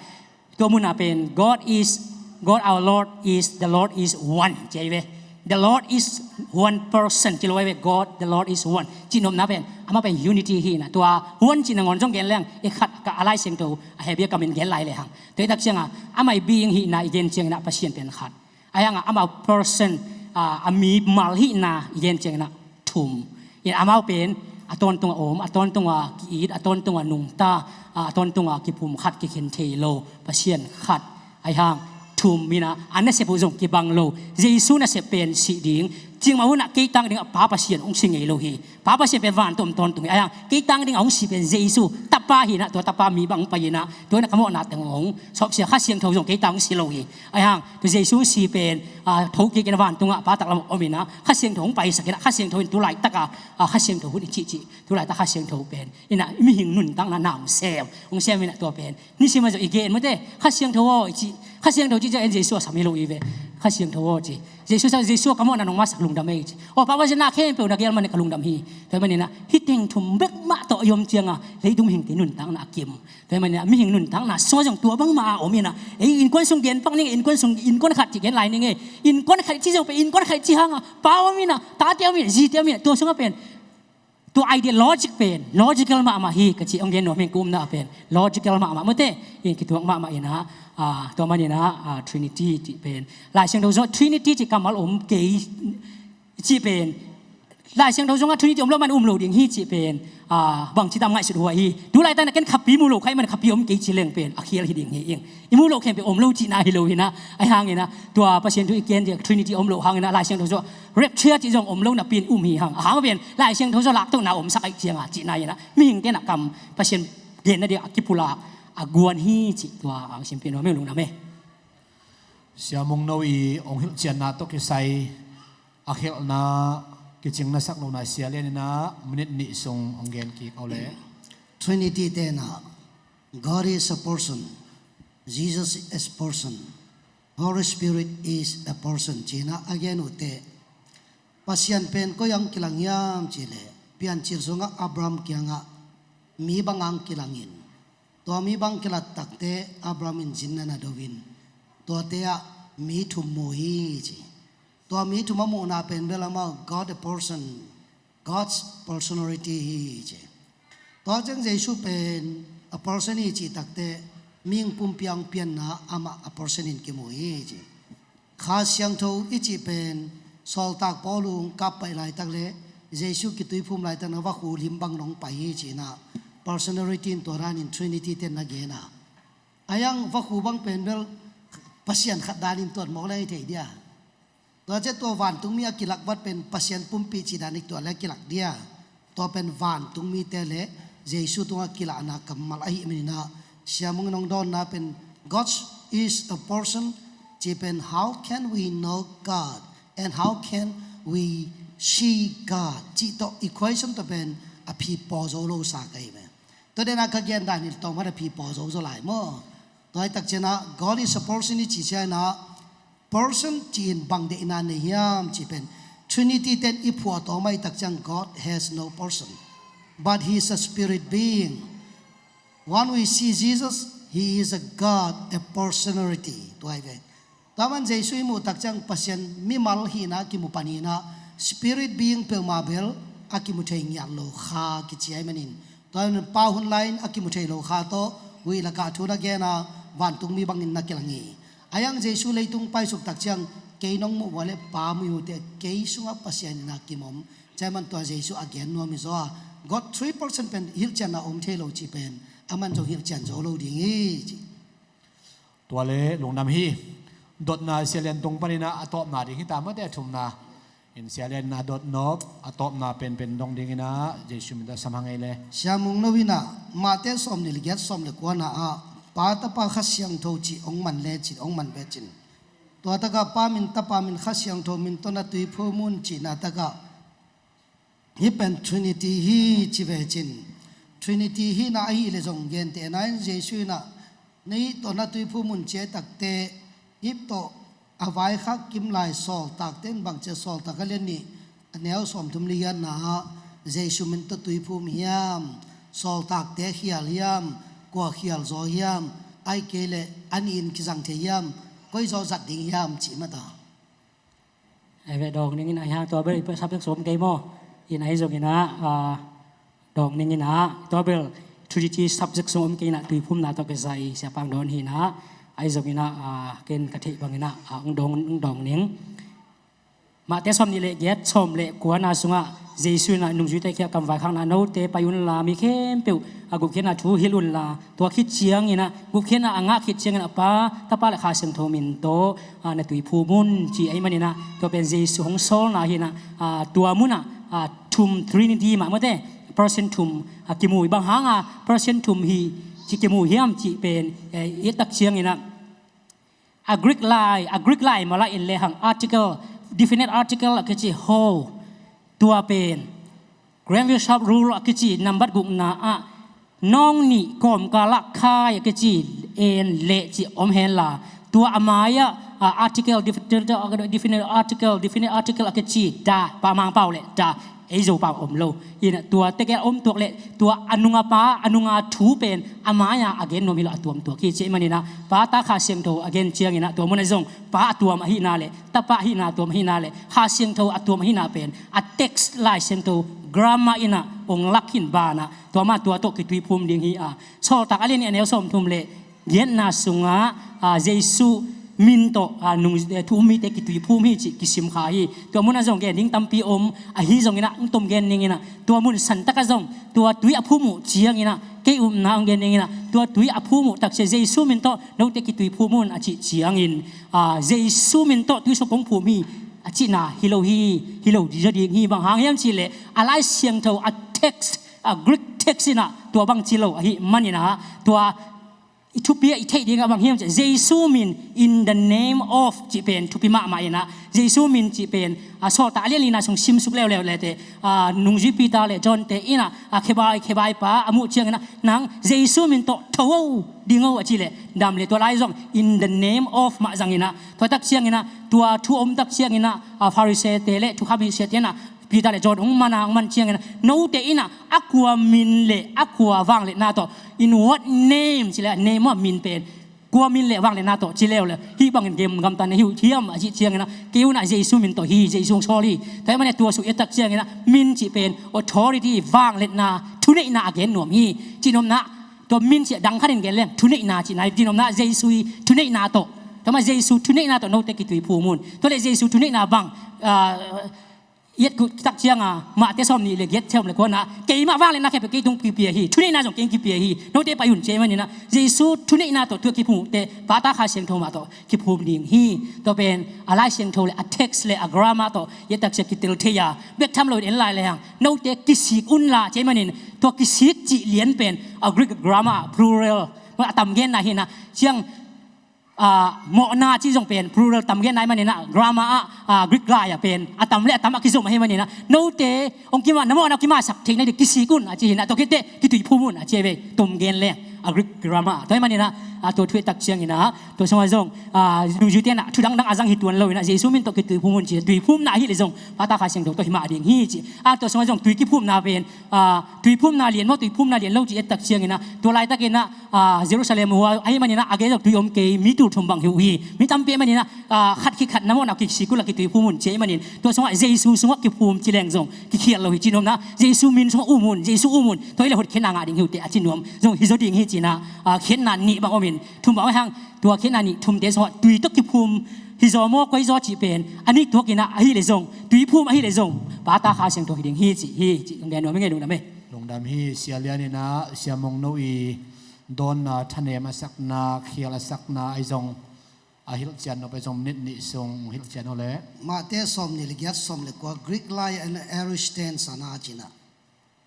Tua munah pen God is, God our Lord is, the Lord is one ci ahi ve. The Lord is one person ci lo ahi ve, God the Lord is one. Cihnopna pen amah pen unity hi na. Tua one cih nangawn zong gen leng i khat ka a Lai Siangtho a Hebrew kamin gen lai le hang. Tua i tak cianga amah i being hihna i gen ciangin a Pasian pen khat. Ahi hangah amau person, ah, a mimal hihna i gen ciangin ah thum. In amau pen a tawntung a om, a tawntung a ki-it, a tawntung a nungta, ah, a tawntung a kipumkhat, kikhen thei lo Pasian khat. Ahi hang thum in ah a nasep uh zong kibang lo. Jesu nasep pen sih ding, cingmah hun ah kei tang dingah Pa Pasian hong si ngei lo hi. Pa Pasian pen vantung om tawntung hi. Ahi hang kei tang dingah hong si pen Jesu Tapa hi in ah, tua Tapa mi bang hong pai in ah, tua in ah ka mawhna teng hong sawpsia, Kha Siangtho zong kei tang hong si lo hi. Ahi hang tua Jesu si pen, ah, thokik in ah vantungah Pa taklam om in ah, Kha Siangtho hong paisak in ah, Kha Siangtho in tu laitak a, ah, Kha Siangtho hun i cihcih, tu laitak Kha Siangtho pen in ah mihing nuntakna na hong sem, hong sem in ah tua pen nisim a zong i gen mawte, Kha Siangtho aw i cih, Kha Siangtho cih ciang en Jesu a sam hi lo i ve. Kha Siangtho aw ci. Jesu sa, Jesu a ka mawhna nong masak lungdam ei ci. Aw, Pa Pasian na khempeuh na gel man ka lungdam hi. Tua hi manin ah hih teng thum bek mah tawh i om ciangah leitung mihingte nuntakna a kim. Tua hi manin ah mihing nuntakna sungah zong tua bangmah a om in ah, ei innkuan sung gen pak ning, innkuan sung, innkuan khat cih gen lai ning ei. Innkuan khat cih zong pen innkuan khat cih hangah pa om in ah, tate om in ah, zite om in ah, tua sungah pen tua idea logic pen logical mahmah hi ka cih hong gen nuam hi. Ka umna pen logical mahmah mawte, in kituak mahmah in ah, ah, tua manin ah, ah, Trinity cih pen Lai Siangtho zong Trinity cih kammal om kei cih pen Lai Siangtho zongah Trinity om lo man um lo ding hi cih pen, ah, bangci tam ngaihsut huai hi. Tu laitak in ah ken khapi mu lo kha ih man khapi om kei ci leng pen a khial hi ding hi ing. I mu lo khempeuh om lo cihna hi lo hi in ah, ahi hangin ah tua Pasian thu i gen ding Trinity om lo hangin ah Lai Siangtho zong rapture cih zong om lo napi in um hi hang. A hang pen Lai Siangtho zong laktohna omsak ahih ciangah cihna hi in ah mihingte in ah kam Pasian genna ding a kipulak a guan hi cih tua hong simpih nuam ing, lungdam ei. Sia Mung No i hong hilhcianna tawh kisai a khelhna kicing na sak lohna Sia Lian in ah minute nih sung hong gen kik aw le. Trinity te in ah God is a person, Jesus is person, Holy Spirit is a person ci in ah a gen uh teh Pasian pen koi ah hong kilang hiam cih leh Piancil sungah Abraham kiangah mi bang ah hong kilangin, tua mi bang kilat takteh Abraham in zin na na do in, tuate ah mi thum mu hi ci. Tua mi thum a muhna pen bel amau God a person, God's personality hi ci. Tua ciang Jesu pen a person hi cih takteh mihing pumpi a hong pianna amah a person in kimu hi ci. Kha Siangtho i cih pen sawltak Paul uh hong kap paih laitak le Jesu kituiphum laitak na vakhu lim bang nong pai hi ci in ah personality in tua danin Trinity ten na gen a. Ahi hang vakhu bang pen bel Pasian khat danin tuat mawk leng hi thei dia. Tua ciang tua vantungmi a kilak vat pen Pasian pumpi cih dan i tuat le kilak dia. Tua pen vantungmite le Jesu tungah kilahna kammal ahih manin ah Sia Mung In hong dawnna pen God is a person cih pen how can we know God and how can we see God cih tawh equation tawh pen a phi paw zo lo sa ka hi ve. Tua den a ka gen dan hi tawh man a phi paw zo zo lai maw. Tua hi tak ciangin ah God is a person i cih ciangin ah person cih in bang deihna nei hiam cih pen Trinity ten i phuah tawh mah i tak ciang God has no person, but he is a spirit being. When we see Jesus, he is a God, a personality. Tua hi ve. Tua man Jesu i muh tak ciang Pasian mimal hihna a kimu pan hi in ah spirit being peuhmah bel a kimu thei ngiat lo kha kici ahih manin, tua man Pa hun lai in a kimu thei lo kha tawh huih lakah thu na gen a vantungmi bangin na kilang hi. Ahi hang Jesu leitung paisuk tak ciang kei nong muh uh a le Pa mu hi uh teh, kei sungah Pasian in a kim om. Tua man tua Jesu a gen nuam hi zaw a, God three person pen hilhcianna om thei lo cih pen aman zong hilhcian zo lo ding hi ci. Tua le lungdam hi. Dotna Sia Lian tung panin ah a tawpna ding hi ta maw te, a thumna. In Sia Lian in a dot nop a tawpna penpen dong dingin ah Jesu min tawh sam hang ei le. Sia Mung No in ah Mate sawm nih le giat, sawm le kuana ah Pa, Tapa, Kha Siangtho cih hong man le cin, hong man ve cin. Tua takah Pa min, Tapa min, Kha Siangtho min tawh na tuiphum un cihna takah hih pen Trinity hi ci ve cin. Trinity hihna ahih leh zong gentehna in Jesu in ah na hih tawh na tuiphum un ci a tak teh hih tawh a vaikhak kim lai sawltakte in bang ci a, Sawltak a lian nih a neu sawmthum le giatna ah Jesu min tawh tuiphum hiam, sawltakte khial hiam, kua khial zaw hiam, ahih kei leh a nih in kizang thei hiam, koi zaw zat ding hiam cih mah ta. Ai ve, dawng dingin ah, ahi hang tua bel i subject sung om kei maw. In ahi zongin ah, ah, dawng dingin ah tua bel Trinity subject sung om kei in ah tuiphumna tawh kisai siapa hong dawn hi in ah, Ahi zongin ah, ken ka theih bangin ah, hong dawng, hong dawng ning. Mate sawm nih le giat, sawm le kuana sungah Jesu in ah nungzuite kiang kam vaikhakna, note pai unla mi khempeuh a gupkhiatna thu hilh unla, tua khit ciangin ah gupkhiatna a ngah khit ciangin ah Pa, Tapa le Kha Siangtho min tawh, ah, na tuiphum un ci ahih manin ah, tua pen Jesu hong sawlna hi in ah, ah, tua munah, ah, thum, Trinity mah, mate, person thum, ah, kimu hi. Bang hanga person thum hi ci kimu hiam cih pen, eh, i et tak ciangin ah, a Greek lai, a Greek lai mah lai in lehang article, definite article a kici ho, tua pen Granville Sharp rule a kici nambat gukna ah, nawng nih kawmkal ah khai a kici en leh cih om henla, tua a mai-ah, ah, article, defi-, definite article, definite article a kici da, Pa Mangpau le da, ei Zopau om lo. Hi in ah tua tegel om tuak leh tua a nunga Pa, a nunga thu pen a mai-a a gen nuam hi lo, a tuam tuak hi. Ci ahih manin ah Pa, Ta, Kha Siangtho a gen ciangin ah tua munah zong Pa a tuam ahihna le Tapa ahihna a tuam ahihna le Kha Siangtho a tuam ahihna pen a text Lai Siangtho grammar in ah hong lak hi in banah, tua mah tua tawh kituiphum ding hi. Ah, Sawltak a lian nih, a neu sawmthum le giatna sungah, ah, Jesu min tawh, ah, nung, eh, thu um mite kituiphum hi cih kisim kha hi. Tua munah zong gen ding tampi om, ahi zongin ah hong tom gen ning in ah, tua mun santak ah zong tua tui a phum uh ciangin ah kei upna hong gen ning in ah, tua tui a phum uh tak ciang Jesu min tawh note kituiphum un a cih ciangin, ah, Jesu min tawh tuisuak kong phum hi a cihna hi lo hi, hi lo zaw ding hi. Bang hang hiam cih leh a Lai Siangtho a text, a Greek text in ah tua bang ci lo ahih manin ah, tua i thupi ah i theih ding ah bang hiam cih leh, Jesu min, in the name of cih pen thupi mahmah in ah, Jesu min cih pen, ah, Sawltak a lian lina sung simsuk leuleu le te, ah, nungzui Peter le John te in ah, ah, khebai, khebai pa a muh ciangin ah, nang Jesu min tawh tho o, ding o a cih leh dam leh, tua lai zong in the name of mah zang in ah, tua tak ciangin ah, tua thu om tak ciangin ah, ah, Pharisee te le thukham hilhsiate in ah, Peter le John hong man a, hong man ciangin ah, note in ah a kua min le a kua vangliatna tawh, in what name cih leh, name mah, min pen, kua min le vangliatna tawh ci leuleu, hih bangin gen gamta na hi uh hiam a cih ciangin ah, kei un ah Jesu min tawh hi, Jesu hong sawl hi. Tua ahih manin tua suk i et tak ciangin ah, min cih pen authority, vangliatna, thuneihna a gen nuam hi. Cihnopna, tua min cih a dang khatin gen leng thuneihna cihna hi. Cihnopna, Jesu i thuneihna tawh, tua mah Jesu thuneihna tawh note kituiphum un. Tua leh Jesu thuneihna bang, ah, i et tak ciang a, Mate sawm nih le giat, sawm le kuana, keimah vangliatna khempeuh kei tung kipia hi, thuneihna zong kei kipia hi, note pai un ci ahih manin ah, Jesu thuneihna tawh tua kiphum uh teh Pa, Ta, Kha Siangtho mah tawh kiphum ding hi. Tua pen a Lai Siangtho le a text le a grammar tawh i et tak ciang kitel thei a, bek tham loin en lai lehang, note kisik unla ci ahih manin, tua kisik cih lian pen a Greek grammar ah plural, a tam genna hi in ah, ciang, ah, mawhna cih zong pen plural tam genna ahih manin ah, grammar ah, ah, Greek lai ah pen a tam le a tam a kizom ahih manin ah, note hong kimah, na mawhna hong kimahsak theihna ding kisik un a ci hi in ah, tua khit teh kituiphum un a ci hi ve, tom gen leng a Greek grammar ah. Tua ahih manin ah, ah, tua thu i et tak ciangin ah, tua sungah zong, ah, nungzuite in ah thu dangdang a zang hi tuan lo in ah, Jesu min tawh kituiphum un ci, tuiphumna ahih leh zong Pa, Ta, Kha Siangtho tawh hi mah ding hi ci. Ah, tua sungah zong tui kiphumna pen, ah, tuiphumna lian maw, tuiphumna lian lo cih i et tak ciangin ah, tua laitakin ah, ah, Jerusalem hua ahih manin ah, a gei zong tui om kei, mi tul thum bang hi uh hi. Mi tampi ahih manin ah, ah, khat khit khat na mawhna kisik unla kituiphum un ci ahih manin, tua sungah Jesu sungah kiphum ci leng zong kikhial lo hi. Cihnopna, Jesu min sungah um un, Jesu um un, tua hi leh hotkhiatna ngah ding hi uh teh a ci nuam zong hi zaw ding hi ci in ah, ah, khiatna nih bang om in, thum bang om hang, tua khiatna nih thumte sungah tui tawh kiphum hi zaw maw, koi zaw cih pen a nih tuak in ah, ahih leh zong, tuiphum ahih leh zong Pa, Ta, Kha Siangtho hi ding hi cih hi, cih kong gen nuam hi. Nge, lungdam e. Lungdam hi. Sia Lian in ah, Sia Mongno i dawnna, thanem a sakna, khial a sakna ahi zong, a hilhcian nop ahi zong, minute nih sung hilhcian aw le. Mate sawm nih le giat, sawm le kua, Greek lai ah aorist tense a na ci in ah,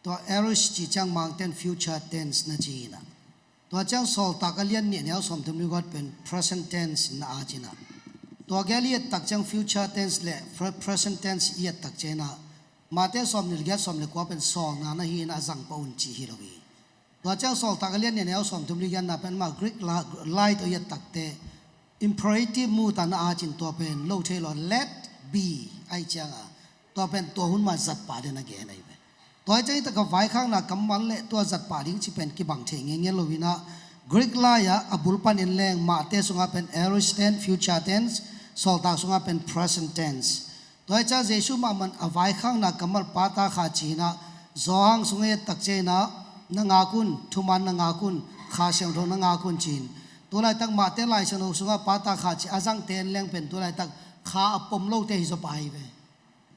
tua aorist cih ciang Mangte'n future tense na ci hi in ah, tua ciang Sawltak a lian nih, a neu sawmthum le kua pen present tense na a ci in ah, tua gel i et tak ciang future tense le pre-, present tense i et tak ciang in ah, Mate sawm nih le giat, sawm le kua pen sawlna na hi in ah, zang pah un cih hi lo hi. Tua ciang Sawltak a lian nih, a neu sawmthum le giatna pen mah Greek la-, lai tawh i et tak teh imperative mood a na a ci in, tua pen lo thei lo, let be ahih ciang a, tua pen tua hun ma zat pah ding a gen ahi ve. Tua ahih ciang hi tak a vaikhakna kammal le tua zat pah ding cih pen kibang thei ngeingei lo in ah, Greek lai ah a bul panin leng Mate sungah pen aorist tense, future tense, Sawltak sungah pen present tense. Tua ahih ciang Jesu mahmah in a vaikhakna kammal Pa, Ta, Kha ci hi in ah, Johan sungah i et tak ciang in ah, na ngak un, thuman na ngak un, Kha Siangtho na ngak un ci in, Tulaitak mahte Lai Siangtho sungah pata kha ci a zangte en leng pen tulaitak kha a pom lote hi zaw pah hi ve.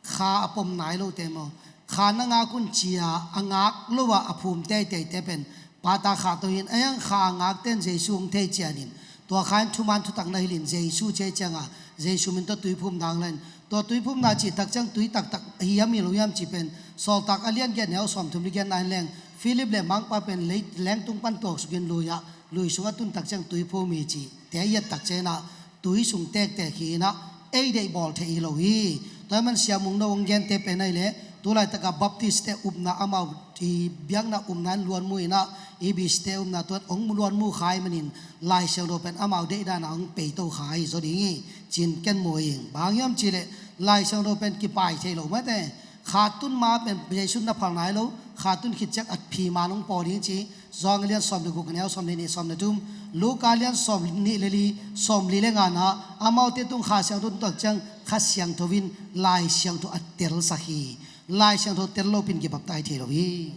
Kha a pom nai lote maw? Kha na ngak un ci-a a ngak lo-a a phum teiteite pen pata kha tawh hi in, a hiang kha a ngakte in Jesu hong thei ciangin tua kha in thuman thutak na hilh in Jesu ci ciangin Jesu min tawh tuiphum dang lai in, tua tuiphumna cih tak ciang tui taktak hiam hi lo hiam cih pen Sawltak a lian giat neu sawmthum le giatna in leng Philip le Mangpa pen lei lengtung pan tuaksukin lui-ah lui sungah tun tak ciang tuiphum hi cih te a iat tak ciangin ah tui sung tektek hi in ah ei deih bawl theih hi lo hi. Tua hi man Sia Mung No hong gente pen ahih leh tulaitak a Baptist-te upna amau i biakna upna in luanmu in ah EBC-te upna tuan hong luanmu kha ahih manin Lai Siangtho pen amau deih dan a hong peito kha hi zaw ding hi ci-in ken mu ing. Bang hiam cih leh Lai Siangtho pen kipai thei lo mate. Kha tun ma pen Jesu na phal nai lo, kha tun khit ciang a phi ma hong paw ding ci. Johan a lian sawm le guk a neu sawm le nih sawm le thum, Luka a lian sawm nih le li, sawm li le nga-na, amaute tung Kha Siangtho tun tak ciang Kha Siangtho in Lai Siangtho a telsak hi. Lai Siangtho tel lo pin kibaptai thei lo hi.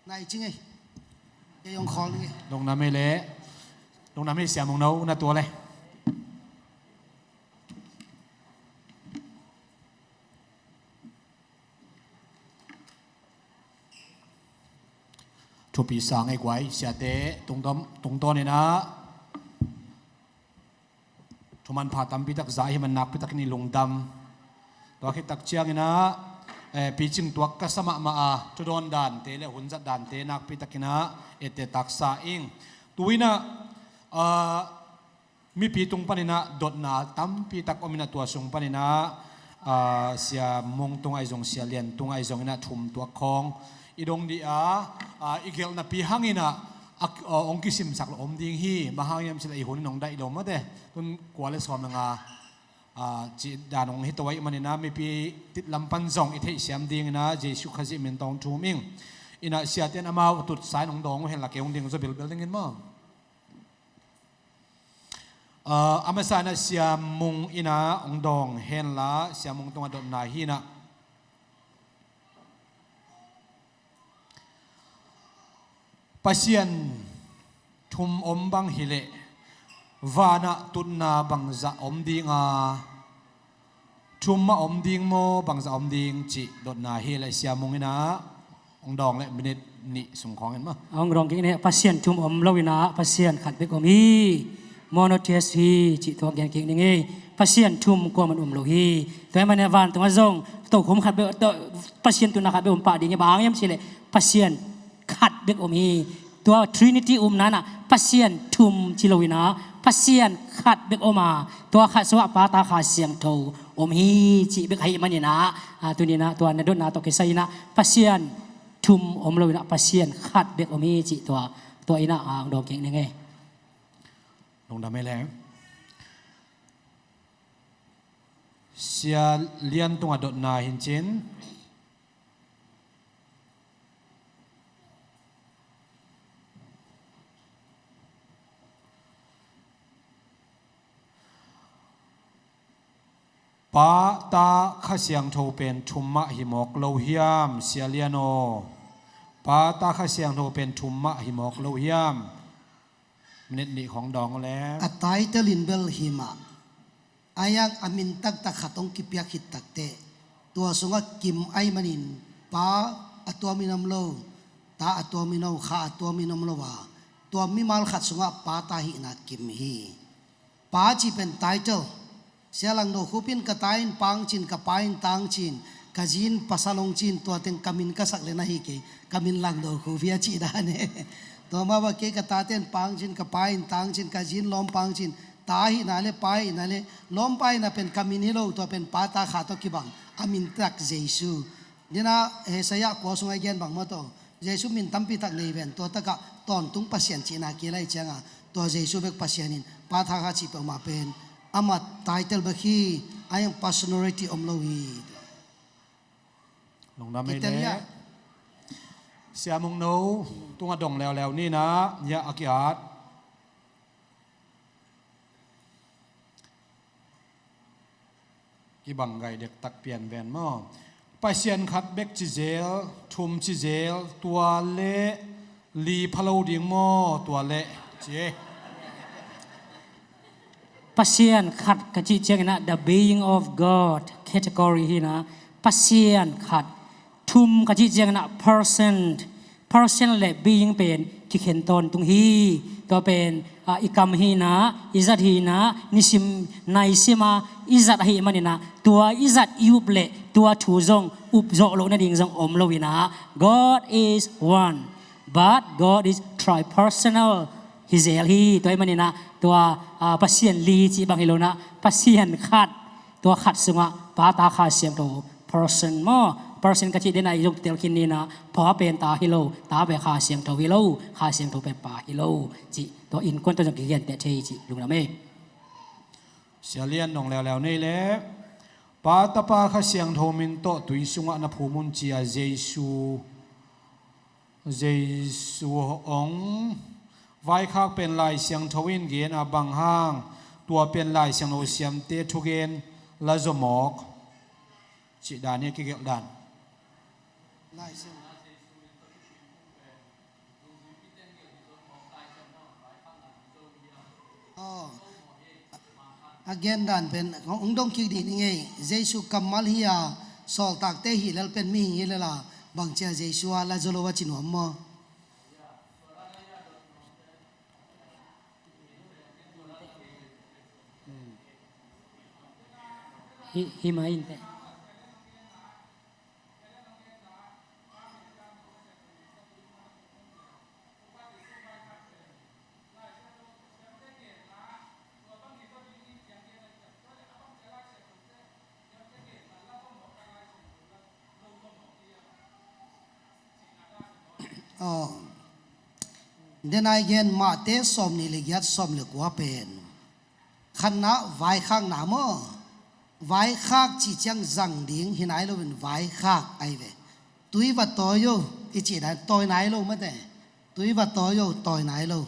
Nai cing ei. Kei hong khawl ning ei. Lungdam ei le. Lungdam ei Sia Mung No, na tua le. Thupi sang ei guai, siate tungtawn, tungtawn in ah thuman pha tampi tak za hi man nakpi takin i lungdam. Tua khit tak ciangin ah, eh, picing tuak ka sa mahmah a, thudawn dante le hunzat dante nakpi takin ah ette taksa ing. Tu in ah, ah, mipi tung panin ah dotna tampi tak om in ah tua sung panin ah, ah, Sia Mung tungah i zong, Sia Lian tungah i zong in ah thum tuak khawng i dong dih a, ah, i gelhnapi hangin ah, a, ah, hong kisimsak lo om ding hi. Bang hang hiam cih leh i hun in hong daih lo mate. Tun kua le sawm le nga, ah, cih dan hong hi to ahih manin ah mipi tit lam pan zong i theihsiam dingin ah Jesu Khazih min tawh thum ing. In ah siate in amau tutsa in hong dawng uh hen la kei hong ding zaw bilbel dingin maw? Ah, a masa in ah Sia Mung in ah hong dawng hen la, Sia Mung tungah dotna hi in ah. Pasian thum om bang hi leh vanah tutna bangzah om ding a, thum mah om ding maw, bangzah om ding cih dotna hi leh Sia Mung in ah hong dawng leh minute nih sung khawng in maw? Hong dawng kik ning ei, Pasian thum om lo in ah Pasian khat bek om hi. Monotheist hi cih tua gen kik ning ei. Pasian thum kuaman om lo hi. Tua ahih manin ah vantung ah zong tokhom khat bek, to, Pasian tutna khat bek om pah ding hi. Bang hang hiam cih leh Pasian khat bek om hi. Tua Trinity upna in ah Pasian thum ci lo in ah Pasian khat bek om a, tua khat sungah Pa, Ta, Kha Siangtho om hi cih bek ahih manin ah, ah, tuni in ah tua na dotna tawh kisai in ah Pasian thum om lo in ah Pasian khat bek om hi cih tua, tua in ah, ah, hong dawng kik ning ei. Lungdam ei le. Sia Lian tungah dotna hi in cin. Pa, Ta, Kha Siangtho pen thum mah hi mawk lo hiam, Sia Lian aw? Pa, Ta, Kha Siangtho pen thum mah hi mawk lo hiam? Minute nih khawng dawng le. A title in bel hi mah. A hiang a min taktak khat hong kipiak khit takteh tua sungah kim ahih manin Pa a tuamin om lo, Ta a tuamin om, Kha a tuamin om lo a, tua mimal khat sungah Pa, Ta hihna kim hi. Pa cih pen title. Sia Lang Do Khup in ka ta in Pa hong ci-in, ka pa in Ta hong ci-in, ka zi in pasal hong ci-in, tua teng ka min ka sak leh na hi kei, ka min Lang Do Khup hi a cih dan e. Tua mah bang kei ka tate in Pa hong ci-in, ka pa in Ta hong ci-in, ka zi in lawmpa hong ci-in, ta hihna le pa hihna le lawmpa hihna pen ka min hi lo, tua pen Pa, Ta, Kha tawh kibang a min tak Jesu. Nina, Isaiah kua sungah i gen bang maw tawh, Jesu min tampi tak nei ven, tua takah tawntung Pasian cihna kila i cianga tua Jesu bek Pasian in Pa, Tha, Kha cih peuhmah pen ama title bek hi, a hiang personality om lo hi. Lungdam ei le. Sia Mung No tungah dong leuleu ni na, hiah a ki-at. Kibang gai dektak pian ven maw? Pasian khat bek ci zel, thum ci zel, tua le li pha lo ding maw, tua le ci e. Pasian khat ka cih ciangin ah the being of God category hi-in ah, Pasian khat. Thum ka cih ciangin ah person, person le being pen kikhen tawntung hi. Tua pen, ah, i kam hi-in ah, i zat hi-in ah, nisim naisim a i zat ahih manin ah, tua i zat i up le tua thu zong up zawh loh nading zong om lo-in ah, God is one, but God is tripersonal hi zel hi. Tua ahih manin ah, tua, ah, Pasian li cih bang hi lo-in ah, Pasian khat, tua khat sungah Pa, Ta, Kha Siangtho, person maw? Person ka cih den ah i zong tel khin ni-in ah, Pa pen Ta hi lo, Ta pen Kha Siangtho hi lo, Kha Siangtho pen Pa hi lo cih, tua innkuan tawh zong kigenteh thei cih lungdam ei. Sia Lian, nong leuleu nei leh, Pa, Tapa, Kha Siangtho min tawh tui sungah na phum un ci-a Jesu, Jesu hong vaikhak pen Lai Siangtho in gen a, bang hang tua pen Lai Siangtho siamte thugen la zaw mawk? Cih dan hi a, kigelh dan. Lai Siang- Aw. A gen dan pen hong dong kik dih ni ngei. Jesu kammal hi-a sawltakte hih lel pen mihing hi lel a, bang ci-a Jesu a la zaw lo a ci nuam maw? Hi, hi mah inteh. Aw. Den a i gen Mate sawmnih le giat, sawm le kua pen. Khatna vaikhakna maw? Vaikhak cih ciang zang ding hi nai loin vaikhak ahi ve. Tui va tawi o i cih dan, tawi nai lo mate. Tui va tawi o, tawi nai lo.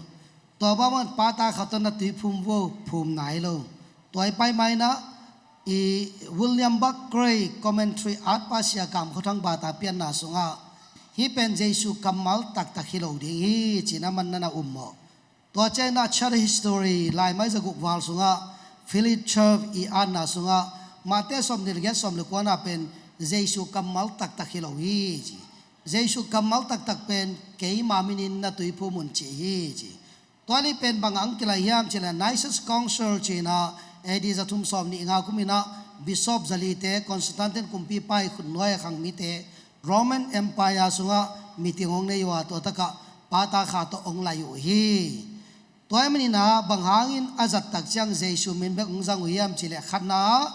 Tua bang man Pa, Ta, Kha tawh na tui phum vo, phum nai lo. Tua i pai mai-in ah i William Barclay commentary at Pa Sia Kam Khua Thang Bata pianna sungah hih pen Jesu kammal taktak hi lo ding hi ci-in a man na na um maw? Tua ciangin ah church history, laimai zaguk val sungah Philip Schaff i atna sungah Mate sawmnih le giat, sawm le kuana pen Jesu kammal taktak hi lo hi ci. Jesu kammal taktak pen keima minin na tui phum un ci hi ci. Tua ni pen bang hang kilai hiam cih leh Nicene Council ci-in ah A D za thum sawmnih nga kum in ah Bishop zalite Constantine kumpipa i khutnuai a khang mite Roman Empire sungah meeting hong nei uh a, tua takah Pa, Ta, Kha tawh hong lai uh hi. Tua ahih manin ah bang hangin a zat tak ciang Jesu min bek hong zang uh hiam cih leh, khatna ah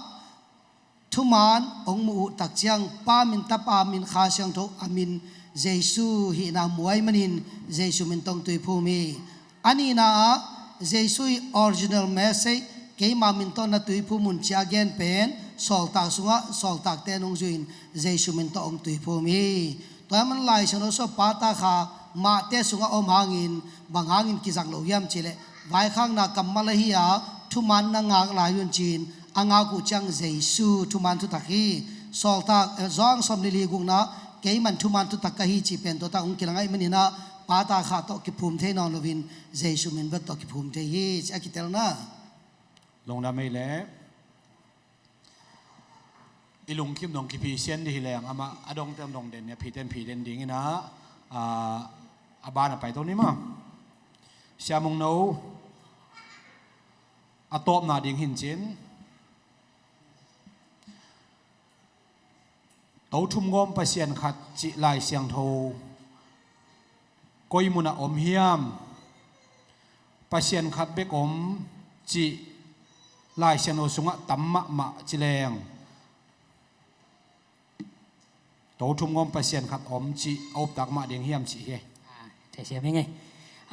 thuman hong mu uh tak ciang Pa min, Tapa min, Kha Siangtho a min Jesu hihna mu ahih manin Jesu min tawh hong tui phum hi. A nihna ah Jesu i original message, keima min tawh na tui phum un ci-a gen pen sawltak sungah sawltakte in hong zui in Jesu min tawh hong tui phum hi. Tua ahih man Lai Siangtho sungah Pa, Ta, Kha Mate sungah om hangin bang hangin kizang lo hiam cih leh, vaikhakna kammal ahi a, thuman na ngak lai un ci-in a ngak uh ciang Jesu thuman thutak hi. Sawltak, eh, Johan sawmnih le li gukna, keiman thuman thutak ka hi cih pen tua tak hong kilang ahih manin ah Pa, Ta, Kha tawh kiphum thei nawn loin Jesu min bek tawh kiphum thei hi ci-a kitelna. Lungdam ei leh. I lungkim dong kiphi sian dih hi leng, amah a dongte dong den, a phite phi den dingin ah, a, a ban a pai to ni maw. Sia Mung No, a tawpna ding hi-in cin. Tothum gawm Pasian khat cih Lai Siangtho koi munah om hiam? Pasian khat bek om cih Lai Siangtho sungah tam mahmah ci leng, tothum gawm Pasian khat om cih a uptak mah ding hiam cih hi. Ah, theisiam hi ngei.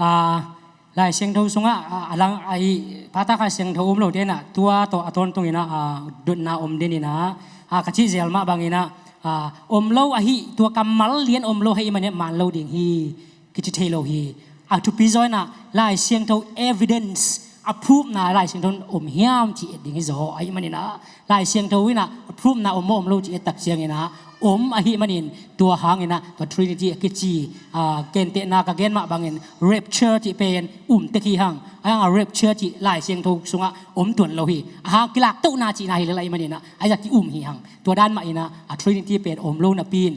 Ah, Lai Siangtho sungah, ah, a lang, ah, i Pa, Ta, Kha Siangtho um lote in ah tua tawh a tawntungin ah, ah, dotna om den in ah, ah, ka cih zel mah bangin ah, ah, om lo ahi, tua kammal lian om lo ahih manin ah man lo ding hi, kici thei lo hi. A thupi zaw in ah Lai Siangtho evidence, a proof-na Lai Siangtho om hiam ci et ding hi zaw ahih manin ah, Lai Siangtho in ah a proof-na om maw om lo ci et tak ciangin ah om ahih manin, tua hangin ah tua Trinity a kici, ah, gentehna ka gen mah bangin rapture cih pen um tek hi hang. Ahi hang a rapture cih Lai Siangtho sungah om tuan lo hi. A hang kilaktohna cihna hi lel ahih manin ah, ahi zong ki-um hi hang. Tua dan mah in ah, a Trinity pen om lo napi in,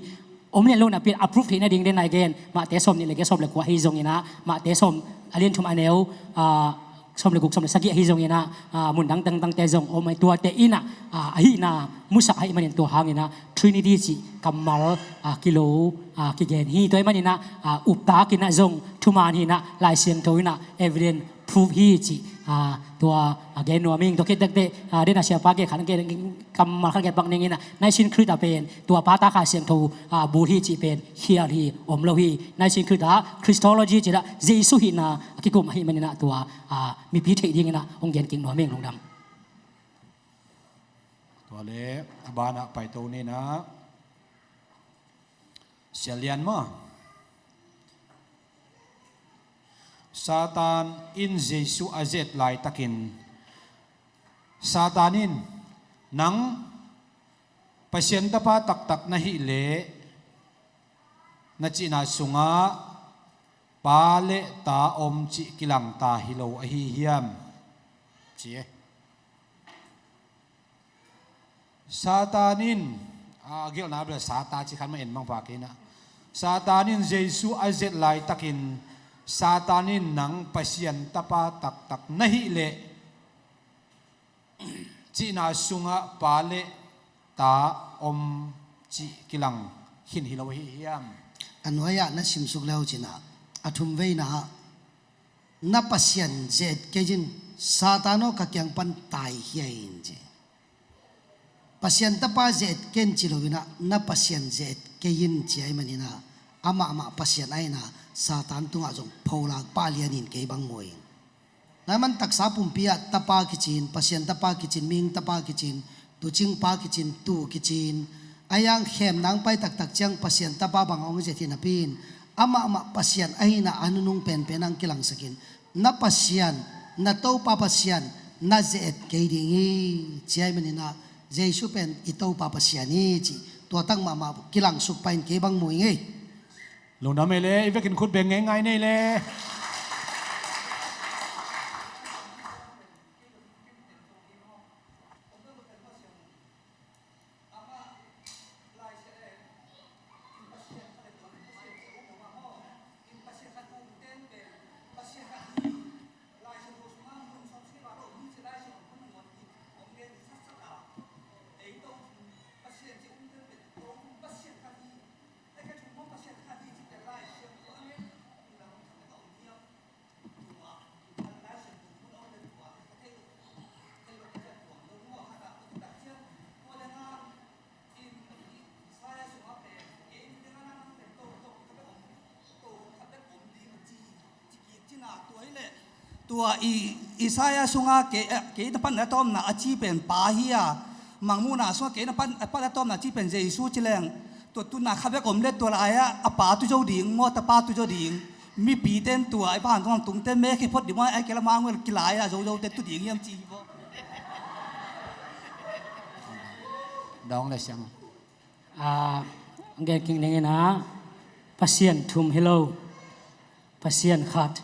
om lian lo napi in a proof theih nading den a i gen, Mate sawmnih le giat, sawm le kua ahi zongin ah, Mate sawm, a lian thum a neu, ah, sawm le guk, sawm le sagih ahi zongin ah, ah, mun dang dangdangte zong om ahi, tuate in ah, ah, ahihna musak ahih manin tua hangin ah Trinity cih kammal, ah, kilo, ah, kigen hi. Tua ahih manin ah, ah, uptak in ah zong thuman hi in ah, Lai Siangtho in ah evidence proof hi cih, ah, tua, ah, gen nuam ing. Tua khit teh, ah, den a siapa gen khat, gen kammal khat gen pak ning in ah, Nicene Creed ah pen tua Pa, Ta, Kha Siangtho, ah, bul hi cih pen khial hi, om lo hi. Nicene Creed ah Christology cih ah Jesu hihna a kikum ahih manin ah tua, ah, mipi theih dingin ah hong gen kik nuam ing, lungdam. Tua leh a banah paito ni in ah, Sia Lian maw? Satan in Jesu a ze-et laitakin, Satan in, "Nang Pasian Tapa taktak na hih leh, na cihna sungah Pa le Ta om cih kilang ta hi lo ahi hiam?" ci e. Satan in, a gelhna bel Satan ci khan mah en mang pah kei in ah. Satan in Jesu a ze-et laitakin, Satan in, "Nang Pasian Tapa taktak na hih leh, cihna sungah Pa le Ta om cih kilang khin hi lo ahi hiam?" A nuai-ah na simsuk le uh cin ah, a thumveina ah, "Na Pasian ze-et kei in, Satan aw, ka kiang pan taikhia in," ci. "Pasian Tapa ze-et kei in," ci lo in ah, "Na Pasian ze-et kei in," ci ahih manin ah, amah mah Pasian ahihna Satan tungah zong pholak pah lian in kei bang mu ing. Nai man taksa pumpi ah Tapa kici in, Pasian Tapa kici in, mihing tapa kici in, tuucing pa kici in, tuu kici in, ahi hang khemna hong pai taktak ciang Pasian Tapa bang hong ze-et hi napi in, amah mah Pasian ahihna a nunung penpen hong kilangsak in, "Na Pasian, na Topa Pasian na ze-et kei ding hi," ci ahih manin ah, Jesu pen i Topa Pasian hi cih tua tak mahmah kilangsuk pah in kei bang mu ing ei. Lungdam ei le, i vekin khut beng ngeingai ni ei le. Tua i Isaiah sungah kei, eh, kei na pan a tawpna a ci pen Pa hi a, Mangmuhna sungah kei na pan, a pan a tawpna a ci pen Jesu ci leng, tua tuna khat bek om le tua lai-ah a Pa tu zo ding maw, Tapa tu zo ding. Mipite in tua i vantung tungte me khe phot ding maw, ai kei la Manuel kilai-ah zozote tu ding hiam ci hi maw. Dawng le siang. Ah, gen kik ning in ah, Pasian thum hi lo, Pasian khat.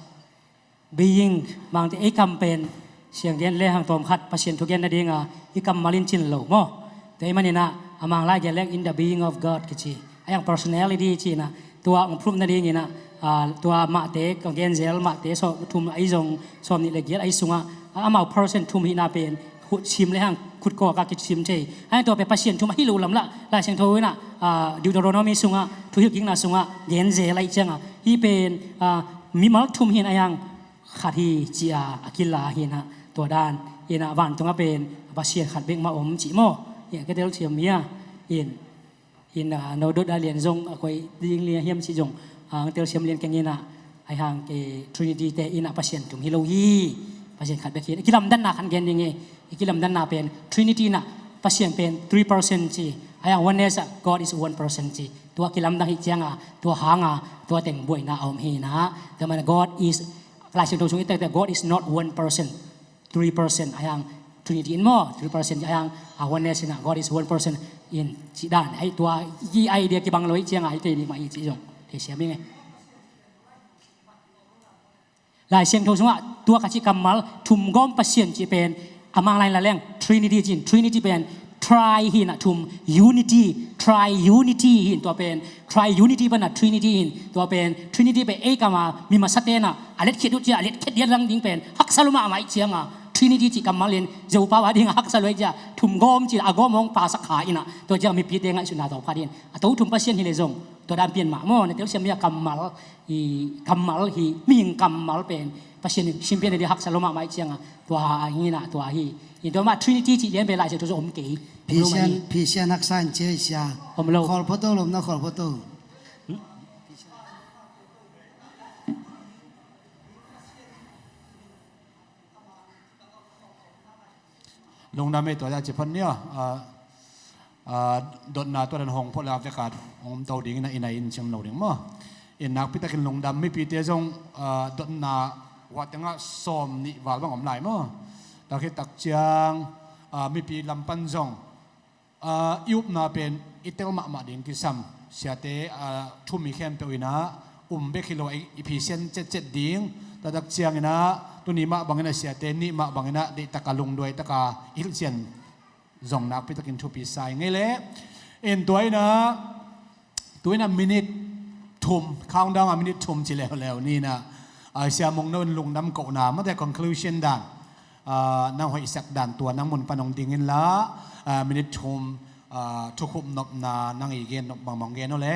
Being, Mangte ei kam pen, siang gen le hang tawm khat, Pasian thu gen nading a i kammal in cin lo maw. Tua ahih manin ah, a Mang lai gen leng in the being of God kici. Ahi hang personality ci in ah, tua hong prove nading in ah, ah, tua Mate ka gen zel, Mate sawm thum ahi zong, sawmnih le giat ahi sungah, ah, amau person thum hihna pen, khut sim le hang khut kawk a kisim thei. Ahi hang tua pen Pasian thum ahi lo lam lah, Lai Siangtho in ah, ah, Deuteronomy sungah, thuhilh kikna sungah gen zel ahih ciang a, hih pen, ah, mimal thum hi in, ahi hang khat hi ci a, a kila hi in ah, tua dan in ah, vantung ah pen Pasian khat bek mah om ci maw. Hi a, ka telsiam hi a, in, in, ah, no dot a lian zong a koi ding lian hiam ci zong, ah, telsiam lian keng in ah, ahi hang kei Trinity te in ah Pasian thum hi lo hi, Pasian khat bek hi. Kilamdanna khan gen ding e, i kilamdanna pen Trinity in ah Pasian pen three person ci, ahi hang oneness ah God is one person ci. Tua kilamdang hi ciang a, tua hang a, tua teng buaina a om hi in ah. Tua man God is, Lai Siangtho sung i tektek, God is not one person, three person, ahi hang Trinity in maw, three person ci a hiang, a oneness in a, God is one person in ci dan. Ai tua i idea kibang lo i ciang a i thei ding mah i ci zong thei siam ing e. Lai Siangtho sungah tua ka cih kammal thumgawm Pasian cih pen a Mang lai la leng Trinity cin, Trinity pen tri hi na thum, unity, tri unity hi tua pen, tri unity pan a Trinity hi tua pen, Trinity pen ei kam a mi masate na a let khit uh cia a let khit dia lang ding pen haksa lo mahmah i ciang a Trinity cih kammal in Zopau a ding a haksa lo i cia thumgawm cih a gawm hong pasak kha in a tua ciang mipite ngaihsutna tawh phat in a to thum Pasian hi le zong tua dan pian mah maw na telsiam mi a kammal i kammal hi, mihing kammal pen Pasian simpian a dia haksa lo mahmah i ciang a tua hi na tua hi. I tua mah Trinity cih lian pen Lai Siangtho zong om kei. Om lo mah hi. Phisian, phisian haksa in cia i sia. Om lo. Khawl photo lom na khawl photo. Lungdam ei tua cia ci phot nia. Ah, ah, dotna tua dan hong phot le a vek a hong to ding in a, in a in cim lo ding maw. In nakpi takin lungdam mipite zong, ah, dotna hua tengah sawm nih val bang om lai maw. Tua khit tak ciang, ah, mipi lam pan zong, ah, i upna pen i tel mahmah ding kisam. Siate, ah, thum i khempeuh in a um bek hi lo a i, i phisian cetcet ding. Tua tak ciang in a tuni mah bang in a siate nih mah bang in a deihtak a lungduai tak a i hilhcian zong nakpi takin thupi sa ing ei le. In tua in a, tu in a minute thum, countdown a minute thum ci leuleu ni in a, ah, Sia Mung no in lungdam kohna mate conclusion dan, ah, nang hoihsak dan tua nang mun pan hong ding in la, ah, minute thum, ah, thukhupnopna nang i gen nop bangmah hong gen uh le.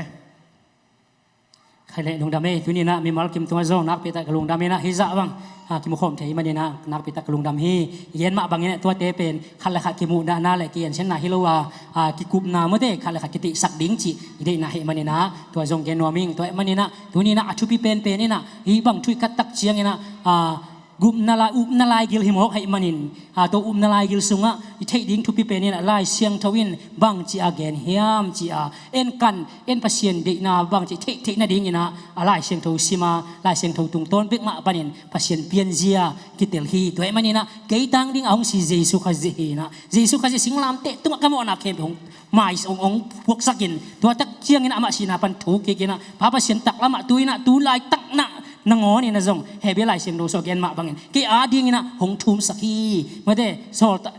Khai le lungdam ei, tuni in a mimal kim tungah zong nakpi tak ka lungdam in a hizah bang, ah, kimukhawm thei man in a nakpi tak ka lungdam hi. I gen mah bang in a tuate pen khat le khat kimuhdahna le ki-ensenna hi lo a, ah, kikupna mate khat le khat kitihsak ding cih i deihna hei man in a tua zong gen nuam ing. Tua hei man in a tuni in a a thupi penpen in a hih bang thu i kat tak ciang in a, ah, gupna lai, upna lai gil hi mawk hei man in, ah, tua upna lai gil sungah i theih ding thupi pen in a Lai Siangtho in bang ci a gen hiam ci a en kan, en Pasian deihna bang ci theih theih nading in a, a Lai Siangtho sim a, Lai Siangtho tungtawn bek mah pan in Pasian pianzia kitel hi. Tua hei man in a kei tang ding a hong si Jesu Khazih hi in a, Jesu Khazih singlamteh tungah ka mawhna khempeuh hong mai hong, hong puaksak in tua tak ciang in a amah sihna pan thu kik in a Pa Pasian taklam ah tu in a tu laitak na nangawn in a zong Hebrew Lai Siangtho sung a gen mah bang in kei a ding in a hong thumsak hi. Mate, Saul ta,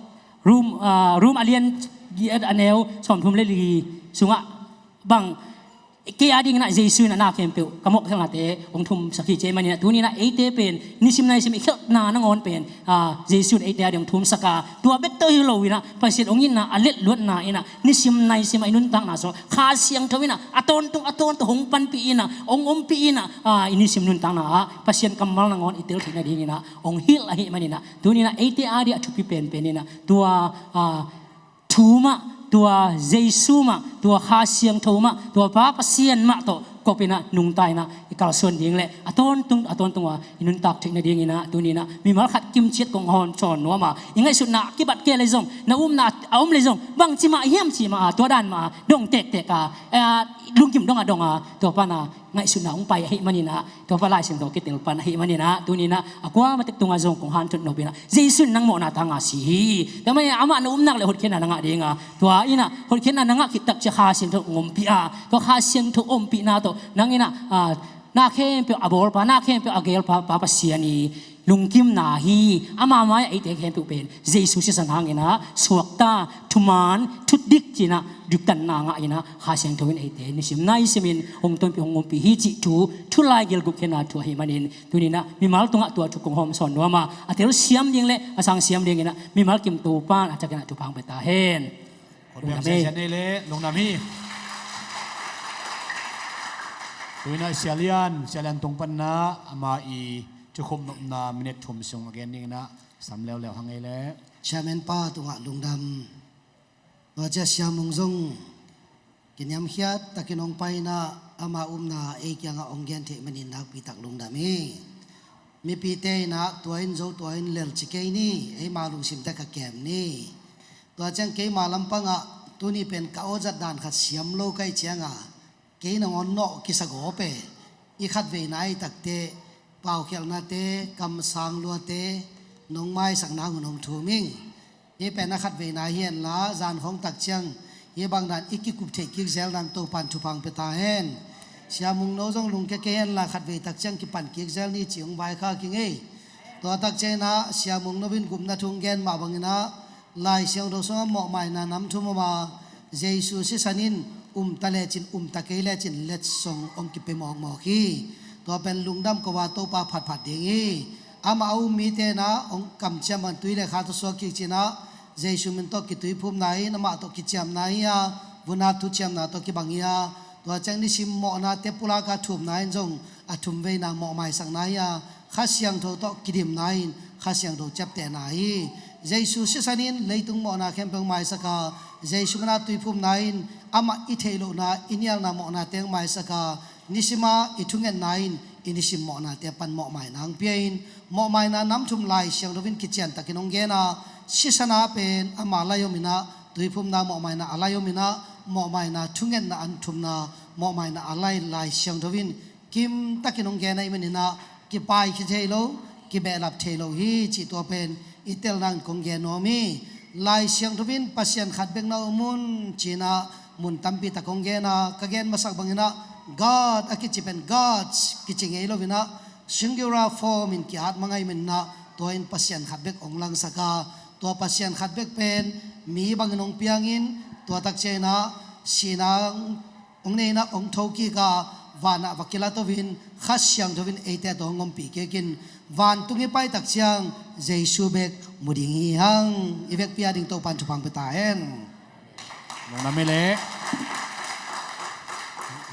Rom, ah, Rom a lian giat a neu sawmthum le li sungah bang kei a ding in a Jesu in a na khempeuh ka mawhkhelhnate hong thumsak hi ci hei man in a tuni in a eite pen nisim naisim i khelhna nangawn pen, ah, Jesu in eite a ding hong thumsak a tua bek tawh hi lo in a Pasian hong itna a letluatna in a nisim naisim a i nuntakna sung Kha Siangtho in a a tawntung a tawntung hong panpih in a hong ompih in a, ah, i nisim nuntakna ah Pasian kammal nangawn i tel theih nading in a hong hilh ahih man in a tuni in a eite a ding a thupi penpen in a tua, ah, thu mah, tua Jesu mah, tua Kha Siangtho mah, tua Pa Pasian mah tawh kop in a nungta in a i kalsuan ding le a tawntung a tawntung a i nuntak theih nading in a tuni in a mimal khat kimciat kong hawm sawn nuam a i ngaihsutna a kibat kei le zong na upna a om le zong bangci mah hiam ci mah a tua dan mah a dong tektek a, eh, lungkim dong a dong a tua pan a ngaihsutna hong pai ahih man in a tua pa Lai Siangtho kitel pan ahih man in a tuni in a a kuamah tek tungah zong kong hanthot nop in a Jesu in nang mawhna tang a si hi. Tua man in a amah na upna le hotkhiatna na ngah ding a tua in a hotkhiatna na ngah khit tak ciang Kha Siangtho hong ompih a tua Kha Siangtho ompihna tawh nang in a, ah, na khempeuh a bawlpa, na khempeuh a gelpa Pa Pasian i lungkimna hi. Ama mai-ah eite khempeuh pen Jesu sisan hang in a suakta, thuman, thudik ci in a diktanna ngah in a Kha Siangtho in eite nisim naisim in hong tonpih hong ompih hi cih thu, thu lai gil gupkhiatna thu ahih man in tuni in a mimal tungah tua thu kong hawm sawn nuam a a telsiam ding le a sangsiam ding in a mimal kim Topa'n a thak in a thupha hong pia ta hen. Khut beng. Lungdam hi. Siasia nei le lungdam hi. Tu in a Sia Lian, Sia Lian tung pan in a ama i thukhupnopna minute thum sung a gen ding in a sam leuleu hang ei le. Chairman pa tungah lungdam. Tua ciang Sia Mung zong kiniamkhiat takin hong pai in a ama upna ei kiangah hong gen theih man in nakpi tak lungdam hi. Mipite in a tua in zo, tua in lel ci kei ni, eima lungsim teh ka kem ni. Tua ciang keima lampangah tuni pen ka aw zat dan khat siam lo ka hih ciangah kei nangawn nawh kisagawp e. I khatvei nai takteh paukhialhnate, kamsang luate nong maisakna hun hong thum ing. Hih pen a khatveina hi henla, zan khawng tak ciang hih bang dan i kikup theih kik zel nang Topan thupha hong pia ta hen. Sia Mung No zong lungkia kei henla, khatvei tak ciang kipan kik zel ni ci hong vaikhak ing ei. Tua tak ciangin ah Sia Mung No in gupna thu hong gen mah bangin ah, Lai Siangtho sungah mawhmaina nam thum om a, Jesu sisan in um ta lecin, um ta kei lecin letsong hong kipia mawkmawk hi. Tua pen lungdam ko a, Topa phatphat ding hi. Amah a um mite in ah hong kamciam bang tui le kha tawh suak kik cin ah, Jesu min tawh kituiphumna in amah tawh kiciamna hi a, vun a thuciamna tawh kibang hi a, tua ciang nisim mawhnate pulak a thumna in zong a thumveina mawhmaisakna hi a, Kha Siangtho tawh kidimna in Kha Siangtho ciaptehna hi. Jesu sisan in leitung mawhna khempeuh maisak a, Jesu min a tuiphumna in amah i theih lohna, i nialna mawhnate hong maisak a, nisim a i thungetna in i nisim mawhnate pan mawhmaina hong pia in, mawhmaina nam thum Lai Siangtho in kiciantakin hong gen a, sisan a pen ama lai om in ah, tuiphumna mawhmaina a lai om in ah, mawhmaina thungetna an thumna mawhmaina a lai Lai Siangtho in kimtakin hong gen ahih manin ah, kipai khia thei lo, kibehlap thei lo hi cih tua pen i telna in kong gen nuam hi. Lai Siangtho in Pasian khat bek na om un ci-in ah mun tampi tak kong gen a, ka gen masak bangin ah God a kici pen gods kici ngei lo in ah, singular form in ki-at mang ahih manin ah, tua in Pasian khat bek hong langsak a, tua Pasian khat bek pen mi bangin hong piang in, tua tak ciangin ah sihna hong nei in ah hong thokik a, van ah va kila to in, Kha Siangtho in eite tawh hong ompih kik in, vantung i pai tak ciang Jesu bek mu ding hi hang. I vekpi a ding Topan thupha hong pia ta hen. Lungdam hi leh.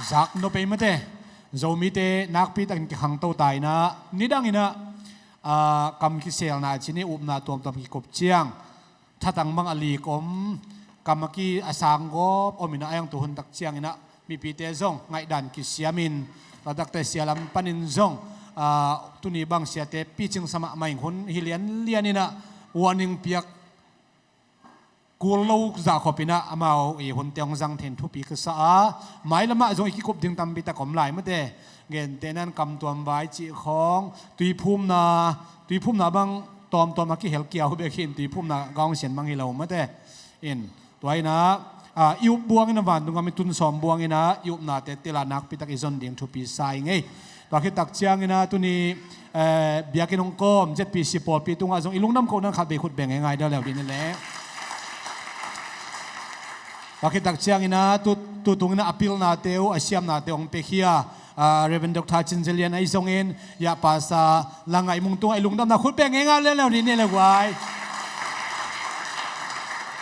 Zak nop ei mate. Zomite nakpi takin kikhangto ta in ah, nidang in ah, aa, kam kiselna ci ni, upna tuamtuam kikup ciang, thatang bang a lik om, kam a ki a sang gawp om in ah, a hang tu hun tak ciangin ah mipite zong ngaihdan kisiam in, tua takte sia lam panin zong, aa, tuni bang siate picing sa mahmah ing, hun hi lianlian in ah warning piak kul lo zah khop in ah amau i hunte hong zang theih in thupi ka sa a, mailam ah zong i kikup ding tampi tak om lai mate. Gentehna in kamtuam vai cih khawng, tuiphumna, tuiphumna bang tawmtawm a kihel kiau bek hi in, tuiphumna gaung sian bang hi lo mate. In, tua in ah, aa, i up buang in ah, vantung gam i tun sawm buang in ah, i upnate tel a nakpi tak i zon ding thupi sa ing ei. Tua khit tak ciangin ah tuni, eh, biakinn hong kawm Z P C pawlpi tungah zong i lungdam kohna in khatvei khut beng ngeingai leuleu dih ni leh. Tua khit tak ciangin ah tu, tu tung in ah a pilnate uh, a siamnate uh hong piakhia, ah, Reverend Doctor Cin Za Lian ahi zongin, Yah Pastor Lang Ngaih Mung tungah i lungdamna khut beng ngeingai leuleu dih ni leh guai.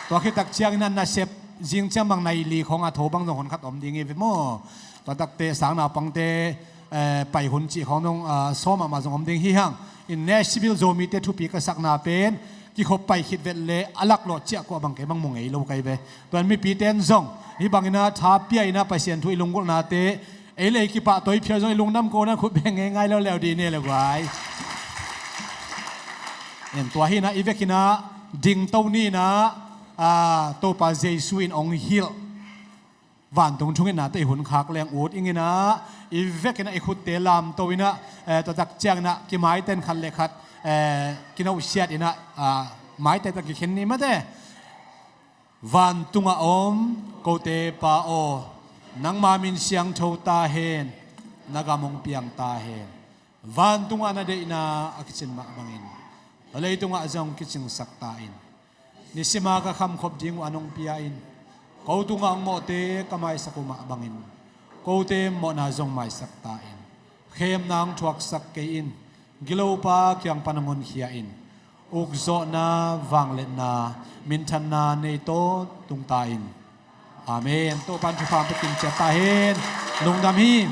Tua khit tak ciangin ah nasep zing ciang bang nai li khawng a tho bang zong hun khat om ding hi ve maw. Tua takte sang naupangte, eh, pai hun cih khawng zong, ah, sawm mahmah zong om ding hi hang. In Nashville Zomite thupi ka sakna pen, kikhop pai khit vet leh a laklawh ciah kuah bang kei bang mu ngei lo ka hi ve. Tua in mipite in zong hih bangin ah tha pia in ah Pasian thu i lunggulhnate ei leh ei kipahtawi phial zong i lungdam kohna in khut beng ngeingai leuleu dih ni leh guai. In tua hi in ah i vekin ah dingto ni in ah, ah, Topa Jesu in hong hilh vantung thungetnate i hun khak leng ut ing in ah, i vekin ah i khutte lamto in ah, eh, tua tak ciangin ah kimaiten khat le khat, eh, kinawhsiat in ah, ah, maite tawh kikhen ni mate. Vantungah om kote Pa aw, nangma min siangtho ta hen, na gam hong piang ta hen. Vantungah na deihna a kicin mah bangin, tua leitungah zong kicingsak ta in. Nisim a ka khamkhop ding uh an hong pia in, ko tungah hong mawhte ka maisak uh mah bangin, kote mawhna zong maisak ta in. Khemna hong thuaksak kei in, gilopa kiang pan hong honkhia in. Ukzawhna, vangliatna, minthanna nei tawntung ta in. Amen. Topan thupha hong pia kim ciat ta hen. Lungdam hi.